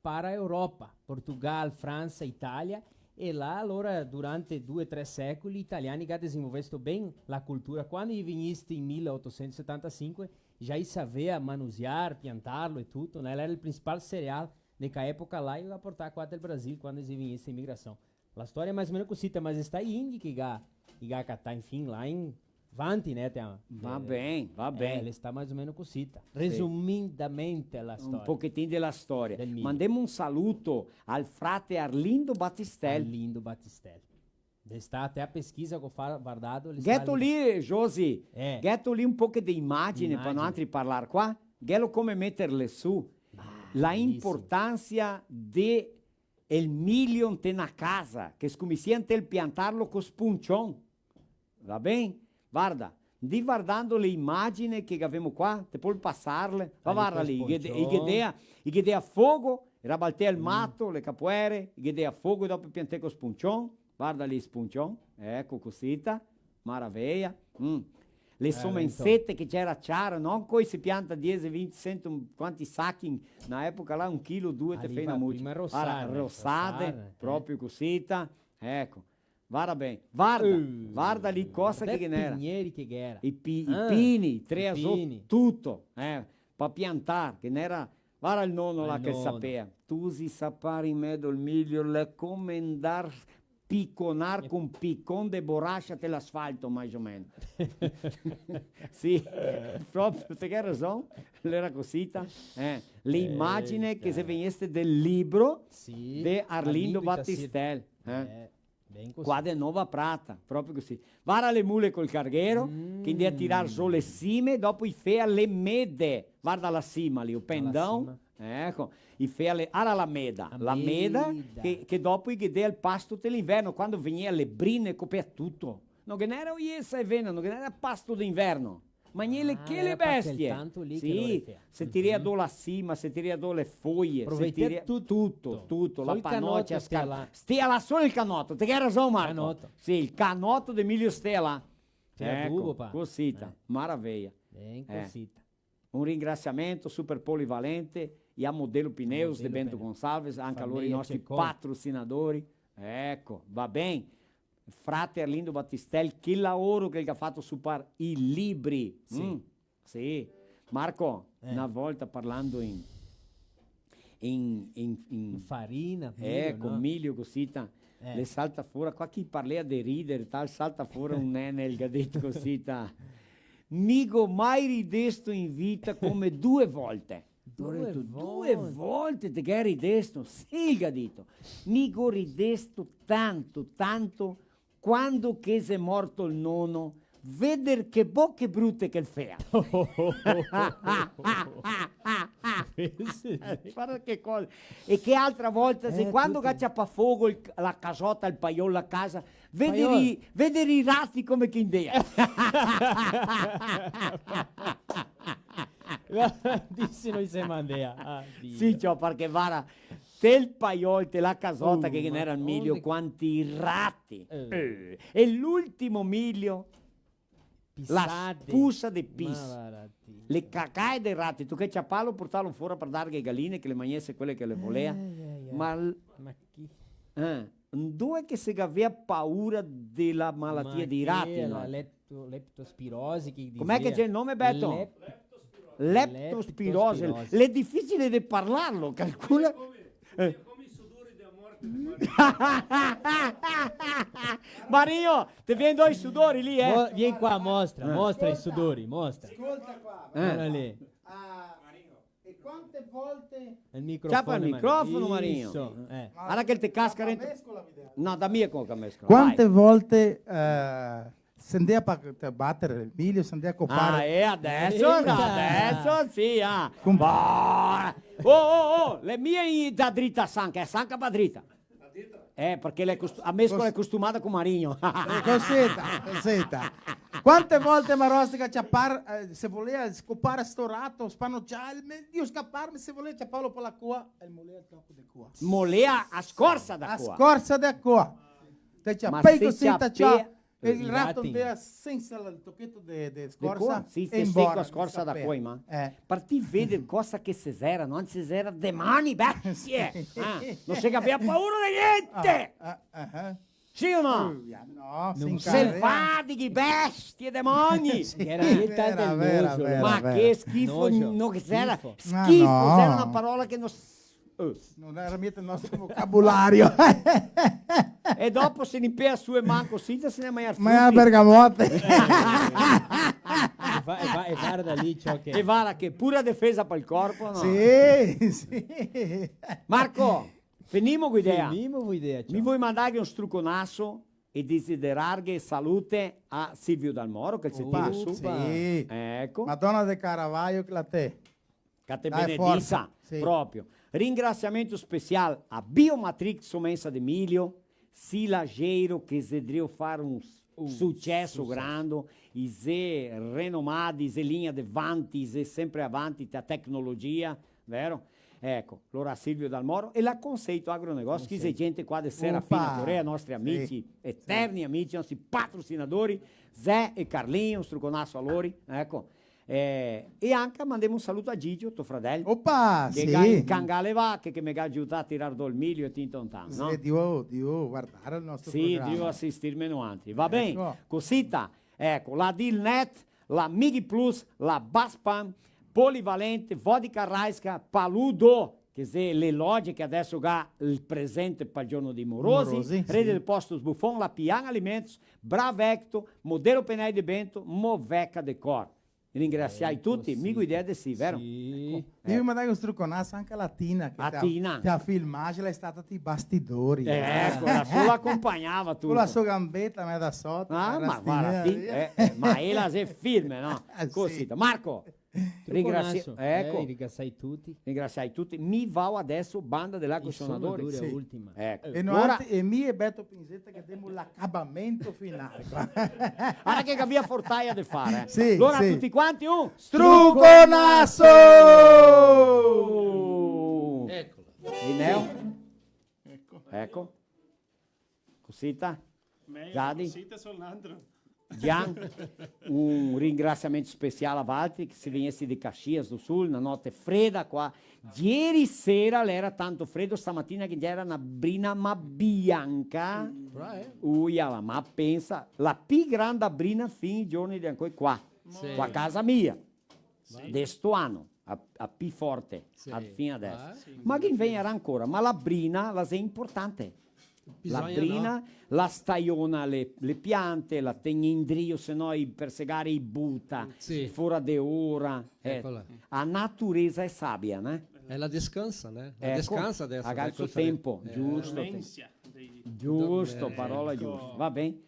para a Europa, Portugal, Fransa, Italia, e là, alora, durante due, tre secoli, i italiani ga desenvolvesto ben la cultura. Quando i è vegnisti in mila otosento e setantasinque, già i savea manusiar, piantarlo e tuto, né? L'era el principal cereal de ca epoca là, e i ga portà qua del Brasil, quando i è vegnisti in migrasion. La storia xe mais o meno cusita, ma xe sta i indi che i ga, i ga catà, infin, là in vanti, né, te ama. Va ben, va ben. Eh, l'è sta mais o meno cusita. Sì. Resumidamente la storia. Un pochetin de la storia. Del milio. Mandemo un saluto al frate Arlindo Batistel. Arlindo Batistel. D'estate, a pesquisa che go fa-, vardà, l'è stà... Gheto lì, Josi, eh, gheto lì un poche de imagine pa noantri parlar qua? Ghelo come meterle su. Ah, la belisimo. Importansa de el milio inte na casa, che scominsia inte el piantarlo co spuncion. Va ben? Varda, ndì vardando le imagine che gavemo qua, te pol pasarle. Va, varda lì, i ghe de-, i ghe dea, i ghe dea fogo, rabaltea el mato, le capoere, i ghe dea fogo e dopo piantea co spuncion. Varda lì spuncion, eco, cosita, maraveia. Mm. Le somensete che gera ciara, no? Coi se pianta diese, vinti, sento, quanti sachi in na epoca là, un chilo, due, te fai na mucia. Prima rosade, varda, rosade, rosade, eh, proprio cosita, eco. Varda ben, varda, eh, varda lì cosa che ghe n'era. Pinieri che ghe era. I pi-, i pini, i treasò, tuto, eh, pa piantar, che n'era, varda el nono là che sapea. Tusi sapar in medo el milio, l'è come ndar piconar con picon de borracha te l'asfalto, mais o meno. Sì, proprio, te ghe rason, l'era cosita, eh. Le imagine che xe vegneste del libro de Arlindo Batistel, eh. Ben così. Qua de Nova Prata, proprio così. Vara le mule col carghero, che i ndea tirar zo le sime, dopo i fea le mede. Varda la sima lì, o pendon. Eco, i fea le, ara la meda. La meda che, che dopo i ghe dea el pasto te l'inverno, quando vegnea le brine, copea tuto. No ghe n'era oiesa e vena, no ghe n'era pasto d'inverno. Magnele che le bestie. Sì, se tirea do la sima, se tirea do le foie, se tirea tuto, tuto, la panocia, stea là. Stea là solo el canoto, te ghe rason, Marco. Canoto. Sì, el canoto de milio stea là. Eco, cosita, maraveia. Ben cosita. Un ringrasiamento super polivalente e a Modelo Pneus de Bento Gonçalves, anca lori i nostri patrocinadori. Eco, va ben. Frate Arlindo Battistel, che laoro che el ga fato su par i libri. Sì. Mm, sì. Marco, eh, na volta parlando in, in, in, in farina, milio, eco, no? Milio, cosita, eh, le salta fora, qua che parlea de rider, tal, salta fora un nene, el ga dito cosita: "Mi go mai ridesto in vita come due volte." Due volte? "Due volte te ghe ridesto?" "Sì", el ga dito. "Mi go ridesto tanto, tanto, quando che xe morto el nono, veder che boche brute che el fea." Varda che cosa. "E che altra volta, xe, eh, quando che ga ciapà fogo el, la casota, el paiol, la casa, veder i, vaiol, veder i rati come che indea." Disi no i se mandea. Ah, Dio. Sì, ciò, parché vara, tel paiol, te la casota che ghe n'era el milio, quanti rati. Eh. Eh. E l'ultimo milio, la spusa de pis. Ma varda ti. Le cagae de rati, tocà ciaparlo, portarlo fora par darghe ai galine che le magnese quele che le volea. Eh, eh, eh. Ma l-, ma chi? Eh, ndove che se gavea paura de la malatia dei rati, no? Ma che la lepto-, leptospirosi, che i disea. Com'è che xe el nome, Beto? Lep-, leptospirosi. Leptospirosi. L'è dificile de parlarlo, calcola. Eh. Mario, te vien do i sudori lì, eh? Mo-, vien qua, mostra, eh, mostra i sudori, mostra. Scolta qua. Eh. Varda lì. Ah, e quante volte... El microfono, ciapa el microfono, Marinho. Isso, eh. Varda che el te casca dentro. No, dame mi co che mescola. Quante volte, eh, se ndea pa, te bater el milio, se ndea copar? Ah, eh, adeso, adeso sì, ah. Bah. Oh, oh, oh, l'è mia in da drita sanca, xe sanca pa drita. Eh, parché l'è cost-, a mescola l'è costumada co Marinho. Eh, cosita, cosita. Quante volte Marostica ciapar, eh, se volea scopar sto rato, spanociar, el me-, Dio, scaparme, se volea ciaparlo par la coa, el molea el toco de coa. Molea a scorsa da coa. A scorsa da coa. Te ciapei cosita, ciò. E el rato ndea sensa el tocheto de, de scorsa, sì, e fea seco a scorsa da coa, ma. Eh. Par ti veder cosa che se xera, no? Se xera demoni, bestie! Sì. Ah, no se gavea paura de gnente! Ah, ah, ah. Sì o no? Uh, no, selvadighi, bestie, demoni! Sì, vera, vera, vera. Ma che schifo, no, che xera schifo, xera na parola che no s-, Eh. No era mia nel nostro vocabolario. E dopo se ne impea su e manco, sì, se ne magna... Magna bergamote. E va-, e va-, e varda lì ciò che... E varda che pura defesa pel corpo, no? Sì, sì. Marco, finimo co idea. Finimo co idea, ciò. Mi voi mandarghe un struconaso e desiderarghe salute a Silvio Dalmoro, che el se tira su. Opa, sì. Eco. Madona de Caravaggio, che la te... Che te benedisa, sì. Proprio. Ringrasiamento special a Biomatrix Somensa de Milho, Silageiro, che xe drio far un s-, un suceso grando, i xe renomadi, i xe linha de vanti, i xe sempre avanti te tecnologia, vero? Eco, lora Silvio Dalmoro e la Conceito Agronegócio, che xe gente qua de Serafina Corrêa, nostri amici, eterni amici, nostri patrocinadori, Zé e Carlinho, struconaso a lori, eco. Eh, e anca mandemo un saluto a Gigio, to fradel, opa, che ga incangà le vache, che me ga aiutà a tirar do el milio e tinto un tanto, no? Sì, drio, drio vardar el nostro programa. Sì, drio asistirme noantri. Va ben, cosita, eco, la Dilnet, la Mig Plus, la Baspan, Polivalente, Vodka Raiska, Paludo, che xe le loge che adeso ga el presente pal giorno dei morosi, morosi, sì. Rede de Postos Buffon, La Pian Alimentos, Bravecto, Modelo Penai de Bento, Moveca Decor. Ringrasiai tuti, mi go idea de sì, vero? Sì. Eco. Devi mandar un struconaso anca a la Tina, che a Tina te ga filmà, l'è stata ti bastidori. Eh, eco, la so la acompagnava tuto. Co la so gambeta, me da soto, ah, ma varda ti, eh, eh, ma ela xe firme, no? Eh, sì. Cosita. Marco, ringrasi-, struconaso, eco. Eh, ringrasiai tuti. Ringrasiai tuti. Mi vao adeso, banda de là coi sonadori. Sonadori, sì. Ultima. Eco. E noantri, e mi e Beto Pinzetta che demo l'acabamento finale qua. Varda che gavea fortaia de fare, eh. Sì, alora sì. Tuti quanti, un struconaso! Ecola. Lineo? Eco. Eco. Cosita? Mejo, Giadi? Cosita sul nantro. Gian, un ringrasiamento special a valtri che se vegnesti de Caxias do Sul, na note freda qua. Ieri sera l'era tanto fredo, stamatina che ghe gera na brina ma bianca. Uia, ma pensa, la pi granda brina fin i giorni de ancoi qua. Sì. Qua casa mia. Sì. De sto ano, a, a pi forte, sì, a fin adeso. Ah, sì. Ma ghin vegnerà ancora, ma la brina la xe importante. La brina, no? La staiona le, le piante, la tegna indrio, se no i persegari i buta, sì, fora de ora, eh. Ecola. A naturesa xe sabia, né? E la descansa, né? La descansa adeso, la ga el so tempo, giusto, giusto, parola giusta. Va ben.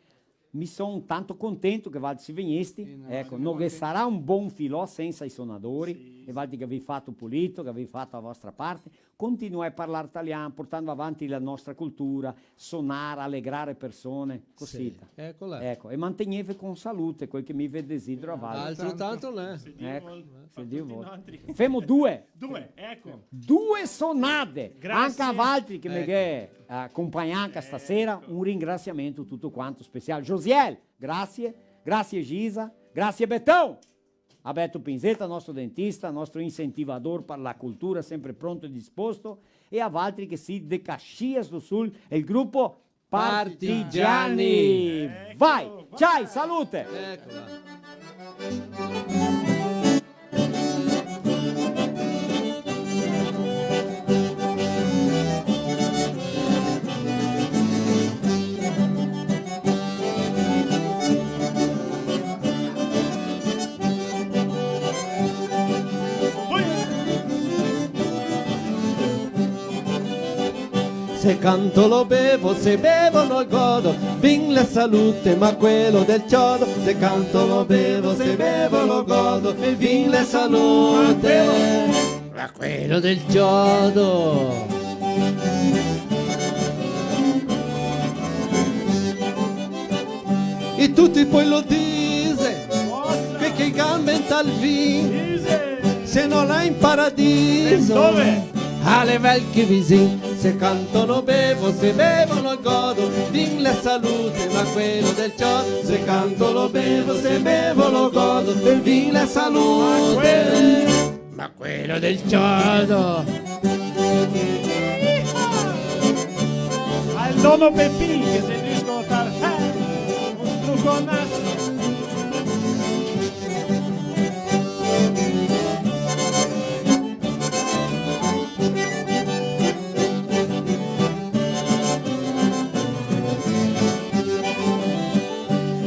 Mi son tanto contento che valtri si vegnesti. Sì, no, eco, no ghe sarà un bon filò sensa i sonadori, sì, e valtri che gavì fato pulito, che gavì fato la vostra parte. Continuè a parlar talian, portando avanti la nostra cultura, sonar, alegrare persone, cosita. Sì, ecola. Eco, e mantegneve con salute, quel che mi ve desidero a valtri. Altretanto, né? Eco, se Dio vol. Femo due. Due, eco. Due sonade. Grasie. Anca a valtri che me ghe acompagnà anca stasera, un ringrasiamento tuto quanto special. Josiel, grasie. Grasie Gisa. Grasie Betão. A Beto Pinzetta, nostro dentista, nostro incentivador par la cultura, sempre pronto e disposto, e a valtri che sì de Caxias do Sul, e el grupo Partigiani. Partigiani. Eco, vai. Ciao, salute. Ecola. Se canto lo bevo, se bevo lo godo, vin la salute, ma quelo del ciodo. Se canto lo bevo, se bevo lo godo, e vin la salute. Ma quelo del ciodo. E tuti poi lo dise, che, che i ga inventà el vin, se no l'è in paradiso. Dove? A le valtri visin. Se canto lo bevo, se bevo lo godo, vin la salute, ma quelo del ciodo. Se canto lo bevo, se bevo lo godo, e vin la salute. Ma quelo del ciodo. Al dono Pepin che se discotar, eh, un struconaso.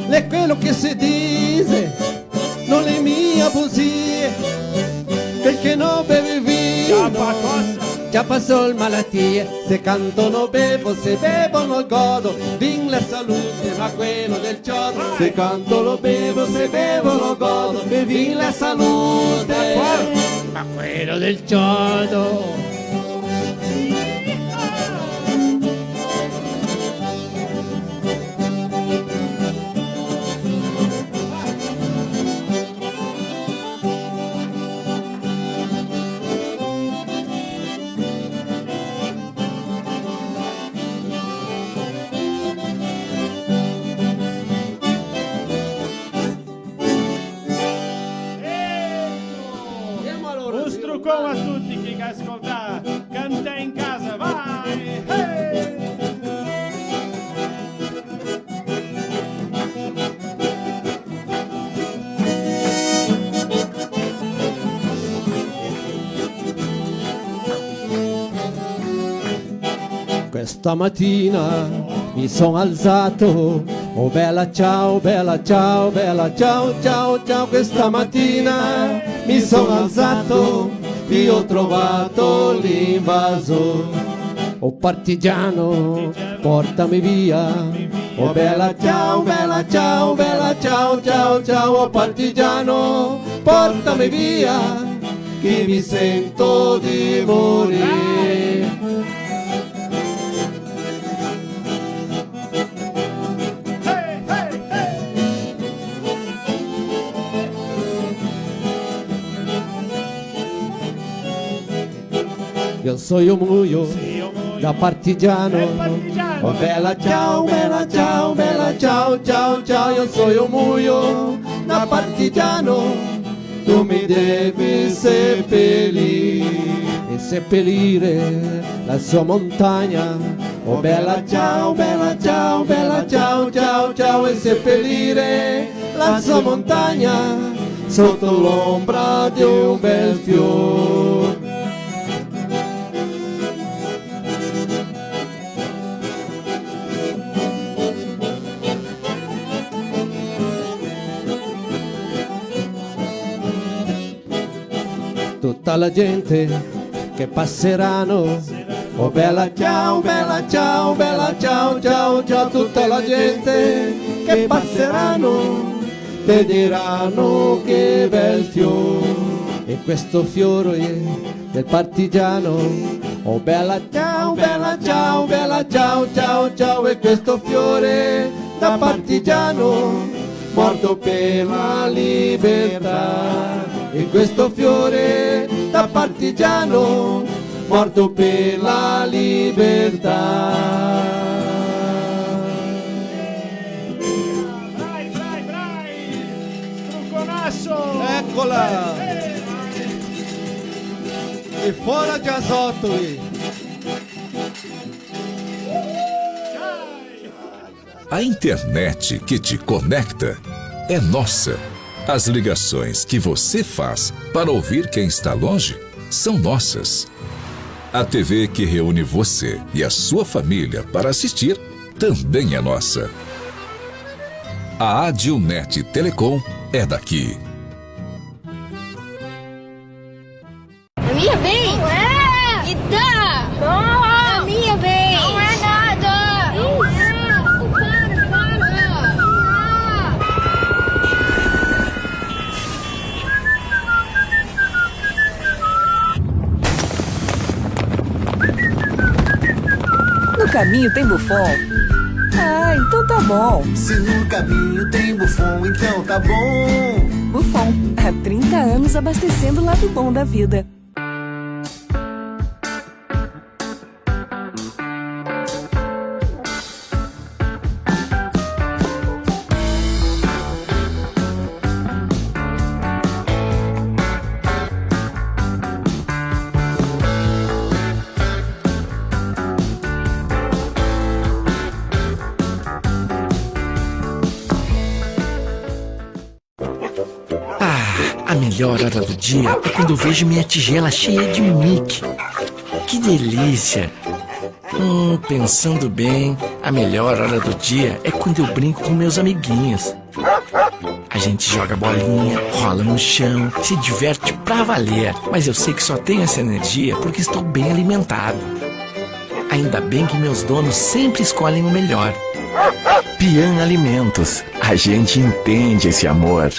L'è quelo che se dise, no l'è mia busie, quel che no beve vin, ciapa cosa? Ciapa sol malatie. Se canto no bevo, se bevo no godo, vin la salute, ma quelo del ciodo. Se canto lo bevo, se bevo lo godo, e vin la salute. Ma quelo del ciodo. Un strucon a tuti chi che scolta Cantè in casa, vai! Hey! Questa matina mi son alzato, oh bella ciao, bella ciao, bella ciao, ciao, ciao. Questa matina mi son alzato, ti ho trovato l'invasor. Oh partigiano, portami via. Oh bella ciao, bella ciao, bella ciao, ciao, ciao. Oh partigiano, portami via, che mi sento di morir. Io sono muio, Da partigiano. Del partigiano. Oh bela ciao, bela ciao, bela ciao, ciao, ciao, io sono muio da partigiano. Tu mi devi seppellire e seppellire la sua montagna. Oh bela ciao, bela ciao, bela ciao, ciao, ciao, e seppellire la sua montagna sotto l'ombra di un bel fior. Tutta la gente che passeranno, oh bela ciao, bela ciao, bela ciao, ciao, ciao, tutta la gente che passeranno, te diranno che bel fior. E questo fiore del partigiano, oh bela ciao, bela ciao, bela ciao, ciao, ciao, e questo fiore da partigiano, morto per la libertà. E questo fiore da partigiano, morto per la libertà. Brai, brai, brai! Struconasso! Ecola! Eh, eh! E fora Giasotoli! A internet que te conecta é nossa. As ligações que você faz para ouvir quem está longe são nossas. A T V que reúne você e a sua família para assistir também é nossa. A Adilnet Telecom é daqui. A minha vez? Não é! Me dá! Não! A minha vez! Não é nada! Não é! Para, para! No caminho tem Buffon? Ah, então tá bom. Se no caminho tem Buffon, então tá bom. Buffon, há trinta anos abastecendo o lado bom da vida. Ah, a melhor hora do dia é quando eu vejo minha tigela cheia de Mickey. Que delícia! Hum, pensando bem, a melhor hora do dia é quando eu brinco com meus amiguinhos. A gente joga bolinha, rola no chão, se diverte pra valer. Mas eu sei que só tenho essa energia porque estou bem alimentado. Ainda bem que meus donos sempre escolhem o melhor. Pian Alimentos, a gente entende esse amor.